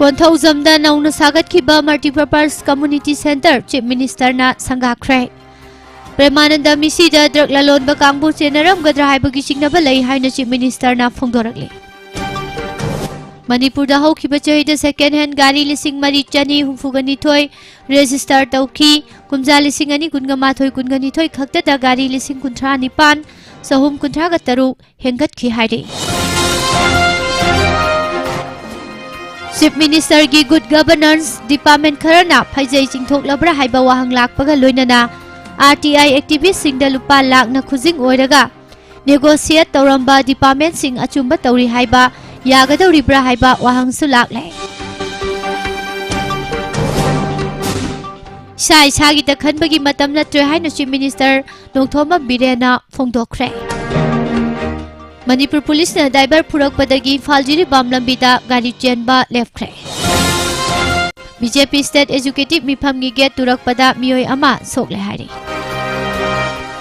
ꯀꯣꯟꯊꯧꯖꯝꯗ ꯅꯧꯅ ꯁꯥꯒꯠꯈꯤꯕ Multipurpose Community Centre Chief Ministerꯅ ꯁꯪꯒꯥꯈ꯭ꯔꯦ꯫ ꯄ꯭ꯔꯦꯃꯥꯅꯟꯗ ꯃꯤꯁꯤꯗ drug ꯂꯂꯣꯟꯕ ꯀꯥꯡꯕꯨ ꯆꯦꯟꯅꯔꯝꯒꯗ꯭ꯔꯥ ꯍꯥꯏꯕꯒꯤ ꯆꯤꯡꯅꯕ ꯂꯩ ꯍꯥꯏꯅ Chief Ministerꯅ ꯐꯣꯡꯗꯣꯔꯛꯂꯤ꯫ ꯃꯅꯤꯄꯨꯔꯗ ꯍꯧꯈꯤꯕ ꯆꯍꯤꯗ second hand ꯒꯥꯔꯤ ꯂꯤꯁꯤꯡ ꯃꯔꯤ ꯆꯅꯤ ꯍꯨꯝꯐꯨꯒ ꯅꯤꯊꯣꯏ register ꯇꯧꯈꯤ꯫ ꯀꯨꯝꯖꯥ ꯂꯤꯁꯤꯡ ꯑꯅꯤ ꯀꯨꯟꯒ ꯃꯥꯊꯣꯏ ꯀꯨꯟꯒ ꯅꯤꯊꯣꯏ ꯈꯛꯇꯗ ꯒꯥꯔꯤ ꯂꯤꯁꯤꯡ ꯀꯨꯟꯊ꯭ꯔꯥ ꯅꯤꯄꯥꯟ ꯆꯍꯨꯝ ꯀꯨꯟꯊ꯭ꯔꯥꯒ ꯇꯔꯨꯛ ꯍꯦꯟꯒꯠꯈꯤ ꯍꯥꯏꯔꯤ꯫ Chief Ministerꯒꯤ Good Governance department ꯈꯔꯅ ꯐꯩꯖꯩ ꯆꯤꯡꯊꯣꯛꯂꯕ꯭ꯔꯥ ꯍꯥꯏꯕ ꯋꯥꯍꯪ ꯂꯥꯛꯄꯒ ꯂꯣꯏꯅꯅ R T I activistꯁꯤꯡꯗ ꯂꯨꯄꯥ ꯂꯥꯛꯅ ꯈꯨꯖꯤꯡ ꯑꯣꯏꯔꯒ negotiate ꯇꯧꯔꯝꯕ departmentꯁꯤꯡ ꯑꯆꯨꯝꯕ ꯇꯧꯔꯤ ꯍꯥꯏꯕ ꯌꯥꯒꯗꯧꯔꯤꯕ꯭ꯔꯥ ꯍꯥꯏꯕ ꯋꯥꯍꯪꯁꯨ ꯂꯥꯛꯂꯦ꯫ ꯏꯁꯥ ꯏꯁꯥꯒꯤꯗ ꯈꯟꯕꯒꯤ ꯃꯇꯝ ꯅꯠꯇ꯭ꯔꯦ ꯍꯥꯏꯅ Chief Minister ꯅꯣꯡꯊꯣꯝꯕꯝ ꯕꯤꯔꯦꯟꯅ ꯐꯣꯡꯗꯣꯛꯈ꯭ꯔꯦ꯫ ꯃꯅꯤꯄꯨꯔ ꯄꯨꯂꯤꯁꯅ driver ꯐꯨꯔꯛꯄꯗꯒꯤ ꯏꯝꯐꯥꯜ ꯖꯤꯔꯤꯕꯥꯝ ꯂꯝꯕꯤꯗ ꯒꯥꯔꯤ ꯆꯦꯟꯕ ꯂꯦꯞꯈ꯭ꯔꯦ꯫ B J P State Executive ꯃꯤꯐꯝꯒꯤ gate ꯇꯨꯔꯛꯄꯗ ꯃꯤꯑꯣꯏ ꯑꯃ ꯁꯣꯛꯂꯦ ꯍꯥꯏꯔꯤ꯫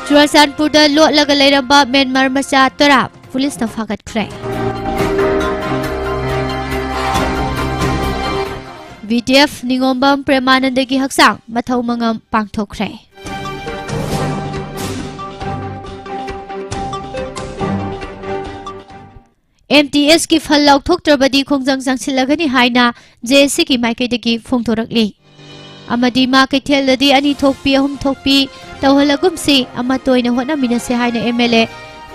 ꯆꯨꯔꯆꯥꯟꯄꯨꯔꯗ ꯂꯣꯠꯂꯒ ꯂꯩꯔꯝꯕ ꯃ꯭ꯌꯥꯟꯃꯥꯔ ꯃꯆꯥ ꯇꯔꯥ ꯄꯨꯂꯤꯁꯅ ꯐꯥꯒꯠꯈ꯭ꯔꯦ꯫ B D F ꯅꯤꯉꯣꯝꯕꯝ ꯄ꯭ꯔꯦꯃꯥꯅꯟꯗꯒꯤ ꯍꯛꯆꯥꯡ ꯃꯊꯧ ꯃꯉꯝ ꯄꯥꯡꯊꯣꯛꯈ꯭ꯔꯦ꯫ M T Sꯀꯤ fund ꯂꯧꯊꯣꯛꯇ꯭ꯔꯕꯗꯤ ꯈꯣꯡꯖꯪ ꯆꯪꯁꯤꯜꯂꯒꯅꯤ ꯍꯥꯏꯅ J A Cꯒꯤ ꯃꯥꯏꯀꯩꯗꯒꯤ ꯐꯣꯡꯗꯣꯔꯛꯂꯤ꯫ ꯑꯃꯗꯤ ꯃꯥ ꯀꯩꯊꯦꯜꯗꯗꯤ ꯑꯅꯤ ꯊꯣꯛꯄꯤ, ꯑꯍꯨꯝ ꯊꯣꯛꯄꯤ ꯇꯧꯍꯜꯂꯒꯨꯝꯁꯤ, ꯑꯃꯠꯇ ꯑꯣꯏꯅ ꯍꯣꯠꯅꯃꯤꯟꯅꯁꯤ ꯍꯥꯏꯅ M L A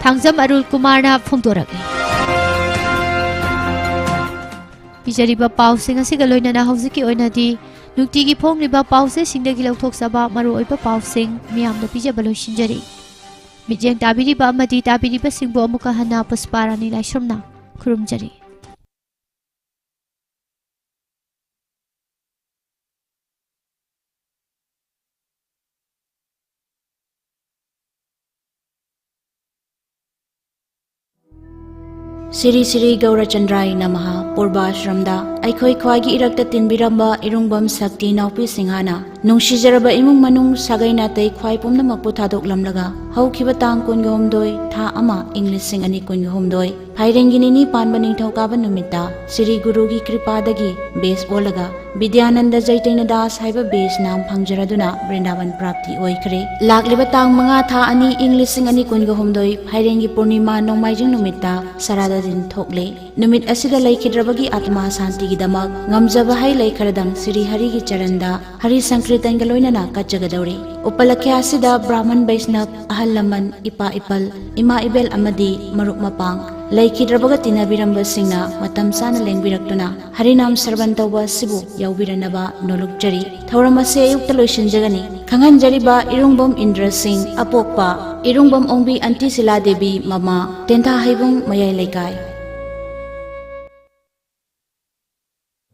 ꯊꯥꯡꯖꯝ ꯑꯔꯨꯜ ꯀꯨꯃꯥꯔꯅ ꯐꯣꯡꯗꯣꯔꯛꯂꯤ꯫ B ꯄꯤꯖꯔꯤꯕ ꯄꯥꯎꯁꯤꯡ ꯑꯁꯤꯒ ꯂꯣꯏꯅꯅ ꯍꯧꯖꯤꯛꯀꯤ ꯑꯣꯏꯅꯗꯤ ꯅꯨꯡꯇꯤꯒꯤ ꯐꯣꯡꯂꯤꯕ ꯄꯥꯎꯆꯦꯁꯤꯡꯗꯒꯤ ꯂꯧꯊꯣꯛꯆꯕ ꯃꯔꯨꯑꯣꯏꯕ ꯄꯥꯎꯁꯤꯡ ꯃꯤꯌꯥꯝꯗ ꯄꯤꯖꯕ ꯂꯣꯏꯁꯤꯟꯖꯔꯤ꯫ ꯃꯤꯠꯌꯦꯡ ꯇꯥꯕꯤꯔꯤꯕ ꯑꯃꯗꯤ ꯇꯥꯕꯤꯔꯤꯕꯁꯤꯡꯕꯨ ꯑꯃꯨꯛꯀ ꯍꯟꯅ ꯄꯨꯁꯄꯥ ꯔꯥꯅꯤ ꯂꯥꯏꯁ꯭ꯔꯝꯅ ꯈꯨꯔꯨꯝꯖꯔꯤ꯫ ꯁꯤꯔꯤ ꯁꯤꯔꯤ ꯒꯧꯔꯆꯟꯗ꯭ꯔꯥꯏ ꯅꯃꯍ ꯄꯨꯔꯕꯥꯁ꯭ꯔꯝꯗ ꯑꯩꯈꯣꯏ ꯈ꯭ꯋꯥꯏꯒꯤ ꯏꯔꯛꯇ ꯇꯤꯟꯕꯤꯔꯝꯕ ꯏꯔꯨꯡꯕꯝ ꯁꯛꯇꯤ ꯅꯥꯎꯄꯤ ꯁꯤꯡꯍꯥꯅ ꯅꯨꯡꯁꯤꯖꯔꯕ ꯏꯃꯨꯡ ꯃꯅꯨꯡ ꯁꯥꯒꯩ ꯅꯥꯇꯩ ꯈ꯭ꯋꯥꯏ ꯄꯨꯝꯅꯃꯛꯄꯨ ꯊꯥꯗꯣꯛꯂꯝꯂꯒ ꯍꯧꯈꯤꯕ ꯇꯥꯡ ꯀꯨꯟꯒ ꯍꯨꯝꯗꯣꯏ ꯊꯥ ꯑꯃ ꯏꯪ ꯂꯤꯁꯤꯡ ꯑꯅꯤ ꯀꯨꯟꯒ ꯍꯨꯝꯗꯣꯏ ꯐꯥꯏꯔꯦꯟꯒꯤ ꯅꯤꯅꯤ ꯄꯥꯟꯕ ꯅꯤꯡꯊꯧꯀꯥꯕ ꯅꯨꯃꯤꯠꯇ ꯁꯤꯔꯤ ꯒꯨꯔꯨꯒꯤ ꯀ꯭ꯔꯤꯄꯥꯗꯒꯤ ꯕꯦꯁ ꯑꯣꯜꯂꯒ ꯕꯤꯗ꯭ꯌꯥꯅꯟꯗ ꯆꯩꯇꯟꯌ ꯗꯥꯁ ꯍꯥꯏꯕ ꯕꯦꯁ ꯅꯥꯝ ꯐꯪꯖꯔꯗꯨꯅ ꯕ꯭ꯔꯤꯟꯗꯥꯕꯟ ꯄ꯭ꯔꯥꯞꯇꯤ ꯑꯣꯏꯈ꯭ꯔꯦ꯫ ꯂꯥꯛꯂꯤꯕ ꯇꯥꯡ ꯃꯉꯥ ꯊꯥ ꯑꯅꯤ ꯏꯪ ꯂꯤꯁꯤꯡ ꯑꯅꯤ ꯀꯨꯟꯒ ꯍꯨꯝꯗꯣꯏ ꯐꯥꯏꯔꯦꯟꯒꯤ ꯄꯨꯔꯅꯤꯃꯥ ꯅꯣꯡꯃꯥꯏꯖꯤꯡ ꯅꯨꯃꯤꯠꯇ ꯁꯔꯥꯗ ꯗꯤꯟ ꯊꯣꯛꯂꯦ꯫ ꯅꯨꯃꯤꯠ ꯑꯁꯤꯗ ꯂꯩꯈꯤꯗ꯭ꯔꯕꯒꯤ ꯑꯥꯇꯃꯥ ꯁꯥꯟꯇꯤꯒꯤꯗꯃꯛ ꯉꯝꯖꯕ ꯍꯩ ꯂꯩ ꯈꯔꯗꯪ ꯁꯤꯔꯤ ꯍꯔꯤꯒꯤ ꯆꯔꯟꯗ ꯍꯔꯤ ꯁꯪꯀ꯭ꯔꯤꯇꯟꯒ ꯂꯣꯏꯅꯅ ꯀꯠꯆꯒꯗꯧꯔꯤ꯫ ꯎꯄꯂꯈ꯭ꯌꯥ ꯑꯁꯤꯗ ꯕ꯭ꯔꯥꯍꯃꯟ ꯕꯩꯁꯅꯕ, ꯑꯍꯜ ꯂꯃꯟ, ꯏꯄꯥ ꯏꯄꯜ, ꯏꯃꯥ ꯏꯕꯦꯜ ꯑꯃꯗꯤ ꯃꯔꯨꯞ ꯃꯄꯥꯡ, ꯂꯩꯈꯤꯗ꯭ꯔꯕꯒ ꯇꯤꯟꯅꯕꯤꯔꯝꯕꯁꯤꯡꯅ ꯃꯇꯝ ꯆꯥꯅ ꯂꯦꯡꯕꯤꯔꯛꯇꯨꯅ ꯍꯔꯤꯅꯥꯝ ꯁ꯭ꯔꯕꯟ ꯇꯧꯕ ꯑꯁꯤꯕꯨ ꯌꯥꯎꯕꯤꯔꯅꯕ ꯅꯣꯜꯂꯨꯛꯆꯔꯤ꯫ ꯊꯧꯔꯝ ꯑꯁꯤ ꯑꯌꯨꯛꯇ ꯂꯣꯏꯁꯤꯟꯖꯒꯅꯤ꯫ ꯈꯪꯍꯟꯖꯔꯤꯕ ꯏꯔꯨꯡꯕꯝ ꯏꯟꯗ꯭ꯔ ꯁꯤꯡ, ꯑꯄꯣꯛꯄ ꯏꯔꯨꯡꯕꯝ ꯑꯣꯡꯕꯤ ꯑꯟꯇꯤ ꯁꯤꯂꯥ ꯗꯦꯕꯤ, ꯃꯃꯥ, ꯇꯦꯟꯊꯥ ꯍꯩꯕꯨꯡ ꯃꯌꯥꯏ ꯂꯩꯀꯥꯏ꯫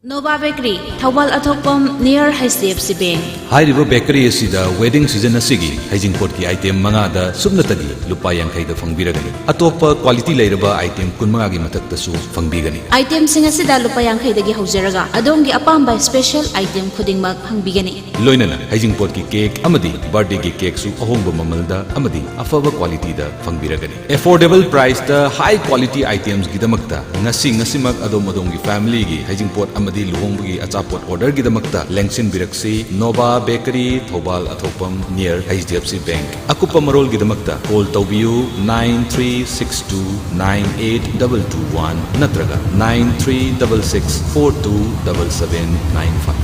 ꯅꯣꯕꯥ ꯕꯦꯀꯔꯤ, ꯊꯧꯕꯥꯜ ꯑꯊꯣꯛꯄꯝ, near H D F C Bank꯫ ꯍꯥꯏꯔꯤꯕ ꯕꯦꯀꯔꯤ ꯑꯁꯤꯗ ꯋꯦꯗꯤꯡ ꯁꯤꯖꯟ ꯑꯁꯤꯒꯤ ꯍꯩꯖꯤꯡꯄꯣꯠꯀꯤ ꯑꯥꯏꯇꯦꯝ ꯃꯉꯥꯗ ꯁꯨꯞꯅꯇꯒꯤ ꯂꯨꯄꯥ ꯌꯥꯡꯈꯩꯗ ꯐꯪꯕꯤꯔꯒꯅꯤ꯫ ꯑꯇꯣꯞꯄ ꯀ꯭ꯋꯥꯂꯤꯇꯤ ꯂꯩꯔꯕ ꯑꯥꯏꯇꯦꯝ ꯀꯨꯟꯃꯉꯥꯒꯤ ꯃꯊꯛꯇꯁꯨ ꯐꯪꯕꯤꯒꯅꯤ꯫ ꯑꯥꯏꯇꯦꯝꯁꯤꯡ ꯑꯁꯤꯗ ꯂꯨꯄꯥ ꯌꯥꯡꯈꯩꯗꯒꯤ ꯍꯧꯖꯔꯒ ꯑꯗꯣꯝꯒꯤ ꯑꯄꯥꯝꯕ ꯁ꯭ꯄꯦꯁꯦꯜ ꯑꯥꯏꯇꯦꯝ ꯈꯨꯗꯤꯡꯃꯛ ꯐꯪꯕꯤꯒꯅꯤ꯫ ꯂꯣꯏꯅꯅ ꯍꯩꯖꯤꯡꯄꯣꯠꯀꯤ ꯀꯦꯛ ꯑꯃꯗꯤ ꯕꯥꯔꯗꯦꯒꯤ ꯀꯦꯛꯁꯨ ꯑꯍꯣꯡꯕ ꯃꯃꯜꯗ ꯑꯃꯗꯤ ꯑꯐꯕ ꯀ꯭ꯋꯥꯂꯤꯇꯤꯗ ꯐꯪꯕꯤꯔꯒꯅꯤ꯫ ꯑꯦꯐꯣꯔꯗꯦꯕꯜ ꯄ꯭ꯔꯥꯏꯁꯇ ꯍꯥꯏ ꯀ꯭ꯋꯥꯂꯤꯇꯤ ꯑꯥꯏꯇꯦꯝꯁꯒꯤꯗꯃꯛꯇ ꯉꯁꯤ, ꯉꯁꯤꯃꯛ ꯑꯗꯣꯝ ꯑꯗꯣꯝꯒꯤ ꯐꯦꯃꯤꯂꯤꯒꯤ ꯍꯩꯖꯤꯡꯄꯣꯠ ꯑꯃꯗꯤ ꯂꯨꯍꯣꯡꯕꯒꯤ ꯑꯆꯥꯄꯣꯠ ꯑꯣꯔꯗꯔꯒꯤꯗꯃꯛꯇ ꯂꯦꯡꯁꯤꯟꯕꯤꯔꯛꯁꯤ꯫ ꯅꯣꯕꯥ ꯕꯦꯀꯔꯤ, ꯊꯧꯕꯥꯜ ꯑꯊꯣꯛꯄꯝ, near H D F C Bank꯫ ꯑꯀꯨꯞꯄ ꯃꯔꯣꯜꯒꯤꯗꯃꯛꯇ ꯀꯣꯜ ꯇꯧꯕꯤꯌꯨ, nine three six two nine eight double two one ꯅꯠꯇ꯭ꯔꯒ nine three double six four two double seven nine five꯫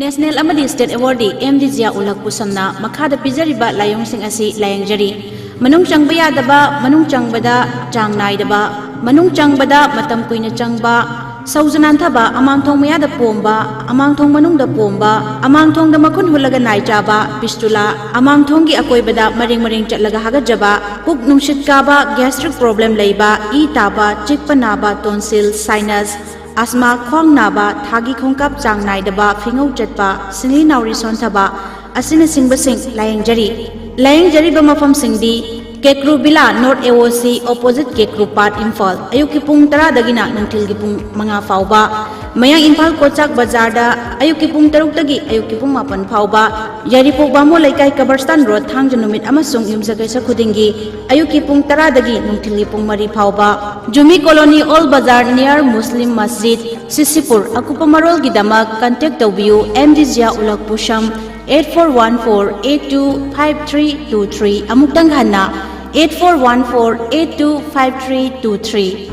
National ꯑꯃꯗꯤ State Awardee M D ꯖꯤꯌꯥ ꯎꯜ ꯍꯛ ꯄꯨꯁꯝꯅ ꯃꯈꯥꯗ ꯄꯤꯖꯔꯤꯕ ꯂꯥꯏꯑꯣꯡꯁꯤꯡ ꯑꯁꯤ ꯂꯥꯌꯦꯡꯖꯔꯤ꯫ ꯃꯅꯨꯡ ꯆꯪꯕ ꯌꯥꯗꯕ, ꯃꯅꯨꯡ ꯆꯪꯕꯗ ꯆꯥꯡ ꯅꯥꯏꯗꯕ, ꯃꯅꯨꯡ ꯆꯪꯕꯗ ꯃꯇꯝ ꯀꯨꯏꯅ ꯆꯪꯕ, ꯁꯧꯖ ꯅꯥꯟꯊꯕ, ꯑꯃꯥꯡꯊꯣꯡ ꯃꯌꯥꯗ ꯄꯣꯝꯕ, ꯑꯃꯥꯡꯊꯣꯡ ꯃꯅꯨꯡꯗ ꯄꯣꯝꯕ, ꯑꯃꯥꯡꯊꯣꯡꯗ ꯃꯈꯨꯟ ꯍꯨꯠꯂꯒ ꯅꯥꯏ ꯆꯥꯕ, ꯐꯤꯁꯇꯨꯂꯥ, ꯑꯃꯥꯡꯊꯣꯡꯒꯤ ꯑꯀꯣꯏꯕꯗ ꯃꯔꯦꯡ ꯃꯔꯦꯡ ꯆꯠꯂꯒ ꯍꯥꯒꯠꯆꯕ, ꯄꯨꯛ ꯅꯨꯡꯁꯤꯠ ꯀꯥꯕ, gastric problem ꯂꯩꯕ, ꯏ ꯇꯥꯕ, ꯆꯤꯛꯄ ꯅꯥꯕ, tonsil, sinus, asthma, ꯈ꯭ꯋꯥꯡ ꯅꯥꯕ, ꯊꯥꯒꯤ ꯈꯣꯡꯀꯥꯞ ꯆꯥꯡ ꯅꯥꯏꯗꯕ, ꯐꯤꯉꯧ ꯆꯠꯄ, ꯁꯤꯡꯂꯤ ꯅꯥꯎꯔꯤ ꯁꯣꯟꯊꯕ ꯑꯁꯤꯅꯆꯤꯡꯕꯁꯤꯡ ꯂꯥꯌꯦꯡꯖꯔꯤ꯫ ꯂꯥꯌꯦꯡꯖꯔꯤꯕ ꯃꯐꯝꯁꯤꯡꯗꯤ ꯀꯦꯀ꯭ꯔꯨ ꯕꯤꯂꯥ, North A O C, opposite ꯀꯦꯀ꯭ꯔꯨ ꯄꯥꯠ, ꯏꯝꯐꯥꯜ꯫ ꯑꯌꯨꯛꯀꯤ ꯄꯨꯡ ꯇꯔꯥꯗꯒꯤꯅ ꯅꯨꯡꯊꯤꯜꯒꯤ ꯄꯨꯡ ꯃꯉꯥ ꯐꯥꯎꯕ꯫ ꯃꯌꯥꯡ ꯏꯝꯐꯥꯜ ꯀꯣꯆꯥꯛ ꯕꯖꯥꯔꯗ ꯑꯌꯨꯛꯀꯤ ꯄꯨꯡ ꯇꯔꯨꯛꯇꯒꯤ ꯑꯌꯨꯛꯀꯤ ꯄꯨꯡ ꯃꯥꯄꯟ ꯐꯥꯎꯕ꯫ ꯌꯥꯏꯔꯤꯄꯣꯛ ꯕꯥꯃꯣꯟ ꯂꯩꯀꯥꯏ, ꯀꯕꯔꯁꯇꯥꯟ ꯔꯣꯗ, ꯊꯥꯡꯖ ꯅꯨꯃꯤꯠ ꯑꯃꯁꯨꯡ ꯌꯨꯝꯁꯀꯩꯁ ꯈꯨꯗꯤꯡꯒꯤ ꯑꯌꯨꯛꯀꯤ ꯄꯨꯡ ꯇꯔꯥꯗꯒꯤ ꯅꯨꯡꯊꯤꯜꯒꯤ ꯄꯨꯡ ꯃꯔꯤ ꯐꯥꯎꯕ꯫ Jumi colony, old Bazar, near ꯃꯨꯁꯂꯤꯝ ꯃꯁꯖꯤꯗ, ꯁꯤꯁꯤꯄꯨꯔ꯫ ꯑꯀꯨꯞꯄ ꯃꯔꯣꯜꯒꯤꯗꯃꯛ contact ꯇꯧꯕꯤꯌꯨ, ꯑꯦꯝ ꯗꯤ ꯖꯤꯌꯥ ꯎꯂꯛ ꯄꯨꯁꯝ, eight four one four eight two five three two three꯫ ꯑꯃꯨꯛꯇꯪ ꯍꯟꯅ, eight four one four eight two five three two three꯫